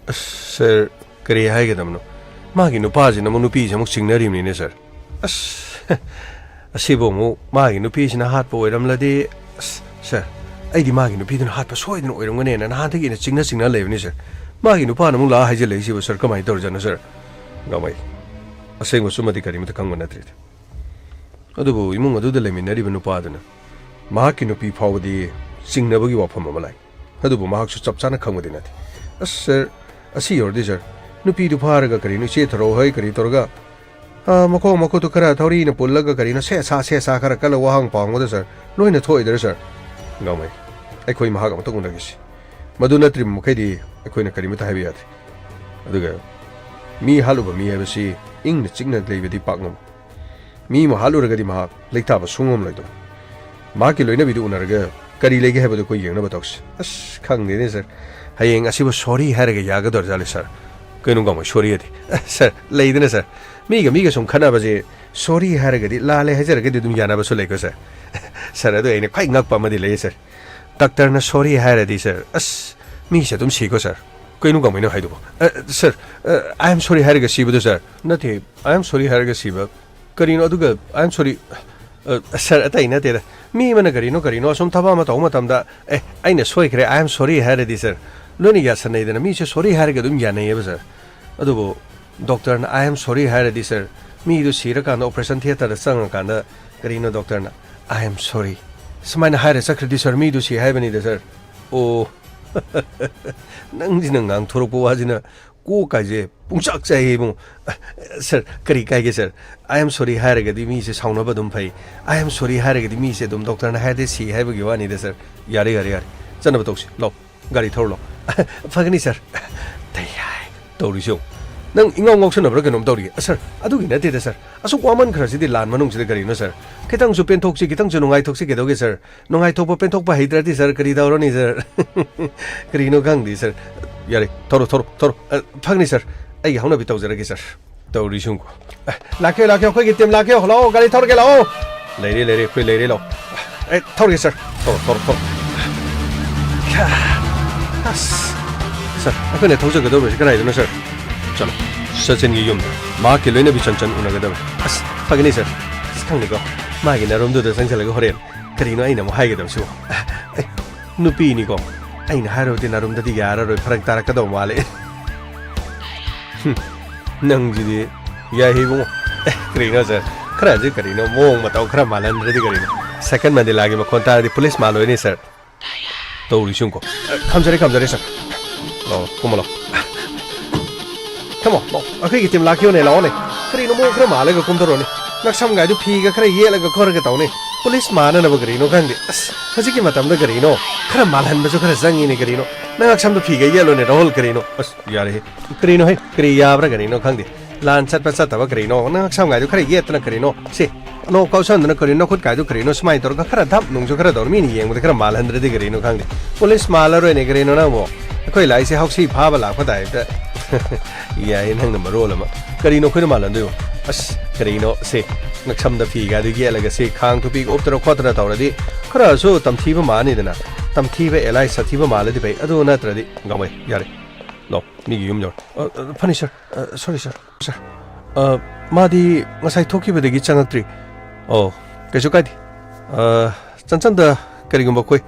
ꯑꯁ, ꯁꯥꯔ, ꯀꯔꯤ ꯍꯥꯏꯒꯗꯕꯅꯣ? ꯃꯥꯒꯤ ꯅꯨꯄꯥꯁꯤꯅ ꯑꯃꯨꯛ ꯅꯨꯄꯤꯁꯦ ꯑꯃꯨꯛ ꯆꯤꯡꯅꯔꯤꯕꯅꯤꯅꯦ ꯁꯥꯔ꯫ ꯑꯁ, ꯑꯁꯤꯕꯨ ꯑꯃꯨꯛ ꯃꯥꯒꯤ ꯅꯨꯄꯤꯁꯤꯅ ꯍꯥꯠꯄ ꯑꯣꯏꯔꯝꯂꯗꯤ, ꯑꯁ, ꯁꯥꯔ, ꯑꯩꯗꯤ ꯃꯥꯒꯤ ꯅꯨꯄꯤꯗꯨꯅ ꯍꯥꯠꯄ ꯁꯣꯏꯗꯅ ꯑꯣꯏꯔꯝꯒꯅꯦꯅ ꯅꯍꯥꯟꯗꯒꯤ ꯑꯩꯅ ꯆꯤꯡꯅ ꯆꯤꯡꯅ ꯂꯩꯕꯅꯤ ꯁꯥꯔ꯫ ꯃꯥꯒꯤ ꯅꯨꯄꯥꯅ ꯑꯃꯨꯛ ꯂꯥꯛꯑ ꯍꯥꯏꯖꯤꯜꯂꯛꯏꯁꯤꯕꯨ ꯁꯥꯔ, ꯀꯃꯥꯏꯅ ꯇꯧꯔꯖꯥꯠꯅꯣ ꯁꯥꯔ? ꯒꯥꯡꯃꯩ, ꯑꯁꯦꯡꯕ ꯆꯨꯝꯃꯗꯤ ꯀꯔꯤꯃꯠꯇ ꯈꯪꯕ ꯅꯠꯇ꯭ꯔꯤꯗ꯫ ꯑꯗꯨꯕꯨ ꯏꯃꯨꯡ ꯑꯗꯨꯗ ꯂꯩꯃꯤꯟꯅꯔꯤꯕ ꯅꯨꯄꯥꯗꯨꯅ ꯃꯍꯥꯛꯀꯤ ꯅꯨꯄꯤ ꯐꯥꯎꯕꯗꯤ ꯆꯤꯡꯅꯕꯒꯤ ꯋꯥꯐꯝ ꯑꯃ ꯂꯥꯛꯏ꯫ ꯑꯗꯨꯕꯨ ꯃꯍꯥꯛꯁꯨ ꯆꯞ ꯆꯥꯅ ꯈꯪꯕꯗꯤ ꯅꯠꯇꯦ꯫ ꯑꯁ ꯁꯥꯔ, ꯑꯁꯤ ꯌꯧꯔꯗꯤ ꯁꯥꯔ, ꯅꯨꯄꯤꯗꯨ ꯐꯥꯔꯒ ꯀꯔꯤꯅꯣ ꯏꯆꯦ ꯊꯔꯣ ꯍꯣꯏ ꯀꯔꯤ ꯇꯧꯔꯒ, ꯑꯥ, ꯃꯈꯣꯡ ꯃꯈꯨꯠꯇꯨ ꯈꯔ ꯊꯧꯔꯤꯅ ꯄꯨꯜꯂꯒ ꯀꯔꯤꯅꯣ ꯁꯦ ꯁꯥ ꯁꯦ ꯁꯥ ꯈꯔ ꯀꯜꯂ ꯋꯥꯍꯪ ꯄꯥꯎꯍꯪꯕꯗ ꯁꯥꯔ, ꯂꯣꯏꯅ ꯊꯣꯛꯑꯣꯏꯗ꯭ꯔꯥ ꯁꯥꯔ? ꯒꯥꯡꯃꯩ, ꯑꯩꯈꯣꯏ ꯃꯍꯥꯛ ꯑꯃꯨꯛꯇ ꯎꯅꯈꯤꯁꯤ꯫ ꯃꯗꯨ ꯅꯠꯇ꯭ꯔꯤꯕ ꯃꯈꯩꯗꯤ ꯑꯩꯈꯣꯏꯅ ꯀꯔꯤꯃꯠꯇ ꯍꯥꯏꯕ ꯌꯥꯗꯦ꯫ ꯑꯗꯨꯒ ꯃꯤ ꯍꯥꯠꯂꯨꯕ ꯃꯤ ꯍꯥꯏꯕꯁꯤ ꯏꯪꯅ ꯆꯤꯛꯅ ꯂꯩꯕꯗꯤ ꯄꯥꯛ ꯉꯝꯃꯣꯏ꯫ ꯃꯤ ꯑꯃ ꯍꯥꯠꯂꯨꯔꯒꯗꯤ ꯃꯍꯥꯛ ꯂꯩꯇꯥꯕ ꯁꯨꯡꯉꯝꯂꯣꯏꯗꯧ꯫ ꯃꯍꯥꯛꯀꯤ ꯂꯣꯏꯅꯕꯤꯗꯨ ꯎꯅꯔꯒ ꯀꯔꯤ ꯂꯩꯒꯦ ꯍꯥꯏꯕꯗꯨ ꯑꯩꯈꯣꯏ ꯌꯦꯡꯅꯕ ꯇꯧꯁꯤ꯫ ꯑꯁ, ꯈꯪꯗꯦꯅꯦ ꯁꯥꯔ꯫ ꯍꯌꯦꯡ ꯑꯁꯤꯕꯨ ꯁꯣꯔꯤ ꯍꯥꯏꯔꯒ ꯌꯥꯒꯗꯧꯔꯖꯥꯠꯂꯦ ꯁꯥꯔ꯫ ꯀꯩꯅꯣ ꯒꯥꯡꯃꯩ, ꯁꯣꯔꯤ ꯍꯥꯏꯗꯤ? ꯑ, ꯁꯥꯔ, ꯂꯩꯗꯅ ꯁꯥꯔ, ꯃꯤꯒ ꯃꯤꯒ ꯁꯨꯝ ꯈꯠꯅꯕꯁꯦ ꯁꯣꯔꯤ ꯍꯥꯏꯔꯒꯗꯤ, ꯂꯥꯜꯂꯦ ꯍꯥꯏꯖꯔꯒꯗꯤ ꯑꯗꯨꯝ ꯌꯥꯅꯕꯁꯨ ꯂꯩꯀꯣ ꯁꯥꯔ꯫ ꯁꯥꯔ, ꯑꯗꯣ ꯑꯩꯅ ꯈ꯭ꯋꯥꯏ ꯉꯛꯄ ꯑꯃꯗꯤ ꯂꯩꯌꯦ ꯁꯥꯔ꯫ ꯗꯥꯛꯇꯔꯅ ꯁꯣꯔꯤ ꯍꯥꯏꯔꯗꯤ ꯁꯥꯔ, ꯑꯁ, ꯃꯤꯁꯦ ꯑꯗꯨꯝ ꯁꯤꯀꯣ ꯁꯥꯔ꯫ ꯀꯩꯅꯣ ꯒꯥꯡꯃꯩꯅ ꯍꯥꯏꯗꯨꯕꯣ? ꯑ, ꯁꯥꯔ, ꯑ, "I am sorry" ꯍꯥꯏꯔꯒ ꯁꯤꯕꯗꯣ ꯁꯥꯔ? ꯅꯠꯇꯦ, "I am sorry" ꯍꯥꯏꯔꯒ ꯁꯤꯕ ꯀꯔꯤꯅꯣ? ꯑꯗꯨꯒ "I am sorry", ꯑ, ꯁꯥꯔ, ꯑꯇꯩ ꯅꯠꯇꯦꯗ꯫ ꯃꯤ ꯑꯃꯅ ꯀꯔꯤꯅꯣ ꯀꯔꯤꯅꯣ ꯑꯁꯨꯝ ꯊꯕꯛ ꯑꯃ ꯇꯧꯕ ꯃꯇꯝꯗ, "ꯑꯦ, ꯑꯩꯅ ꯁꯣꯏꯈ꯭ꯔꯦ, I am sorry" ꯍꯥꯏꯔꯗꯤ ꯁꯥꯔ, ꯂꯣꯏꯅ ꯌꯥꯁꯟꯅꯩꯗꯅ, ꯃꯤꯁꯦ ꯁꯣꯔꯤ ꯍꯥꯏꯔꯒ ꯑꯗꯨꯝ ꯌꯥꯅꯩꯌꯦꯕ ꯁꯥꯔ꯫ ꯑꯗꯨꯕꯨ ꯗꯣꯛꯇꯔꯅ "I am sorry" ꯍꯥꯏꯔꯗꯤ ꯁꯥꯔ, ꯃꯤꯗꯨ ꯁꯤꯔꯀꯥꯟꯗ ꯑꯣꯄꯔꯦꯁꯟ ꯊꯤꯌꯦꯇꯔꯗ ꯆꯪꯉꯀꯥꯟꯗ ꯀꯔꯤꯅꯣ ꯗꯣꯛꯇꯔꯅ "I am sorry" ꯁꯨꯃꯥꯏꯅ ꯍꯥꯏꯔ ꯆꯠꯈ꯭ꯔꯗꯤ ꯁꯥꯔ, ꯃꯤꯗꯨ ꯁꯤ ꯍꯥꯏꯕꯅꯤꯗ ꯁꯥꯔ꯫ ꯑꯣ, ꯅꯪꯁꯤꯅ ꯉꯥꯡꯊꯣꯔꯛꯄ ꯋꯥꯁꯤꯅ ꯀꯣꯛ ꯀꯥꯏꯁꯦ ꯄꯨꯡꯆꯥꯛ ꯆꯥꯏꯌꯦ ꯏꯕꯨꯡꯉꯣ꯫ ꯁꯥꯔ, ꯀꯔꯤ ꯀꯥꯏꯒꯦ ꯁꯥꯔ? "I am sorry" ꯍꯥꯏꯔꯒꯗꯤ ꯃꯤꯁꯦ ꯁꯥꯎꯅꯕ ꯑꯗꯨꯝ ꯐꯩ꯫ "I am sorry" ꯍꯥꯏꯔꯒꯗꯤ ꯃꯤꯁꯦ ꯑꯗꯨꯝ ꯗꯣꯛꯇꯔꯅ ꯍꯥꯏꯔꯗꯤ ꯁꯤ ꯍꯥꯏꯕꯒꯤ ꯋꯥꯅꯤꯗ ꯁꯥꯔ꯫ ꯌꯥꯔꯦ, ꯌꯥꯔꯦ, ꯌꯥꯔꯦ꯫ ꯆꯠꯅꯕ ꯇꯧꯁꯤ꯫ ꯂꯥꯎ, ꯒꯥꯔꯤ ꯊꯧꯔꯣ ꯂꯥꯎ꯫ ꯐꯒꯅꯤ ꯁꯥꯔ꯫ ꯇꯩ ꯍꯥꯏ꯫ ꯇꯧꯔꯤꯁꯤ ꯌꯦꯡꯉꯨ꯫ ꯅꯪ ꯏꯉꯥꯎ ꯉꯥꯎꯁꯟꯅꯕ꯭ꯔꯥ ꯀꯩꯅꯣꯝ ꯇꯧꯔꯤꯌꯦ꯫ ꯁꯥꯔ, ꯑꯗꯨꯒꯤ ꯅꯠꯇꯦꯗ ꯁꯥꯔ꯫ ꯑꯁꯨꯛ ꯋꯥꯃꯟꯈ꯭ꯔꯁꯤꯗꯤ ꯂꯥꯟ ꯃꯅꯨꯡꯁꯤꯗ ꯀꯔꯤꯅꯣ ꯁꯥꯔ? ꯈꯤꯇꯪꯁꯨ ꯄꯦꯟꯊꯣꯛꯁꯤ, ꯈꯤꯇꯪꯁꯨ ꯅꯨꯡꯉꯥꯏꯊꯣꯛꯁꯤ ꯀꯩꯗꯧꯒꯦ ꯁꯥꯔ? ꯅꯨꯡꯉꯥꯏꯊꯣꯛꯄ ꯄꯦꯟꯊꯣꯛꯄ ꯍꯩꯇ꯭ꯔꯗꯤ ꯁꯥꯔ, ꯀꯔꯤ ꯇꯧꯔꯨꯅꯤ ꯁꯥꯔ? ꯀꯔꯤꯅꯣ ꯈꯪꯗꯦ ꯁꯥꯔ꯫ ꯌꯥꯔꯦ, ꯊꯧꯔꯣ, ꯊꯧꯔꯣ, ꯊꯧꯔꯣ꯫ ꯑ, ꯐꯒꯅꯤ ꯁꯥꯔ꯫ ꯑꯩꯒꯤ ꯍꯧꯅꯕꯤ ꯇꯧꯖꯔꯒꯦ ꯁꯥꯔ꯫ ꯇꯧꯔꯤꯁꯤ ꯌꯦꯡꯉꯨꯀꯣ꯫ ꯑ, ꯂꯥꯛꯀꯦ, ꯂꯥꯛꯀꯦ, ꯑꯩꯈꯣꯏꯒꯤ ꯇꯤꯝ ꯂꯥꯛꯀꯦ꯫ ꯂꯥꯛꯑꯣ, ꯒꯥꯔꯤ ꯊꯧꯔꯒꯦ, ꯂꯥꯛꯑꯣ꯫ ꯂꯩꯔꯦ, ꯂꯩꯔꯦ, ꯑꯩꯈꯣꯏ ꯂꯩꯔꯦ, ꯂꯥꯛꯑꯣ꯫ ꯑꯦ, ꯊꯧꯔꯒꯦ ꯁꯥꯔ꯫ ꯊꯧꯔꯣ, ꯊꯧꯔꯣ, ꯊꯧꯔꯣ꯫ ꯑꯁ, ꯁꯥꯔ, ꯑꯩꯈꯣꯏꯅ ꯊꯧꯖꯒꯗꯧꯔꯤꯁꯤ ꯀꯗꯥꯏꯗꯅꯣ ꯁꯥꯔ? ꯆꯠꯂꯣ, ꯁꯆꯤꯟꯒꯤ ꯌꯨꯝꯗ꯫ ꯃꯍꯥꯛꯀꯤ ꯂꯣꯏꯅꯕꯤ ꯆꯟꯆꯟ ꯎꯅꯒꯗꯕꯅꯤ꯫ ꯑꯁ, ꯐꯒꯅꯤ ꯁꯥꯔ꯫ ꯑꯁ, ꯈꯪꯗꯦꯀꯣ, ꯃꯥꯒꯤ ꯅꯔꯨꯝꯗꯨꯗ ꯆꯪꯁꯤꯜꯂꯒ ꯍꯣꯔꯦꯟ ꯀꯔꯤꯅꯣ ꯑꯩꯅ ꯑꯃꯨꯛ ꯍꯥꯏꯒꯗꯕꯁꯤꯕꯣ? ꯑꯦ, ꯅꯨꯄꯤꯅꯤꯀꯣ, ꯑꯩꯅ ꯍꯥꯏꯔꯨꯔꯗꯤ ꯅꯔꯨꯝꯗꯗꯤ ꯌꯥꯔꯔꯣꯏ, ꯐꯔꯛ ꯇꯥꯔꯛꯀꯗꯧ ꯃꯥꯜꯂꯦ꯫ ꯍꯨꯝ, ꯅꯪꯁꯤꯗꯤ ꯌꯥꯏꯍꯦ ꯏꯕꯨꯡꯉꯣ꯫ ꯑꯦ, ꯀꯔꯤꯅꯣ ꯁꯥꯔ? ꯈꯔꯁꯤ ꯀꯔꯤꯅꯣ, ꯃꯑꯣꯡ ꯃꯇꯧ ꯈꯔ ꯃꯥꯜꯍꯟꯗ꯭ꯔꯗꯤ ꯀꯔꯤꯅꯣ? ꯁꯥꯏꯀꯜ ꯃꯟꯗꯤꯂꯥꯒꯤ ꯃꯈꯣꯟ ꯇꯥꯔꯗꯤ ꯄꯨꯂꯤꯁ ꯃꯥꯜꯂꯣꯏꯅꯦ ꯁꯥꯔ꯫ ꯇꯧꯔꯤꯁꯤ ꯌꯦꯡꯉꯨꯀꯣ꯫ ꯑ, ꯈꯝꯖꯔꯦ, ꯈꯝꯖꯔꯦ ꯁꯥꯔ꯫ ꯂꯥꯛꯑꯣ, ꯀꯨꯝꯃꯣ ꯂꯥꯛꯑꯣ꯫ ꯀꯃꯣ, ꯂꯥꯛꯑꯣ, ꯑꯩꯈꯣꯏꯒꯤ ꯇꯤꯝ ꯂꯥꯛꯈꯤꯕꯅꯦ, ꯂꯥꯛꯑꯣꯅꯦ꯫ ꯀꯔꯤꯅꯣ ꯃꯑꯣꯡ ꯈꯔ ꯃꯥꯜꯂꯒ ꯀꯨꯝꯊꯔꯛꯑꯣꯅꯦ꯫ ꯉꯛꯁꯝꯒꯥꯏꯗꯨ ꯐꯤꯒ ꯈꯔ ꯌꯦꯠꯂꯒ ꯈꯣꯠꯂꯒ ꯇꯧꯅꯦ꯫ ꯄꯨꯂꯤꯁ ꯃꯥꯟꯅꯅꯕ ꯀꯔꯤꯅꯣ ꯈꯪꯗꯦ꯫ ꯑꯁ, ꯍꯧꯖꯤꯛꯀꯤ ꯃꯇꯝꯗ ꯀꯔꯤꯅꯣ? ꯈꯔ ꯃꯥꯜꯍꯟꯕꯁꯨ ꯈꯔ ꯆꯪꯉꯤꯅꯦ ꯀꯔꯤꯅꯣ꯫ ꯅꯪ ꯉꯛꯁꯝꯗꯣ ꯐꯤꯒ ꯌꯦꯠꯂꯣꯅꯦ ꯔꯥꯍꯨꯜ ꯀꯔꯤꯅꯣ꯫ ꯑꯁ, ꯌꯥꯔꯦꯍꯦ꯫ ꯀꯔꯤꯅꯣꯍꯦ? ꯀꯔꯤ ꯌꯥꯕ꯭ꯔꯥ ꯀꯔꯤꯅꯣ ꯈꯪꯗꯦ꯫ ꯂꯥꯟ ꯆꯠꯄ ꯆꯠꯇꯕ ꯀꯔꯤꯅꯣ? ꯅꯪ ꯉꯛꯁꯝꯒꯥꯏꯗꯨ ꯈꯔ ꯌꯦꯠꯇꯅ ꯀꯔꯤꯅꯣ? ꯁꯤ, ꯅꯣꯛ ꯀꯥꯎꯁꯟꯗꯅ ꯀꯔꯤꯅꯣ? ꯅꯈꯨꯠꯀꯥꯏꯗꯨ ꯀꯔꯤꯅꯣ? ꯁꯨꯃꯥꯏꯅ ꯇꯧꯔꯒ ꯈꯔ ꯙꯞ ꯅꯨꯡꯁꯨ ꯈꯔ ꯇꯧꯔ ꯃꯤꯅ ꯌꯦꯡꯕꯗ ꯈꯔ ꯃꯥꯜꯍꯟꯗ꯭ꯔꯗꯤ ꯀꯔꯤꯅꯣ ꯈꯪꯗꯦ꯫ ꯄꯨꯂꯤꯁ ꯃꯥꯜꯂꯔꯣꯏꯅꯦ ꯀꯔꯤꯅꯣ ꯅꯪꯕꯣ? ꯑꯩꯈꯣꯏ ꯂꯥꯛꯏꯁꯦ ꯍꯥꯎꯁꯤ ꯐꯥꯕ ꯂꯥꯛꯄ ꯇꯥꯏꯞꯇ꯫ ꯌꯥꯏꯌꯦ ꯅꯪꯅ ꯃꯔꯣꯜ ꯑꯃ꯫ ꯀꯔꯤꯅꯣ ꯑꯩꯈꯣꯏꯅ ꯃꯥꯜꯍꯟꯗꯣꯏꯕꯣ? ꯑꯁ, ꯀꯔꯤꯅꯣ ꯁꯦ? ꯉꯛꯁꯝꯗ ꯐꯤꯒꯥꯗꯨ ꯌꯦꯠꯂꯒ ꯁꯤ ꯈꯥꯡ ꯊꯨꯄꯤꯒ ꯎꯞꯇꯅ ꯈꯣꯠꯇꯅ ꯇꯧꯔꯗꯤ ꯈꯔꯁꯨ ꯇꯝꯊꯤꯕ ꯃꯥꯜꯂꯅꯤꯗꯅ꯫ ꯇꯝꯊꯤꯕ ꯑꯦꯂꯥꯏ ꯁꯥꯊꯤꯕ ꯃꯥꯜꯂꯗꯤ ꯐꯩ꯫ ꯑꯗꯨ ꯅꯠꯇ꯭ꯔꯗꯤ ꯉꯝꯃꯣꯏ꯫ ꯌꯥꯔꯦ꯫ ꯂꯥꯛꯑꯣ, ꯃꯤꯒꯤ ꯌꯨꯝ ꯌꯧꯔꯦ꯫ ꯑ, ꯑ, ꯐꯅꯤ ꯁꯥꯔ꯫ ꯑ, ꯁꯣꯔꯤ ꯁꯥꯔ꯫ ꯁꯥꯔ꯫ ꯑ, ꯃꯥꯗꯤ ꯉꯁꯥꯏ ꯊꯣꯛꯈꯤꯕꯗꯒꯤ ꯆꯪꯉꯛꯇ꯭ꯔꯤ꯫ ꯑꯣ, ꯀꯩꯁꯨ ꯀꯥꯏꯗꯦ꯫ ꯑ, ꯆꯟꯆꯟꯗ ꯀꯔꯤꯒꯨꯝꯕ ꯑꯩꯈꯣꯏ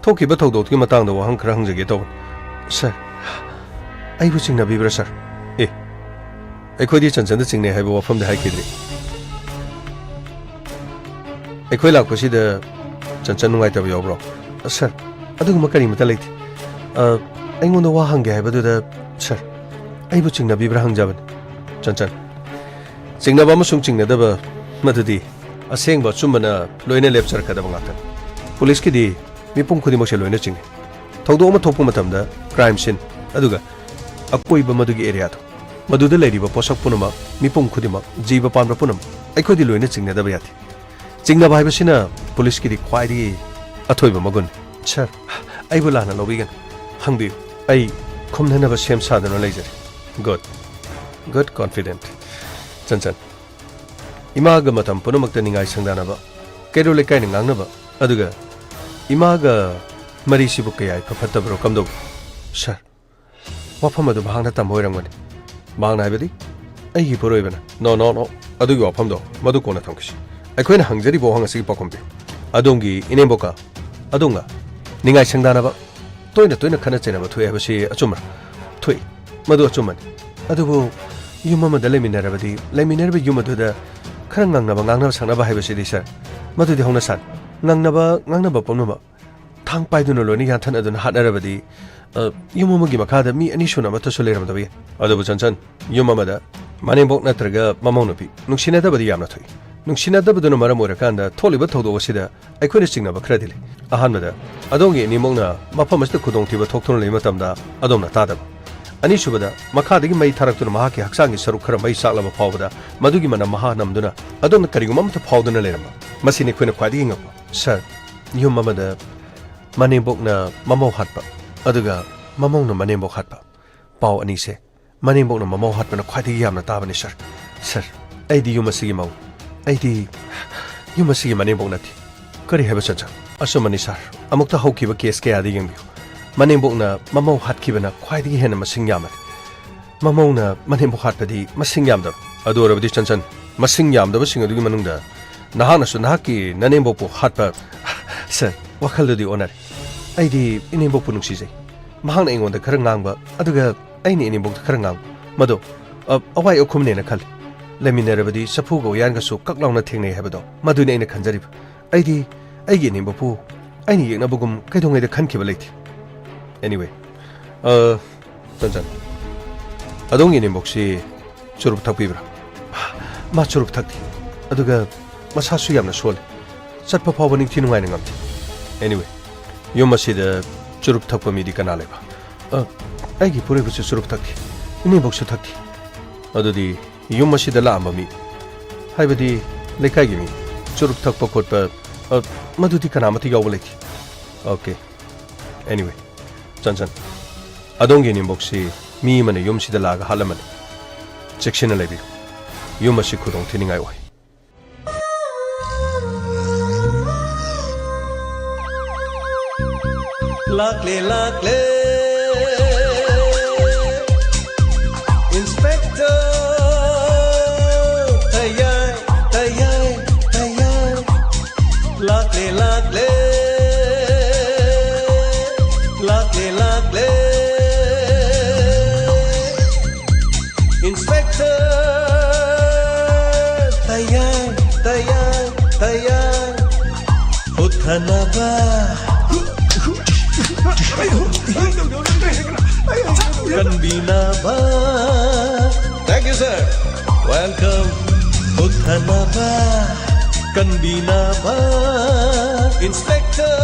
ꯊꯣꯛꯈꯤꯕ ꯊꯧꯗꯣꯛꯇꯨꯒꯤ ꯃꯇꯥꯡꯗ ꯋꯥꯍꯪ ꯈꯔ ꯍꯪꯖꯒꯦ ꯇꯧꯕꯅꯤ꯫ ꯁꯥꯔ, ꯑꯩꯕꯨ ꯆꯤꯡꯅꯕꯤꯕ꯭ꯔꯥ ꯁꯥꯔ? ꯑꯦ, ꯑꯩꯈꯣꯏꯗꯤ ꯆꯟꯆꯟꯗ ꯆꯤꯡꯅꯩ ꯍꯥꯏꯕ ꯋꯥꯐꯝꯗꯤ ꯍꯥꯏꯈꯤꯗ꯭ꯔꯤ꯫ ꯑꯩꯈꯣꯏ ꯂꯥꯛꯄꯁꯤꯗ ꯆꯟꯆꯟ ꯅꯨꯡꯉꯥꯏꯇꯕ ꯌꯥꯎꯕ꯭ꯔꯣ? ꯁꯥꯔ, ꯑꯗꯨꯒꯨꯝꯕ ꯀꯔꯤꯃꯇ ꯂꯩꯇꯦ꯫ ꯑ, ꯑꯩꯉꯣꯟꯗ ꯋꯥ ꯍꯪꯒꯦ ꯍꯥꯏꯕꯗꯨꯗ, ꯁꯥꯔ, ꯑꯩꯕꯨ ꯆꯤꯡꯅꯕꯤꯕ꯭ꯔꯥ ꯍꯪꯖꯕꯅꯤ꯫ ꯆꯟꯆꯟ, ꯆꯤꯡꯅꯕ ꯑꯃꯁꯨꯡ ꯆꯤꯡꯅꯗꯕ, ꯃꯗꯨꯗꯤ ꯑꯁꯦꯡꯕ ꯑꯆꯨꯝꯕꯅ ꯂꯣꯏꯅ ꯂꯦꯞꯆꯔꯛꯀꯗꯕ ꯉꯥꯛꯇꯅꯤ꯫ ꯄꯨꯂꯤꯁꯀꯤꯗꯤ ꯃꯤꯄꯨꯝ ꯈꯨꯗꯤꯡꯃꯛꯁꯦ ꯂꯣꯏꯅ ꯆꯤꯡꯏ꯫ ꯊꯧꯗꯣꯛ ꯑꯃ ꯊꯣꯛꯄ ꯃꯇꯝꯗ crime scene, ꯑꯗꯨꯒ ꯑꯀꯣꯏꯕ ꯃꯗꯨꯒꯤ areaꯗꯣ, ꯃꯗꯨꯗ ꯂꯩꯔꯤꯕ ꯄꯣꯠꯁꯛ ꯄꯨꯝꯅꯃꯛ, ꯃꯤꯄꯨꯝ ꯈꯨꯗꯤꯡꯃꯛ, ꯖꯤꯕ ꯄꯥꯟꯕ ꯄꯨꯝꯅꯃꯛ, ꯑꯩꯈꯣꯏꯗꯤ ꯂꯣꯏꯅ ꯆꯤꯡꯅꯗꯕ ꯌꯥꯗꯦ꯫ ꯆꯤꯡꯅꯕ ꯍꯥꯏꯕꯁꯤꯅ ꯄꯨꯂꯤꯁꯀꯤꯗꯤ ꯈ꯭ꯋꯥꯏꯗꯒꯤ ꯑꯊꯣꯏꯕ ꯃꯒꯨꯟ꯫ ꯁꯥꯔ, ꯑꯩꯕꯨ ꯂꯥꯟꯅ ꯂꯧꯕꯤꯒꯅꯨ꯫ ꯍꯪꯕꯤꯌꯨ꯫ ꯑꯩ ꯈꯨꯝꯅꯅꯕ ꯁꯦꯝ ꯁꯥꯗꯨꯅ ꯂꯩꯖꯔꯤ꯫ Good. Good confident. ꯆꯟꯆꯟ, ꯏꯃꯥꯒ ꯃꯇꯝ ꯄꯨꯝꯅꯃꯛꯇ ꯅꯤꯡꯉꯥꯏ ꯁꯪꯗꯥꯅꯕ, ꯀꯩꯔꯣꯜ ꯂꯩꯀꯥꯏꯅ ꯉꯥꯡꯅꯕ, ꯑꯗꯨꯒ ꯏꯃꯥꯒ ꯃꯔꯤꯁꯤꯕꯨ ꯀꯌꯥ ꯏꯐ ꯐꯠꯇꯕ꯭ꯔꯣ? ꯀꯝꯗꯧꯕ? ꯁꯥꯔ, ꯋꯥꯐꯝ ꯑꯗꯨ ꯃꯍꯥꯛꯅ ꯇꯝꯕ ꯑꯣꯏꯔꯝꯒꯅꯤ꯫ ꯃꯍꯥꯛꯅ ꯍꯥꯏꯕꯗꯤ? ꯑꯩꯒꯤ ꯏꯄꯨꯔꯣꯏꯕꯅ꯫ No, no, no. ꯑꯗꯨꯒꯤ ꯋꯥꯐꯝꯗꯣ ꯃꯗꯨ ꯀꯣꯟꯅ ꯊꯝꯈꯤꯁꯤ꯫ ꯑꯩꯈꯣꯏꯅ ꯍꯪꯖꯔꯤꯕ ꯋꯥꯍꯪ ꯑꯁꯤꯒꯤ ꯄꯥꯎꯈꯨꯝ ꯄꯤꯌꯨ꯫ ꯑꯗꯣꯝꯒꯤ ꯏꯅꯦꯝꯕꯣꯛꯀ ꯑꯗꯣꯝꯒ ꯅꯤꯡꯉꯥꯏ ꯁꯪꯗꯥꯅꯕ, ꯇꯣꯏꯅ ꯇꯣꯏꯅ ꯈꯠꯅ ꯆꯩꯅꯕ ꯊꯣꯛꯑꯦ ꯍꯥꯏꯕꯁꯤ ꯑꯆꯨꯝꯕ꯭ꯔꯥ? ꯊꯣꯛꯏ꯫ ꯃꯗꯨ ꯑꯆꯨꯝꯕꯅꯤ꯫ ꯑꯗꯨꯕꯨ ꯌꯨꯝ ꯑꯃꯗ ꯂꯩꯃꯤꯟꯅꯔꯕꯗꯤ, ꯂꯩꯃꯤꯟꯅꯔꯤꯕ ꯌꯨꯝ ꯑꯗꯨꯗ ꯈꯔ ꯉꯥꯡꯅꯕ, ꯉꯥꯡꯅꯕ ꯁꯛꯅꯕ ꯍꯥꯏꯕꯁꯤꯗꯤ, ꯁꯥꯔ, ꯃꯗꯨꯗꯤ ꯍꯧꯅꯁꯥꯅꯤ꯫ ꯉꯥꯡꯅꯕ, ꯉꯥꯡꯅꯕ ꯄꯨꯝꯅꯃꯛ ꯊꯥꯡ ꯄꯥꯏꯗꯨꯅ ꯂꯣꯏꯅ ꯌꯥꯟꯊꯠꯅꯗꯨꯅ ꯍꯥꯠꯅꯔꯕꯗꯤ, ꯑ, ꯌꯨꯝ ꯑꯃꯒꯤ ꯃꯈꯥꯗ ꯃꯤ ꯑꯅꯤ ꯁꯨꯅ ꯑꯃꯠꯇꯁꯨ ꯂꯩꯔꯝꯗꯕ ꯌꯥꯏ꯫ ꯑꯗꯨꯕꯨ ꯆꯟꯆꯟ, ꯌꯨꯝ ꯑꯃꯗ ꯃꯅꯦꯝꯕꯣꯛ ꯅꯠꯇ꯭ꯔꯒ ꯃꯃꯧ ꯅꯨꯄꯤ ꯅꯨꯡꯁꯤꯅꯗꯕꯗꯤ ꯌꯥꯝꯅ ꯊꯣꯛꯏ꯫ ꯅꯨꯡꯁꯤꯅꯗꯕꯗꯨꯅ ꯃꯔꯝ ꯑꯣꯏꯔꯀꯥꯟꯗ ꯊꯣꯛꯂꯤꯕ ꯊꯧꯗꯣꯛ ꯑꯁꯤꯗ ꯑꯩꯈꯣꯏꯅ ꯆꯤꯡꯅꯕ ꯈꯔꯗꯤ ꯂꯩ꯫ ꯑꯍꯥꯟꯕꯗ, ꯑꯗꯣꯝꯒꯤ ꯏꯅꯦꯝꯕꯣꯛꯅ ꯃꯐꯝ ꯑꯁꯤꯗ ꯈꯨꯗꯣꯡꯊꯤꯕ ꯊꯣꯛꯇꯨꯅ ꯂꯩꯕ ꯃꯇꯝꯗ ꯑꯗꯣꯝꯅ ꯇꯥꯗꯕ꯫ ꯑꯅꯤꯁꯨꯕꯗ, ꯃꯈꯥꯗꯒꯤ ꯃꯩ ꯊꯥꯔꯛꯇꯨꯅ ꯃꯍꯥꯛꯀꯤ ꯍꯛꯆꯥꯡꯒꯤ ꯁꯔꯨꯛ ꯈꯔ ꯃꯩ ꯆꯥꯛꯂꯕ ꯐꯥꯎꯕꯗ ꯃꯗꯨꯒꯤ ꯃꯅꯝ ꯃꯍꯥ ꯅꯝꯗꯨꯅ ꯑꯗꯣꯝꯅ ꯀꯔꯤꯒꯨꯝꯕ ꯑꯃꯠꯇ ꯐꯥꯎꯗꯨꯅ ꯂꯩꯔꯝꯕ꯫ ꯃꯁꯤꯅꯤ ꯑꯩꯈꯣꯏꯅ ꯈ꯭ꯋꯥꯏꯗꯒꯤ ꯉꯛꯄ꯫ ꯁꯥꯔ, ꯌꯨꯝ ꯑꯃꯗ ꯃꯅꯦꯝꯕꯣꯛꯅ ꯃꯃꯧ ꯍꯥꯠꯄ, ꯑꯗꯨꯒ ꯃꯃꯧꯅ ꯃꯅꯦꯝꯕꯣꯛ ꯍꯥꯠꯄ꯫ ꯄꯥꯎ ꯑꯅꯤꯁꯦ ꯃꯅꯦꯝꯕꯣꯛꯅ ꯃꯃꯧ ꯍꯥꯠꯄꯅ ꯈ꯭ꯋꯥꯏꯗꯒꯤ ꯌꯥꯝꯅ ꯇꯥꯕꯅꯤ, ꯁꯥꯔ꯫ ꯁꯥꯔ, ꯑꯩꯗꯤ ꯌꯨꯝ ꯑꯁꯤꯒꯤ ꯃꯧ, ꯑꯩꯗꯤ ꯌꯨꯝ ꯑꯁꯤꯒꯤ ꯃꯅꯦꯝꯕꯣꯛ ꯅꯠꯇꯦ꯫ ꯀꯔꯤ ꯍꯥꯏꯕ, ꯆꯟꯆꯟ? ꯑꯆꯨꯝꯕꯅꯤ, ꯁꯥꯔ꯫ ꯑꯃꯨꯛꯇ ꯍꯧꯈꯤꯕ case ꯀꯌꯥꯗ ꯌꯦꯡꯕꯤꯌꯨ꯫ ꯃꯅꯦꯝꯕꯣꯛꯅ ꯃꯃꯧ ꯍꯥꯠꯈꯤꯕꯅ ꯈ꯭ꯋꯥꯏꯗꯒꯤ ꯍꯦꯟꯅ ꯃꯁꯤꯡ ꯌꯥꯝꯕꯅꯤ꯫ ꯃꯃꯧꯅ ꯃꯅꯦꯝꯕꯣꯛ ꯍꯥꯠꯄꯗꯤ ꯃꯁꯤꯡ ꯌꯥꯝꯗꯕ꯫ ꯑꯗꯨ ꯑꯣꯏꯔꯕꯗꯤ, ꯆꯟꯆꯟ, ꯃꯁꯤꯡ ꯌꯥꯝꯗꯕꯁꯤꯡ ꯑꯗꯨꯒꯤ ꯃꯅꯨꯡꯗ ꯅꯍꯥꯛꯅꯁꯨ ꯅꯍꯥꯛꯀꯤ ꯅꯅꯦꯝꯕꯣꯛꯄꯨ ꯍꯥꯠꯄ, ꯁꯥꯔ, ꯋꯥꯈꯜꯗꯨꯗꯤ ꯑꯣꯟꯅꯔꯦ꯫ ꯑꯩꯗꯤ ꯏꯅꯦꯝꯕꯣꯛꯄꯨ ꯅꯨꯡꯁꯤꯖꯩ꯫ ꯃꯍꯥꯛꯅ ꯑꯩꯉꯣꯟꯗ ꯈꯔ ꯉꯥꯡꯕ, ꯑꯗꯨꯒ ꯑꯩꯅ ꯏꯅꯦꯝꯕꯣꯛꯇ ꯈꯔ ꯉꯥꯡꯕ, ꯃꯗꯨ, ꯑ, ꯑꯋꯥꯏ ꯑꯈꯨꯝꯅꯦꯅ ꯈꯜꯂꯤ꯫ ꯂꯩꯃꯤꯟꯅꯔꯕꯗꯤ ꯆꯐꯨꯒ ꯎꯌꯥꯟꯒꯁꯨ ꯀꯛ ꯂꯥꯎꯅ ꯊꯦꯡꯅꯩ ꯍꯥꯏꯕꯗꯣ, ꯃꯗꯨꯅꯤ ꯑꯩꯅ ꯈꯟꯖꯔꯤꯕ꯫ ꯑꯩꯗꯤ ꯑꯩꯒꯤ ꯏꯅꯦꯝꯕꯣꯛꯄꯨ ꯑꯩꯅ ꯌꯦꯛꯅꯕꯒꯨꯝ ꯀꯩꯗꯧꯉꯩꯗ ꯈꯟꯈꯤꯕ ꯂꯩꯇꯦ꯫ Anyway, ꯑ, ꯆꯟꯆꯟ, ꯑꯗꯣꯝꯒꯤ ꯏꯅꯦꯝꯕꯣꯛꯁꯤ ꯆꯨꯔꯨꯞ ꯊꯛꯄꯤꯕ꯭ꯔꯥ? ꯃꯥ ꯆꯨꯔꯨꯞ ꯊꯛꯇꯦ꯫ ꯑꯗꯨꯒ ꯃꯁꯥꯁꯨ ꯌꯥꯝꯅ ꯁꯣꯜꯂꯤ꯫ ꯆꯠꯄ ꯐꯥꯎꯕ ꯅꯤꯡꯊꯤ ꯅꯨꯡꯉꯥꯏꯅ ꯉꯝꯗꯦ꯫ Anyway, ꯌꯨꯝ ꯑꯁꯤꯗ ꯆꯨꯔꯨꯞ ꯊꯛꯄ ꯃꯤꯗꯤ ꯀꯅꯥ ꯂꯩꯕ? ꯑ, ꯑꯩꯒꯤ ꯄꯨꯔꯣꯏꯕꯁꯨ ꯆꯨꯔꯨꯞ ꯊꯛꯇꯦ꯫ ꯏꯅꯦꯝꯕꯣꯛꯁꯨ ꯊꯛꯇꯦ꯫ ꯑꯗꯨꯗꯤ ꯌꯨꯝ ꯑꯁꯤꯗ ꯂꯥꯛꯑꯝꯕ ꯃꯤ, ꯍꯥꯏꯕꯗꯤ ꯂꯩꯀꯥꯏꯒꯤ ꯃꯤ, ꯆꯨꯔꯨꯞ ꯊꯛꯄ ꯈꯣꯠꯄ, ꯑ, ꯃꯗꯨꯗꯤ ꯀꯅꯥꯃꯠꯇ ꯌꯥꯎꯕ ꯂꯩꯇꯦ꯫ Okay. Anyway, ꯆꯟꯆꯟ, ꯑꯗꯣꯝꯒꯤ ꯏꯅꯦꯝꯕꯣꯛꯁꯤ ꯃꯤ ꯑꯃꯅ ꯌꯨꯝꯁꯤꯗ ꯂꯥꯛꯑꯒ ꯍꯥꯠꯂꯝꯃꯅꯤ꯫ ꯆꯦꯛꯁꯤꯟꯅ ꯂꯩꯕꯤꯌꯨ꯫ ꯌꯨꯝ ꯑꯁꯤ ꯈꯨꯗꯣꯡ ꯊꯤꯅꯤꯡꯉꯥꯏ ꯑꯣꯏ꯫ ꯂꯥꯛꯂꯦ, ꯂꯥꯛꯂꯦ, Inspector ꯇꯌꯥꯏ, ꯇꯌꯥꯏ, ꯇꯌꯥꯏ꯫ ꯂꯥꯛꯂꯦ, ꯂꯥꯛꯂꯦ, ꯂꯥꯛꯂꯦ, ꯂꯥꯛꯂꯦ, Inspector ꯇꯌꯥꯏ, ꯇꯌꯥꯏ, ꯇꯌꯥꯏ꯫ ꯍꯨꯠꯊꯅꯕ, ꯀꯟꯕꯤꯅꯕ꯫ Thank you, sir. Welcome. ꯍꯨꯠꯊꯅꯕ, ꯀꯟꯕꯤꯅꯕ, Inspector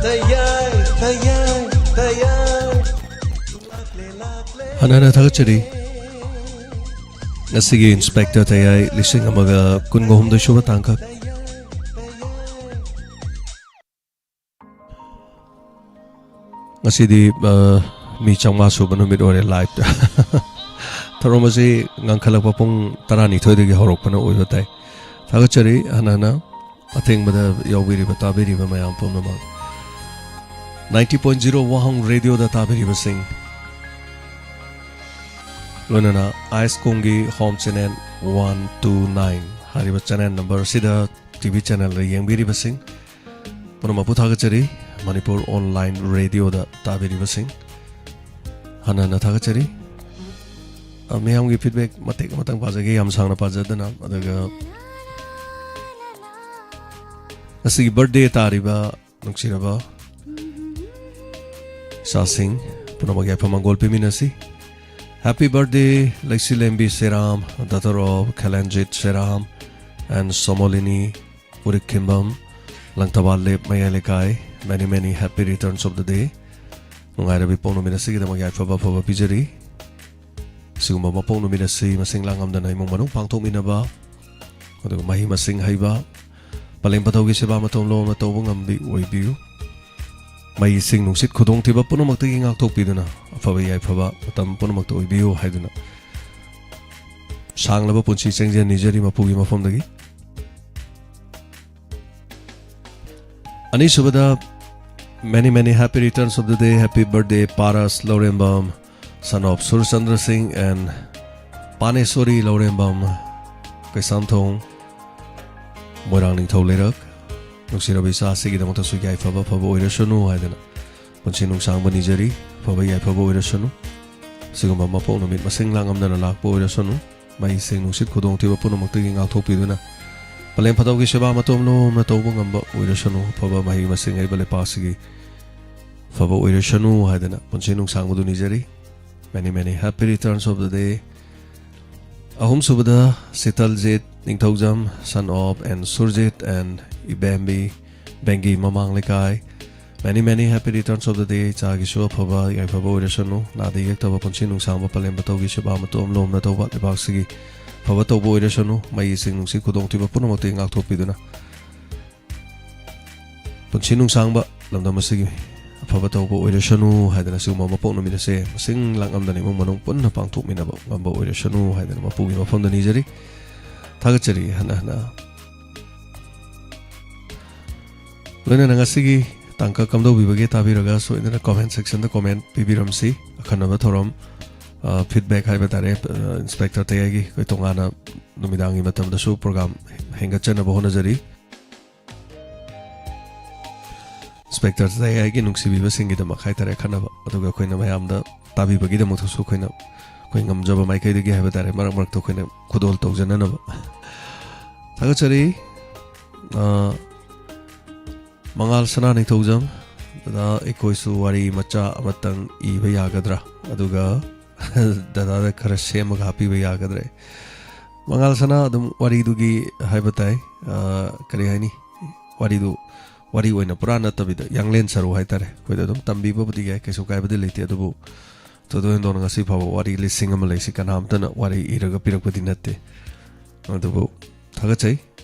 ꯇꯌꯥꯏ, ꯇꯌꯥꯏ, ꯇꯌꯥꯏ꯫ ꯍꯟꯅ ꯍꯟꯅ ꯊꯥꯒꯠꯆꯔꯤ꯫ ꯉꯁꯤꯒꯤ Inspector ꯇꯌꯥꯏ ꯂꯤꯁꯤꯡ ꯑꯃꯒ ꯀꯨꯟꯒ ꯍꯨꯝꯗꯣꯏ ꯁꯨꯕ ꯇꯥꯡꯀꯛ꯫ ꯉꯁꯤꯗꯤ, ꯑ, ꯃꯤ ꯆꯥꯝꯃꯉꯥ ꯁꯨꯕ ꯅꯨꯃꯤꯠ ꯑꯣꯏꯔꯦ live ꯇ꯫ ꯊꯧꯔꯝ ꯑꯁꯤ ꯉꯟꯈꯠꯂꯛꯄ ꯄꯨꯡ ꯇꯔꯥꯅꯤꯊꯣꯏꯗꯒꯤ ꯍꯧꯔꯛꯄꯅ ꯑꯣꯏꯕ ꯇꯥꯏ꯫ ꯊꯥꯒꯠꯆꯔꯤ ꯍꯟꯅ ꯍꯟꯅ ꯑꯊꯦꯡꯕꯗ ꯌꯥꯎꯕꯤꯔꯤꯕ, ꯇꯥꯕꯤꯔꯤꯕ ꯃꯌꯥꯝ ꯄꯨꯝꯅꯃꯛ꯫ Ninety point zero ꯋꯥꯍꯪ ꯔꯦꯗꯤꯑꯣꯗ ꯇꯥꯕꯤꯔꯤꯕꯁꯤꯡ, ꯂꯣꯏꯅꯅ ice ꯀꯣꯡꯒꯤ home channel one two nine ꯍꯥꯏꯔꯤꯕ channel number ꯑꯁꯤꯗ TV channelꯗ ꯌꯦꯡꯕꯤꯔꯤꯕꯁꯤꯡ ꯄꯨꯝꯅꯃꯛꯄꯨ ꯊꯥꯒꯠꯆꯔꯤ꯫ ꯃꯅꯤꯄꯨꯔ online radioꯗ ꯇꯥꯕꯤꯔꯤꯕꯁꯤꯡ ꯍꯟꯅ ꯍꯟꯅ ꯊꯥꯒꯠꯆꯔꯤ꯫ ꯑ, ꯃꯌꯥꯝꯒꯤ feedback ꯃꯇꯦꯛ ꯑꯃꯇꯪ ꯄꯥꯖꯒꯦ, ꯌꯥꯝ ꯁꯥꯡꯅ ꯄꯥꯖꯗꯅ꯫ ꯑꯗꯨꯒ ꯉꯁꯤꯒꯤ birthday ꯇꯥꯔꯤꯕ ꯅꯨꯡꯁꯤꯔꯕ ꯏꯆꯥꯁꯤꯡ ꯄꯨꯝꯅꯃꯛ ꯌꯥꯏꯐ ꯃꯪꯒꯣꯜ ꯄꯤꯃꯤꯟꯅꯁꯤ꯫ Happy birthday, Leisilembi Seram, daughter of Khalenjit Seram and Somolini Urikhimbam, Langtawal Lep Mayai Lekai. Many, many happy returns of the day. ꯅꯨꯡꯉꯥꯏꯔꯕꯤ ꯄꯣꯛ ꯅꯨꯃꯤꯠ ꯑꯁꯤꯒꯤꯗꯃꯛ ꯌꯥꯏꯐꯕ ꯑꯐꯕ ꯄꯤꯖꯔꯤ꯫ ꯁꯤꯒꯨꯝꯕ ꯃꯄꯣꯛ ꯅꯨꯃꯤꯠ ꯑꯁꯤ ꯃꯁꯤꯡ ꯂꯥꯡꯉꯝꯗꯅ ꯏꯃꯨꯡ ꯃꯅꯨꯡ ꯄꯥꯡꯊꯣꯛꯃꯤꯟꯅꯕ, ꯑꯗꯨꯒ ꯃꯍꯩ ꯃꯁꯤꯡ ꯍꯩꯕ, ꯄꯂꯦꯝ ꯄꯊꯧꯒꯤ ꯁꯦꯕꯥ ꯃꯇꯣꯝ ꯂꯣꯝꯅ ꯇꯧꯕ ꯉꯝꯕꯤ ꯑꯣꯏꯕꯤꯌꯨ꯫ ꯃꯩ, ꯏꯁꯤꯡ, ꯅꯨꯡꯁꯤꯠ ꯈꯨꯗꯣꯡꯊꯤꯕ ꯄꯨꯝꯅꯃꯛꯇꯒꯤ ꯉꯥꯛꯊꯣꯛꯄꯤꯗꯨꯅ ꯑꯐꯕ ꯌꯥꯏꯐꯕ ꯃꯇꯝ ꯄꯨꯝꯅꯃꯛꯇ ꯑꯣꯏꯕꯤꯌꯨ ꯍꯥꯏꯗꯨꯅ ꯁꯥꯡꯂꯕ ꯄꯨꯟꯁꯤ ꯆꯦꯡꯖꯦꯜ ꯅꯤꯖꯔꯤ ꯃꯄꯨꯒꯤ ꯃꯐꯝꯗꯒꯤ꯫ ꯑꯅꯤꯁꯨꯕꯗ, many, many happy returns of the day, happy birthday, Paras Laurembam, son of Surchandra Singh and Paneswari Laurembam, Keishamthong, ꯃꯣꯏꯔꯥꯡ ꯅꯤꯡꯊꯧ ꯂꯩꯔꯛ꯫ ꯅꯨꯡꯁꯤꯔꯕ ꯏꯆꯥ ꯑꯁꯤꯒꯤꯗꯃꯛꯇꯁꯨ ꯌꯥꯏꯐꯕ ꯐꯕ ꯑꯣꯏꯔꯁꯅꯨ ꯍꯥꯏꯗꯅ ꯄꯨꯟꯁꯤ ꯅꯨꯡꯁꯥꯡꯕ ꯅꯤꯖꯔꯤ꯫ ꯑꯐꯕ ꯌꯥꯏꯐꯕ ꯑꯣꯏꯔꯁꯅꯨ꯫ ꯁꯤꯒꯨꯝꯕ ꯃꯄꯣꯛ ꯅꯨꯃꯤꯠ ꯃꯁꯤꯡ ꯂꯥꯡꯉꯝꯗꯅ ꯂꯥꯛꯄ ꯑꯣꯏꯔꯁꯅꯨ꯫ ꯃꯩ, ꯏꯁꯤꯡ, ꯅꯨꯡꯁꯤꯠ ꯈꯨꯗꯣꯡꯊꯤꯕ ꯄꯨꯝꯅꯃꯛꯇꯒꯤ ꯉꯥꯛꯊꯣꯛꯄꯤꯗꯨꯅ ꯄꯂꯦꯝ ꯐꯊꯧꯒꯤ ꯁꯦꯕꯥ ꯃꯇꯣꯝ ꯂꯣꯝꯅ ꯇꯧꯕ ꯉꯝꯕ ꯑꯣꯏꯔꯁꯅꯨ꯫ ꯑꯐꯕ ꯃꯍꯩ ꯃꯁꯤꯡ ꯍꯩꯕ ꯂꯩꯄꯥꯛꯁꯤꯒꯤ ꯐꯕ ꯑꯣꯏꯔꯁꯅꯨ ꯍꯥꯏꯗꯅ ꯄꯨꯟꯁꯤ ꯅꯨꯡꯁꯥꯡꯕꯗꯨ ꯅꯤꯖꯔꯤ꯫ Many, many happy returns of the day. ꯑꯍꯨꯝꯁꯨꯕꯗ, ꯁꯤꯇꯜꯖꯤꯠ ꯅꯤꯡꯊꯧꯖꯝ, son of and Surjit and ꯏꯕꯦꯝꯕꯤ, ꯕꯦꯡꯒꯤ ꯃꯃꯥꯡ ꯂꯩꯀꯥꯏ꯫ Many, many happy returns of the day. ꯏꯆꯥꯒꯤꯁꯨ ꯑꯐꯕ ꯌꯥꯏꯐꯕ ꯑꯣꯏꯔꯁꯅꯨ꯫ ꯅꯥꯗ ꯌꯦꯛꯇꯕ ꯄꯨꯟꯁꯤ ꯅꯨꯡꯁꯥꯡꯕ, ꯄꯂꯦꯝ ꯄꯊꯧꯒꯤ ꯁꯦꯕꯥ ꯃꯇꯣꯝ ꯂꯣꯝꯅ ꯇꯧꯕ, ꯂꯩꯕꯥꯛꯁꯤꯒꯤ ꯐꯕ ꯇꯧꯕ ꯑꯣꯏꯔꯁꯅꯨ꯫ ꯃꯩ, ꯏꯁꯤꯡ, ꯅꯨꯡꯁꯤꯠ ꯈꯨꯗꯣꯡꯊꯤꯕ ꯄꯨꯝꯅꯃꯛꯇꯒꯤ ꯉꯥꯛꯊꯣꯛꯄꯤꯗꯨꯅ ꯄꯨꯟꯁꯤ ꯅꯨꯡꯁꯥꯡꯕ ꯂꯝꯗꯝ ꯑꯁꯤꯒꯤ ꯑꯐꯕ ꯇꯧꯕ ꯑꯣꯏꯔꯁꯅꯨ ꯍꯥꯏꯗꯅ ꯁꯤꯒꯨꯝꯕ ꯃꯄꯣꯛ ꯅꯨꯃꯤꯠ ꯑꯁꯦ ꯃꯁꯤꯡ ꯂꯥꯡꯉꯝꯗꯅ ꯏꯃꯨꯡ ꯃꯅꯨꯡ ꯄꯨꯟꯅ ꯄꯥꯡꯊꯣꯛꯃꯤꯟꯅꯕ ꯉꯝꯕ ꯑꯣꯏꯔꯁꯅꯨ ꯍꯥꯏꯗꯅ ꯃꯄꯨꯒꯤ ꯃꯐꯝꯗ ꯅꯤꯖꯔꯤ꯫ ꯊꯥꯒꯠꯆꯔꯤ ꯍꯟꯅ ꯍꯟꯅ꯫ ꯂꯣꯏꯅꯅ ꯉꯁꯤꯒꯤ ꯇꯥꯡꯀꯛ ꯀꯝꯗꯧꯕꯤꯕꯒꯦ ꯇꯥꯕꯤꯔꯒ ꯁꯣꯏꯗꯅ comment section ꯗ comment ꯄꯤꯕꯤꯔꯝꯁꯤ꯫ ꯑꯈꯟꯅꯕ ꯊꯧꯔꯝ, ꯑ, feedback ꯍꯥꯏꯕ ꯇꯥꯔꯦ, ꯑ, ꯏꯟꯁꯄꯦꯛꯇꯔ ꯇꯌꯥꯏꯒꯤ ꯑꯩꯈꯣꯏ ꯇꯣꯉꯥꯟꯅ ꯅꯨꯃꯤꯗꯥꯡꯒꯤ ꯃꯇꯝꯗꯁꯨ program ꯍꯦꯟꯒꯠꯆꯅꯕ ꯍꯣꯠꯅꯖꯔꯤ꯫ ꯏꯟꯁꯄꯦꯛꯇꯔ ꯇꯌꯥꯏꯒꯤ ꯅꯨꯡꯁꯤꯕꯤꯕꯁꯤꯡꯒꯤꯗꯃꯛ ꯍꯥꯏꯇꯥꯔꯦ, ꯑꯈꯟꯅꯕ, ꯑꯗꯨꯒ ꯑꯩꯈꯣꯏꯅ ꯃꯌꯥꯝꯗ ꯇꯥꯕꯤꯕꯒꯤꯗꯃꯛꯇꯁꯨ ꯑꯩꯈꯣꯏꯅ, ꯑꯩꯈꯣꯏ ꯉꯝꯖꯕ ꯃꯥꯏꯀꯩꯗꯒꯤ ꯍꯥꯏꯕ ꯇꯥꯔꯦ, ꯃꯔꯛ ꯃꯔꯛꯇ ꯑꯩꯈꯣꯏꯅ ꯈꯨꯗꯣꯜ ꯇꯧꯖꯅꯅꯕ꯫ ꯊꯥꯒꯠꯆꯔꯤ꯫ ꯑ, ꯃꯉꯥꯜ ꯁꯅꯥ ꯅꯤꯡꯊꯧꯖꯝ, ꯗꯗꯥ, ꯑꯩꯈꯣꯏꯁꯨ ꯋꯥꯔꯤ ꯃꯆꯥ ꯑꯃꯇꯪ ꯏꯕ ꯌꯥꯒꯗ꯭ꯔꯥ? ꯑꯗꯨꯒ ꯗꯗꯥꯗ ꯈꯔ ꯁꯦꯝꯃꯒ ꯍꯥꯞꯄꯤꯕ ꯌꯥꯒꯗ꯭ꯔꯦ? ꯃꯉꯥꯜ ꯁꯅꯥ, ꯑꯗꯨꯝ ꯋꯥꯔꯤꯗꯨꯒꯤ ꯍꯥꯏꯕ ꯇꯥꯏ, ꯑ, ꯀꯔꯤ ꯍꯥꯏꯅꯤ, ꯋꯥꯔꯤꯗꯨ ꯋꯥꯔꯤ ꯑꯣꯏꯅ ꯄꯨꯔꯥ ꯅꯠꯇꯕꯤꯗ ꯌꯥꯡꯂꯦꯟ ꯁꯔꯨ ꯍꯥꯏꯇꯥꯔꯦ, ꯑꯩꯈꯣꯏꯗ ꯑꯗꯨꯝ ꯇꯝꯕꯤꯕꯕꯨꯗꯤ ꯌꯥꯏ, ꯀꯩꯁꯨ ꯀꯥꯏꯕꯗꯤ ꯂꯩꯇꯦ꯫ ꯑꯗꯨꯕꯨ ꯊꯣꯏꯗꯣꯛ ꯍꯦꯟꯗꯣꯛꯅ ꯉꯁꯤ ꯐꯥꯎꯕ ꯋꯥꯔꯤ ꯂꯤꯁꯤꯡ ꯑꯃ ꯂꯩꯁꯤ ꯀꯅꯥꯝꯇꯅ ꯋꯥꯔꯤ ꯏꯔꯒ ꯄꯤꯔꯛꯄꯗꯤ ꯅꯠꯇꯦ꯫ ꯑꯗꯨꯕꯨ ꯊꯥꯒꯠꯆꯩ,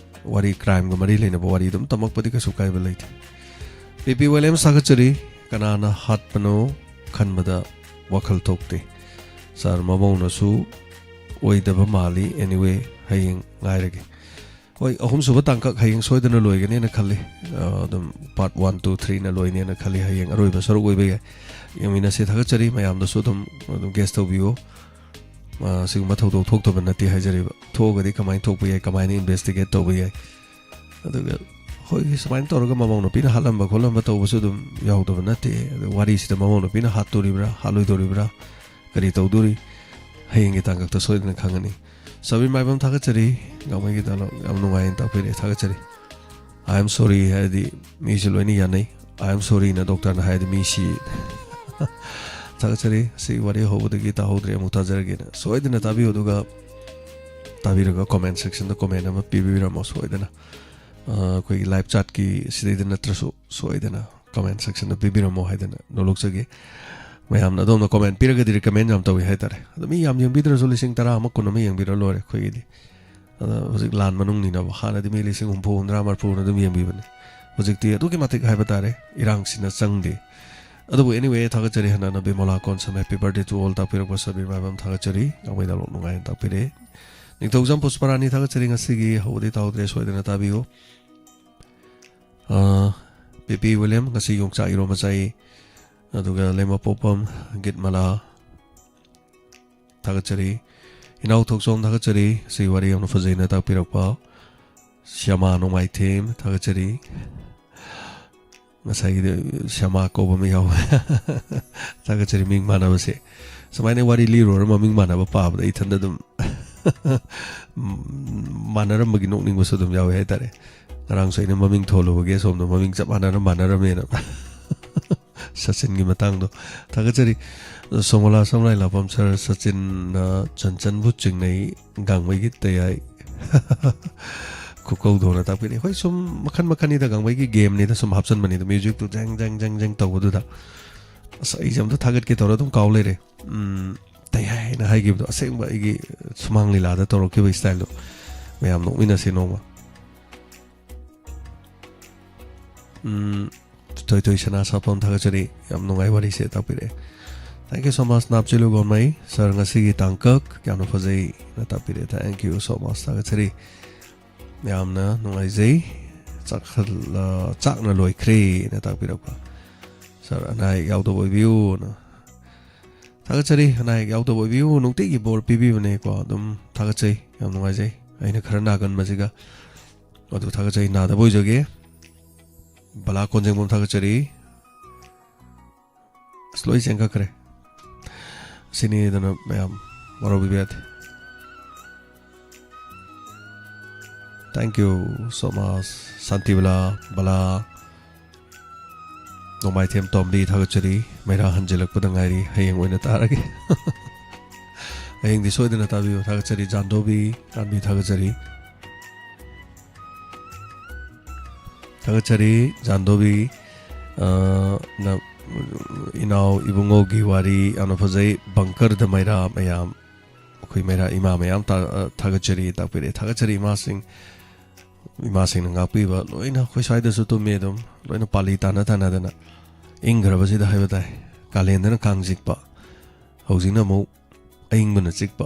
ꯋꯥꯔꯤ, ꯀ꯭ꯔꯥꯏꯝꯒ ꯃꯔꯤ ꯂꯩꯅꯕ ꯋꯥꯔꯤ ꯑꯗꯨꯝ ꯇꯝꯃꯛꯄꯗꯤ ꯀꯩꯁꯨ ꯀꯥꯏꯕ ꯂꯩꯇꯦ꯫ ꯄꯤ ꯄꯤ ꯋꯤꯂꯤꯌꯝꯁ, ꯊꯥꯒꯠꯆꯔꯤ꯫ ꯀꯅꯥꯅ ꯍꯥꯠꯄꯅꯣ ꯈꯟꯕꯗ ꯋꯥꯈꯜ ꯊꯣꯛꯇꯦ꯫ ꯁꯥꯔ ꯃꯃꯧꯅꯁꯨ ꯑꯣꯏꯗꯕ ꯃꯥꯜꯂꯤ꯫ Anyway, ꯍꯌꯦꯡ ꯉꯥꯏꯔꯒꯦ꯫ ꯍꯣꯏ, ꯑꯍꯨꯝꯁꯨꯕ ꯇꯥꯡꯀꯛ ꯍꯌꯦꯡ ꯁꯣꯏꯗꯅ ꯂꯣꯏꯒꯅꯦꯅ ꯈꯜꯂꯤ꯫ ꯑ, ꯑꯗꯨꯝ part one, two, three-ꯅ ꯂꯣꯏꯅꯦꯅ ꯈꯜꯂꯤ꯫ ꯍꯌꯦꯡ ꯑꯔꯣꯏꯕ ꯁꯔꯨꯛ ꯑꯣꯏꯕ ꯌꯥꯏ꯫ ꯌꯦꯡꯃꯤꯟꯅꯁꯤ꯫ ꯊꯥꯒꯠꯆꯔꯤ꯫ ꯃꯌꯥꯝꯗꯁꯨ ꯑꯗꯨꯝ, ꯑꯗꯨꯝ guess ꯇꯧꯕꯤꯌꯨ꯫ ꯑ, ꯁꯤꯒꯨꯝꯕ ꯊꯧꯗꯣꯛ ꯊꯣꯛꯇꯕ ꯅꯠꯇꯦ ꯍꯥꯏꯖꯔꯤꯕ꯫ ꯊꯣꯛꯑꯒꯗꯤ ꯀꯃꯥꯏꯅ ꯊꯣꯛꯄ ꯌꯥꯏ, ꯀꯃꯥꯏꯅ investigate ꯇꯧꯕ ꯌꯥꯏ꯫ ꯑꯗꯨꯒ ꯍꯣꯏ, ꯁꯨꯃꯥꯏꯅ ꯇꯧꯔꯒ ꯃꯃꯧ ꯅꯨꯄꯤꯅ ꯍꯥꯠꯂꯝꯕ ꯈꯣꯠꯂꯝꯕ ꯇꯧꯕꯁꯨ ꯑꯗꯨꯝ ꯌꯥꯎꯗꯕ ꯅꯠꯇꯦ꯫ ꯑꯗꯨ ꯋꯥꯔꯤꯁꯤꯗ ꯃꯃꯧ ꯅꯨꯄꯤꯅ ꯍꯥꯠꯇꯣꯔꯤꯕ꯭ꯔꯥ, ꯍꯥꯠꯂꯣꯏꯗꯣꯔꯤꯕ꯭ꯔꯥ, ꯀꯔꯤ ꯇꯧꯗꯣꯔꯤ, ꯍꯌꯦꯡꯒꯤ ꯇꯥꯡꯀꯛꯇ ꯁꯣꯏꯗꯅ ꯈꯪꯒꯅꯤ꯫ ꯁꯕꯤꯔ ꯃꯥꯏꯕꯝ, ꯊꯥꯒꯠꯆꯔꯤ꯫ ꯉꯥꯡꯕꯒꯤ dialogue ꯌꯥꯝ ꯅꯨꯡꯉꯥꯏꯅ ꯇꯥꯛꯄꯤꯔꯛꯑꯦ, ꯊꯥꯒꯠꯆꯔꯤ꯫ "I am sorry" ꯍꯥꯏꯔꯗꯤ ꯃꯤꯁꯨ ꯂꯣꯏꯅ ꯌꯥꯅꯩ꯫ "I am sorry"ꯅ ꯗꯣꯛꯇꯔꯅ ꯍꯥꯏꯔꯗꯤ ꯃꯤ ꯁꯤ꯫ ꯊꯥꯒꯠꯆꯔꯤ꯫ ꯁꯤ ꯋꯥꯔꯤ ꯍꯧꯕꯗꯒꯤ ꯇꯥꯍꯧꯗ꯭ꯔꯦ, ꯑꯃꯨꯛ ꯇꯥꯖꯔꯒꯦꯅ꯫ ꯁꯣꯏꯗꯅ ꯇꯥꯕꯤꯌꯨ, ꯑꯗꯨꯒ ꯇꯥꯕꯤꯔꯒ comment section-ꯗ comment ꯑꯃ ꯄꯤꯕꯤꯔꯝꯃꯣ ꯁꯣꯏꯗꯅ꯫ ꯑ, ꯑꯩꯈꯣꯏꯒꯤ live chat-ꯀꯤ ꯁꯤꯗꯩꯗ ꯅꯠꯇ꯭ꯔꯁꯨ ꯁꯣꯏꯗꯅ comment section-ꯗ ꯄꯤꯕꯤꯔꯝꯃꯣ ꯍꯥꯏꯗꯅ ꯅꯣꯂꯣꯛꯆꯒꯦ꯫ ꯃꯌꯥꯝꯅ ꯑꯗꯣꯝꯅ comment ꯄꯤꯔꯒꯗꯤ recommend ꯌꯥꯝ ꯇꯧꯏ ꯍꯥꯏꯇꯥꯔꯦ꯫ ꯑꯗꯣ ꯃꯤ ꯌꯥꯝ ꯌꯦꯡꯕꯤꯗ꯭ꯔꯁꯨ ꯂꯤꯁꯤꯡ ꯇꯔꯥ ꯑꯃ, ꯀꯨꯟ ꯑꯃ ꯌꯦꯡꯕꯤꯔ ꯂꯣꯏꯔꯦ ꯑꯩꯈꯣꯏꯒꯤꯗꯤ꯫ ꯑꯗꯣ ꯍꯧꯖꯤꯛ ꯂꯥꯟ ꯃꯅꯨꯡꯅꯤꯅꯕ, ꯍꯥꯟꯅꯗꯤ ꯃꯤ ꯂꯤꯁꯤꯡ ꯍꯨꯝꯐꯨ, ꯍꯨꯝꯗ꯭ꯔꯥ, ꯃꯔꯐꯨꯅ ꯑꯗꯨꯝ ꯌꯦꯡꯕꯤꯕꯅꯤ꯫ ꯍꯧꯖꯤꯛꯇꯤ ꯑꯗꯨꯛꯀꯤ ꯃꯇꯤꯛ ꯍꯥꯏꯕ ꯇꯥꯔꯦ, ꯏꯔꯥꯡꯁꯤꯅ ꯆꯪꯗꯦ꯫ ꯑꯗꯨꯕꯨ anyway, ꯊꯥꯒꯠꯆꯔꯤ꯫ ꯍꯟꯅ ꯍꯟꯅ ꯕꯤꯃꯣꯂꯥ Konsam, happy birthday to all ꯇꯥꯛꯄꯤꯔꯛꯄ ꯁꯕꯤꯔ ꯃꯥꯏꯕꯝ, ꯊꯥꯒꯠꯆꯔꯤ꯫ ꯉꯥꯡꯕꯩ dialogue ꯅꯨꯡꯉꯥꯏꯅ ꯇꯥꯛꯄꯤꯔꯛꯑꯦ꯫ ꯅꯤꯡꯊꯧꯖꯝ ꯄꯨꯁꯄꯔꯥꯅꯤ, ꯊꯥꯒꯠꯆꯔꯤ꯫ ꯉꯁꯤꯒꯤ ꯍꯧꯕꯗꯤ ꯇꯥꯍꯧꯗ꯭ꯔꯦ, ꯁꯣꯏꯗꯅ ꯇꯥꯕꯤꯌꯨ꯫ ꯑ, ꯄꯤ ꯄꯤ ꯋꯤꯂꯤꯌꯝ, ꯉꯁꯤ ꯌꯣꯡꯆꯥꯛ ꯏꯔꯣꯝꯕ ꯆꯥꯏ꯫ ꯑꯗꯨꯒ ꯂꯩꯃꯄꯣꯛꯄꯝ ꯒꯤꯠꯃꯂꯥ, ꯊꯥꯒꯠꯆꯔꯤ꯫ ꯏꯅꯥꯎ ꯊꯣꯛꯆꯣꯝ, ꯊꯥꯒꯠꯆꯔꯤ꯫ ꯁꯤ ꯋꯥꯔꯤ ꯌꯥꯝꯅ ꯐꯖꯩꯅ ꯇꯥꯛꯄꯤꯔꯛꯄ꯫ ꯁ꯭ꯌꯥꯃꯥ ꯅꯣꯡꯃꯥꯏꯊꯦꯝ, ꯊꯥꯒꯠꯆꯔꯤ꯫ ꯉꯁꯥꯏꯒꯤꯗꯤ ꯁ꯭ꯌꯥꯃꯥ ꯀꯧꯕ ꯑꯃ ꯌꯥꯎꯋꯦ꯫ ꯊꯥꯒꯠꯆꯔꯤ, ꯃꯤꯡ ꯃꯥꯟꯅꯕꯁꯦ꯫ ꯁꯨꯃꯥꯏꯅ ꯋꯥꯔꯤ ꯂꯤꯔꯨꯔ ꯃꯃꯤꯡ ꯃꯥꯟꯅꯕ ꯄꯥꯕꯗ ꯏꯊꯟꯗ ꯑꯗꯨꯝ ꯃꯥꯟꯅꯔꯝꯕꯒꯤ ꯅꯣꯛꯅꯤꯡꯕꯁꯨ ꯑꯗꯨꯝ ꯌꯥꯎꯋꯦ ꯍꯥꯏꯇꯥꯔꯦ꯫ ꯉꯔꯥꯡꯁꯨ ꯑꯩꯅ ꯃꯃꯤꯡ ꯊꯣꯜꯂꯨꯕꯒꯤ ꯑꯁꯣꯝꯗ ꯃꯃꯤꯡ ꯆꯞ ꯃꯥꯟꯅꯅ ꯃꯥꯟꯅꯔꯝꯃꯦꯅ꯫ ꯁꯆꯤꯟꯒꯤ ꯃꯇꯥꯡꯗꯣ꯫ ꯊꯥꯒꯠꯆꯔꯤ꯫ ꯁꯣꯃꯣꯂꯥ ꯁꯝꯂꯥꯏ ꯂꯥꯛꯄꯝ ꯁꯥꯔ, ꯁꯆꯤꯟꯅ ꯆꯟꯆꯟꯕꯨ ꯆꯤꯡꯅꯩ ꯒꯥꯡꯃꯩꯒꯤ ꯇꯌꯥꯏ ꯈꯨꯀꯧꯗꯧꯅ ꯇꯥꯛꯄꯤꯔꯛꯏ꯫ ꯍꯣꯏ, ꯁꯨꯝ ꯃꯈꯟ ꯃꯈꯟꯅꯤꯗ, ꯒꯥꯡꯃꯩꯒꯤ ꯒꯦꯝꯅꯤꯗ, ꯁꯨꯝ ꯍꯥꯞꯆꯟꯕꯅꯤꯗ, ꯃ꯭ꯌꯨꯖꯤꯛꯇꯨ ꯖꯦꯡ ꯖꯦꯡ ꯖꯦꯡ ꯖꯦꯡ ꯇꯧꯕꯗꯨꯗ꯫ ꯑꯁ, ꯑꯩꯁꯦ ꯑꯝꯇ ꯊꯥꯒꯠꯀꯦ ꯇꯧꯔ ꯑꯗꯨꯝ ꯀꯥꯎ ꯂꯩꯔꯦ꯫ ꯎꯝ, ꯇꯌꯥꯏꯅ ꯍꯥꯏꯈꯤꯕꯗꯣ ꯑꯁꯦꯡꯕ ꯑꯩꯒꯤ ꯁꯨꯃꯥꯡ ꯂꯤꯂꯥꯗ ꯇꯧꯔꯛꯈꯤꯕ ꯏꯁꯇꯥꯏꯜꯗꯣ꯫ ꯃꯌꯥꯝ ꯅꯣꯛꯃꯤꯟꯅꯁꯤ ꯅꯣꯡꯃ꯫ ꯎꯝ, ꯊꯣꯏꯊꯣꯏ ꯁꯅꯥ ꯁꯥꯐꯝ ꯊꯥꯒꯠꯆꯔꯤ꯫ ꯌꯥꯝ ꯅꯨꯡꯉꯥꯏ ꯋꯥꯔꯤꯁꯦ ꯇꯥꯛꯄꯤꯔꯛꯑꯦ꯫ Thank you so much, ꯅꯥꯞꯆꯤꯂꯨ ꯒꯣꯟꯃꯩ꯫ ꯁꯥꯔ, ꯉꯁꯤꯒꯤ ꯇꯥꯡꯀꯛ ꯌꯥꯝꯅ ꯐꯖꯩꯅ ꯇꯥꯛꯄꯤꯔꯛꯑꯦ꯫ Thank you so much, ꯊꯥꯒꯠꯆꯔꯤ꯫ ꯌꯥꯝꯅ ꯅꯨꯡꯉꯥꯏꯖꯩ꯫ ꯆꯥꯛꯈꯜ-, ꯑ, ꯆꯥꯛꯅ ꯂꯣꯏꯈ꯭ꯔꯦꯅ ꯇꯥꯛꯄꯤꯔꯛꯄ꯫ ꯁꯥꯔ, ꯑꯅꯥ ꯑꯌꯦꯛ ꯌꯥꯎꯗꯕ ꯑꯣꯏꯕꯤꯌꯨꯅ꯫ ꯊꯥꯒꯠꯆꯔꯤ꯫ ꯑꯅꯥ ꯑꯌꯦꯛ ꯌꯥꯎꯗꯕ ꯑꯣꯏꯕꯤꯌꯨ꯫ ꯅꯨꯡꯇꯤꯒꯤ ꯕꯣꯔ ꯄꯤꯕꯤꯕꯅꯦꯀꯣ꯫ ꯑꯗꯨꯝ ꯊꯥꯒꯠꯆꯩ꯫ ꯌꯥꯝ ꯅꯨꯡꯉꯥꯏꯖꯩ꯫ ꯑꯩꯅ ꯈꯔ ꯅꯥꯒꯟꯕꯁꯤꯒ꯫ ꯑꯗꯨ ꯊꯥꯒꯠꯆꯩ꯫ ꯅꯥꯗꯕ ꯑꯣꯏꯖꯒꯦ꯫ ꯕꯂꯥ ꯀꯣꯟꯖꯦꯡꯕꯝ ꯊꯥꯒꯠꯆꯔꯤ꯫ ꯑꯁ, ꯂꯣꯏ ꯆꯦꯟꯈꯠꯈ꯭ꯔꯦ꯫ ꯁꯤꯅꯤꯗꯅ ꯃꯌꯥꯝ ꯋꯥꯔꯧꯕꯤꯕ ꯌꯥꯗꯦ꯫ Thank you so much, Shantibala, ꯕꯂꯥ, ꯅꯣꯡꯃꯥꯏꯊꯦꯝ ꯇꯣꯝꯕꯤ ꯊꯥꯒꯠꯆꯔꯤ꯫ ꯃꯩꯔꯥ ꯍꯟꯖꯤꯜꯂꯛꯄꯗ ꯉꯥꯏꯔꯤ, ꯍꯌꯦꯡ ꯑꯣꯏꯅ ꯇꯥꯔꯒꯦ꯫ ꯍꯌꯦꯡꯗꯤ ꯁꯣꯏꯗꯅ ꯇꯥꯕꯤꯌꯨ꯫ ꯊꯥꯒꯠꯆꯔꯤ꯫ ꯖꯥꯟꯗꯣꯕꯤ ꯀꯥꯟꯕꯤ ꯊꯥꯒꯠꯆꯔꯤ꯫ ꯊꯥꯒꯠꯆꯔꯤ꯫ ꯖꯥꯟꯗꯣꯕꯤ, ꯑ, ꯅ-, ꯏꯅꯥꯎ ꯏꯕꯨꯡꯉꯣꯒꯤ ꯋꯥꯔꯤ ꯌꯥꯝꯅ ꯐꯖꯩ꯫ ꯕꯪꯀꯔꯗ ꯃꯩꯔꯥ ꯃꯌꯥꯝ, ꯑꯩꯈꯣꯏ ꯃꯩꯔꯥ ꯏꯃꯥ ꯃꯌꯥꯝ ꯇꯥ-, ꯑ, ꯊꯥꯒꯠꯆꯔꯤ, ꯇꯥꯛꯄꯤꯔꯛꯑꯦ꯫ ꯊꯥꯒꯠꯆꯔꯤ ꯏꯃꯥꯁꯤꯡ, ꯏꯃꯥꯁꯤꯡꯅ ꯉꯥꯛꯄꯤꯕ꯫ ꯂꯣꯏꯅ ꯑꯩꯈꯣꯏ ꯁ꯭ꯋꯥꯏꯗꯁꯨ ꯇꯨꯝꯃꯦ ꯑꯗꯨꯝ, ꯂꯣꯏꯅ ꯄꯥꯂꯤ ꯇꯥꯅ ꯇꯥꯅꯗꯅ꯫ ꯏꯪꯈ꯭ꯔꯕꯁꯤꯗ ꯍꯥꯏꯕ ꯇꯥꯏ꯫ ꯀꯥꯂꯦꯟꯗꯅ ꯀꯥꯡ ꯆꯤꯛꯄ, ꯍꯧꯖꯤꯛꯅ ꯑꯃꯨꯛ ꯑꯏꯪꯕꯅ ꯆꯤꯛꯄ꯫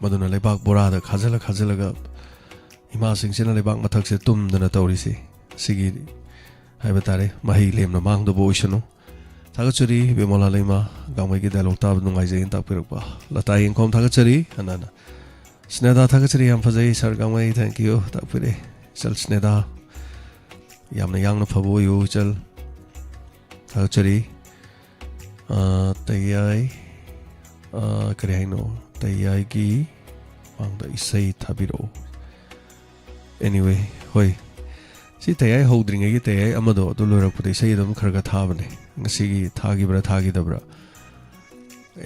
ꯃꯗꯨꯅ ꯂꯩꯕꯥꯛ ꯕꯣꯔꯥꯗ ꯈꯥꯖꯤꯜꯂ ꯈꯥꯖꯤꯜꯂꯒ ꯏꯃꯥꯁꯤꯡꯁꯤꯅ ꯂꯩꯕꯥꯛ ꯃꯊꯛꯁꯦ ꯇꯨꯝꯗꯅ ꯇꯧꯔꯤꯁꯤ꯫ ꯁꯤꯒꯤ ꯍꯥꯏꯕ ꯇꯥꯔꯦ, ꯃꯍꯩ ꯂꯦꯝꯅ ꯃꯥꯡꯗꯕ ꯑꯣꯏꯁꯅꯨ꯫ ꯊꯥꯒꯠꯆꯔꯤ ꯕꯤꯃꯣꯂꯥ ꯂꯩꯃ, ꯒꯥꯡꯃꯩꯒꯤ dialogue ꯇꯥꯕ ꯅꯨꯡꯉꯥꯏꯖꯩꯅ ꯇꯥꯛꯄꯤꯔꯛꯄ꯫ ꯂꯇꯥ ꯌꯦꯡꯈꯣꯝ ꯊꯥꯒꯠꯆꯔꯤ꯫ ꯍꯅꯥꯅ ꯁ꯭ꯅꯦꯗꯥ ꯊꯥꯒꯠꯆꯔꯤ, ꯌꯥꯝ ꯐꯖꯩ ꯁꯥꯔ ꯒꯥꯡꯃꯩ, thank you ꯇꯥꯛꯄꯤꯔꯛꯑꯦ꯫ ꯏꯆꯜ ꯁ꯭ꯅꯦꯗꯥ, ꯌꯥꯝꯅ ꯌꯥꯡꯅ ꯐꯕ ꯑꯣꯏꯌꯨ ꯏꯆꯜ꯫ ꯊꯥꯒꯠꯆꯔꯤ꯫ ꯑ, ꯇꯌꯥꯏ, ꯑ, ꯀꯔꯤ ꯍꯥꯏꯅꯣ? ꯇꯌꯥꯏꯒꯤ ꯃꯥꯡꯗ ꯏꯁꯩ ꯊꯥꯕꯤꯔꯛꯑꯣ꯫ Anyway, ꯍꯣꯏ, ꯁꯤ ꯇꯌꯥꯏ ꯍꯧꯗ꯭ꯔꯤꯉꯩꯒꯤ ꯇꯌꯥꯏ ꯑꯃꯗꯣ ꯑꯗꯨ ꯂꯣꯏꯔꯛꯄꯗ ꯏꯁꯩ ꯑꯗꯨꯝ ꯈꯔ ꯈꯔ ꯊꯥꯕꯅꯦ꯫ ꯉꯁꯤꯒꯤ ꯊꯥꯈꯤꯕ꯭ꯔꯥ ꯊꯥꯈꯤꯗꯕ꯭ꯔꯥ?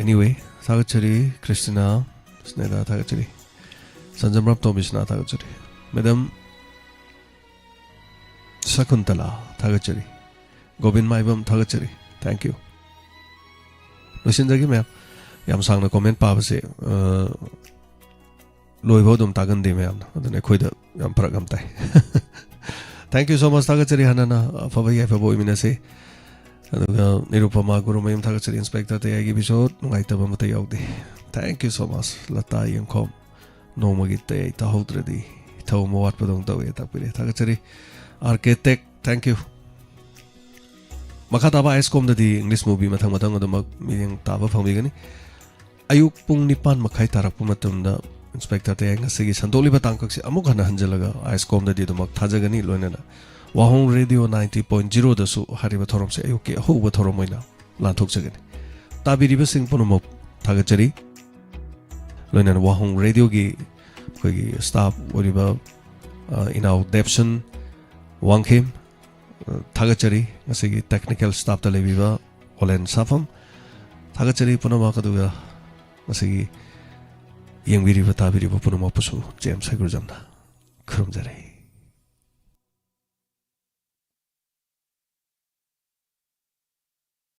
Anyway, ꯊꯥꯒꯠꯆꯔꯤ ꯈ꯭ꯔꯤꯁꯇꯤꯅꯥ, ꯁ꯭ꯅꯦꯍꯥ ꯊꯥꯒꯠꯆꯔꯤ꯫ ꯁꯟꯖꯝꯔꯥꯝ ꯇꯣꯝꯕꯤꯁꯅꯥ ꯊꯥꯒꯠꯆꯔꯤ꯫ ꯃꯦꯗꯥꯝ ꯁꯀꯨꯟꯇꯂꯥ ꯊꯥꯒꯠꯆꯔꯤ꯫ ꯒꯣꯕꯤꯟ ꯃꯥꯏꯕꯝ ꯊꯥꯒꯠꯆꯔꯤ꯫ Thank you꯫ ꯂꯣꯏꯁꯤꯟꯖꯒꯦ ꯃꯌꯥꯝ꯫ ꯌꯥꯝ ꯁꯥꯡꯅ comment ꯄꯥꯕꯁꯦ, ꯑ, ꯂꯣꯏꯐꯥꯎ ꯑꯗꯨꯝ ꯇꯥꯒꯟꯗꯦ ꯃꯌꯥꯝꯅ, ꯑꯗꯨꯅ ꯑꯩꯈꯣꯏꯗ ꯌꯥꯝ ꯐꯔꯛ ꯌꯥꯝ ꯇꯥꯏ꯫ Thank you so much꯫ ꯊꯥꯒꯠꯆꯔꯤ꯫ ꯍꯥꯟꯅꯅ ꯑꯐꯕ ꯌꯥꯏꯐꯕ ꯑꯣꯏꯃꯤꯟꯅꯁꯤ꯫ ꯑꯗꯨꯒ ꯅꯤꯔꯨꯄꯃꯥ ꯒꯨꯔꯨꯃꯌꯨꯝ ꯊꯥꯒꯠꯆꯔꯤ꯫ Inspector ꯇꯌꯥꯏꯒꯤ episode ꯅꯨꯡꯉꯥꯏꯇꯕ ꯑꯃꯠꯇ ꯌꯥꯎꯗꯦ꯫ Thank you so much꯫ Lata ꯌꯦꯡꯈꯣꯝ, ꯅꯣꯡꯃꯒꯤ ꯇꯌꯥꯏ ꯇꯥꯍꯧꯗ꯭ꯔꯗꯤ ꯏꯊꯧ ꯑꯃ ꯋꯥꯠꯄꯗꯧꯅ ꯇꯧꯋꯦ ꯇꯥꯛꯄꯤꯔꯦ꯫ ꯊꯥꯒꯠꯆꯔꯤ꯫ ꯑꯥꯔ ꯀꯦ ꯇꯦꯛ, thank you꯫ ꯃꯈꯥ ꯇꯥꯕ ꯑꯥꯏ ꯑꯦꯁ ꯀꯣꯝꯗꯗꯤ English movie ꯃꯊꯪ ꯃꯊꯪ ꯑꯗꯨꯃꯛ ꯃꯤꯠꯌꯦꯡ ꯇꯥꯕ ꯐꯪꯕꯤꯒꯅꯤ꯫ ꯑꯌꯨꯛ ꯄꯨꯡ ꯅꯤꯄꯥꯟ ꯃꯈꯥꯏ ꯇꯥꯔꯛꯄ ꯃꯇꯝꯗ Inspector ꯇꯌꯥꯏ ꯉꯁꯤꯒꯤ ꯁꯟꯗꯣꯛꯂꯤꯕ ꯇꯥꯡꯀꯛꯁꯦ ꯑꯃꯨꯛ ꯍꯟꯅ ꯍꯟꯖꯤꯜꯂꯒ ꯑꯥꯏ ꯑꯦꯁ ꯀꯣꯝꯗꯗꯤ ꯑꯗꯨꯃꯛ ꯊꯥꯖꯒꯅꯤ꯫ ꯂꯣꯏꯅꯅ ꯋꯥꯍꯣꯡ ꯔꯦꯗꯤꯑꯣ ninety point zeroꯗꯁꯨ ꯍꯥꯏꯔꯤꯕ ꯊꯧꯔꯝꯁꯦ ꯑꯌꯨꯛꯀꯤ ꯑꯍꯧꯕ ꯊꯧꯔꯝ ꯑꯣꯏꯅ ꯂꯥꯟꯊꯣꯛꯆꯒꯅꯤ꯫ ꯇꯥꯕꯤꯔꯤꯕꯁꯤꯡ ꯄꯨꯝꯅꯃꯛ ꯊꯥꯒꯠꯆꯔꯤ꯫ ꯂꯣꯏꯅꯅ ꯋꯥꯍꯣꯡ ꯔꯦꯗꯤꯑꯣꯒꯤ ꯑꯩꯈꯣꯏꯒꯤ staff ꯑꯣꯏꯔꯤꯕ, ꯑ, ꯏꯅꯥꯎ ꯗꯦꯞꯁꯟ ꯋꯥꯡꯈꯦꯝ, ꯑ, ꯊꯥꯒꯠꯆꯔꯤ꯫ ꯉꯁꯤꯒꯤ technical staffꯇ ꯂꯩꯕꯤꯕ ꯑꯣꯂꯦꯟ ꯁꯥꯐꯝ ꯊꯥꯒꯠꯆꯔꯤ ꯄꯨꯝꯅꯃꯛ꯫ ꯑꯗꯨꯒ ꯉꯁꯤꯒꯤ ꯌꯦꯡꯕꯤꯔꯤꯕ ꯇꯥꯕꯤꯔꯤꯕ ꯄꯨꯝꯅꯃꯛꯄꯨꯁꯨ ꯖꯦꯝꯁ ꯍꯩꯒ꯭ꯔꯨꯖꯝꯅ ꯈꯨꯔꯨꯝꯖꯔꯤ꯫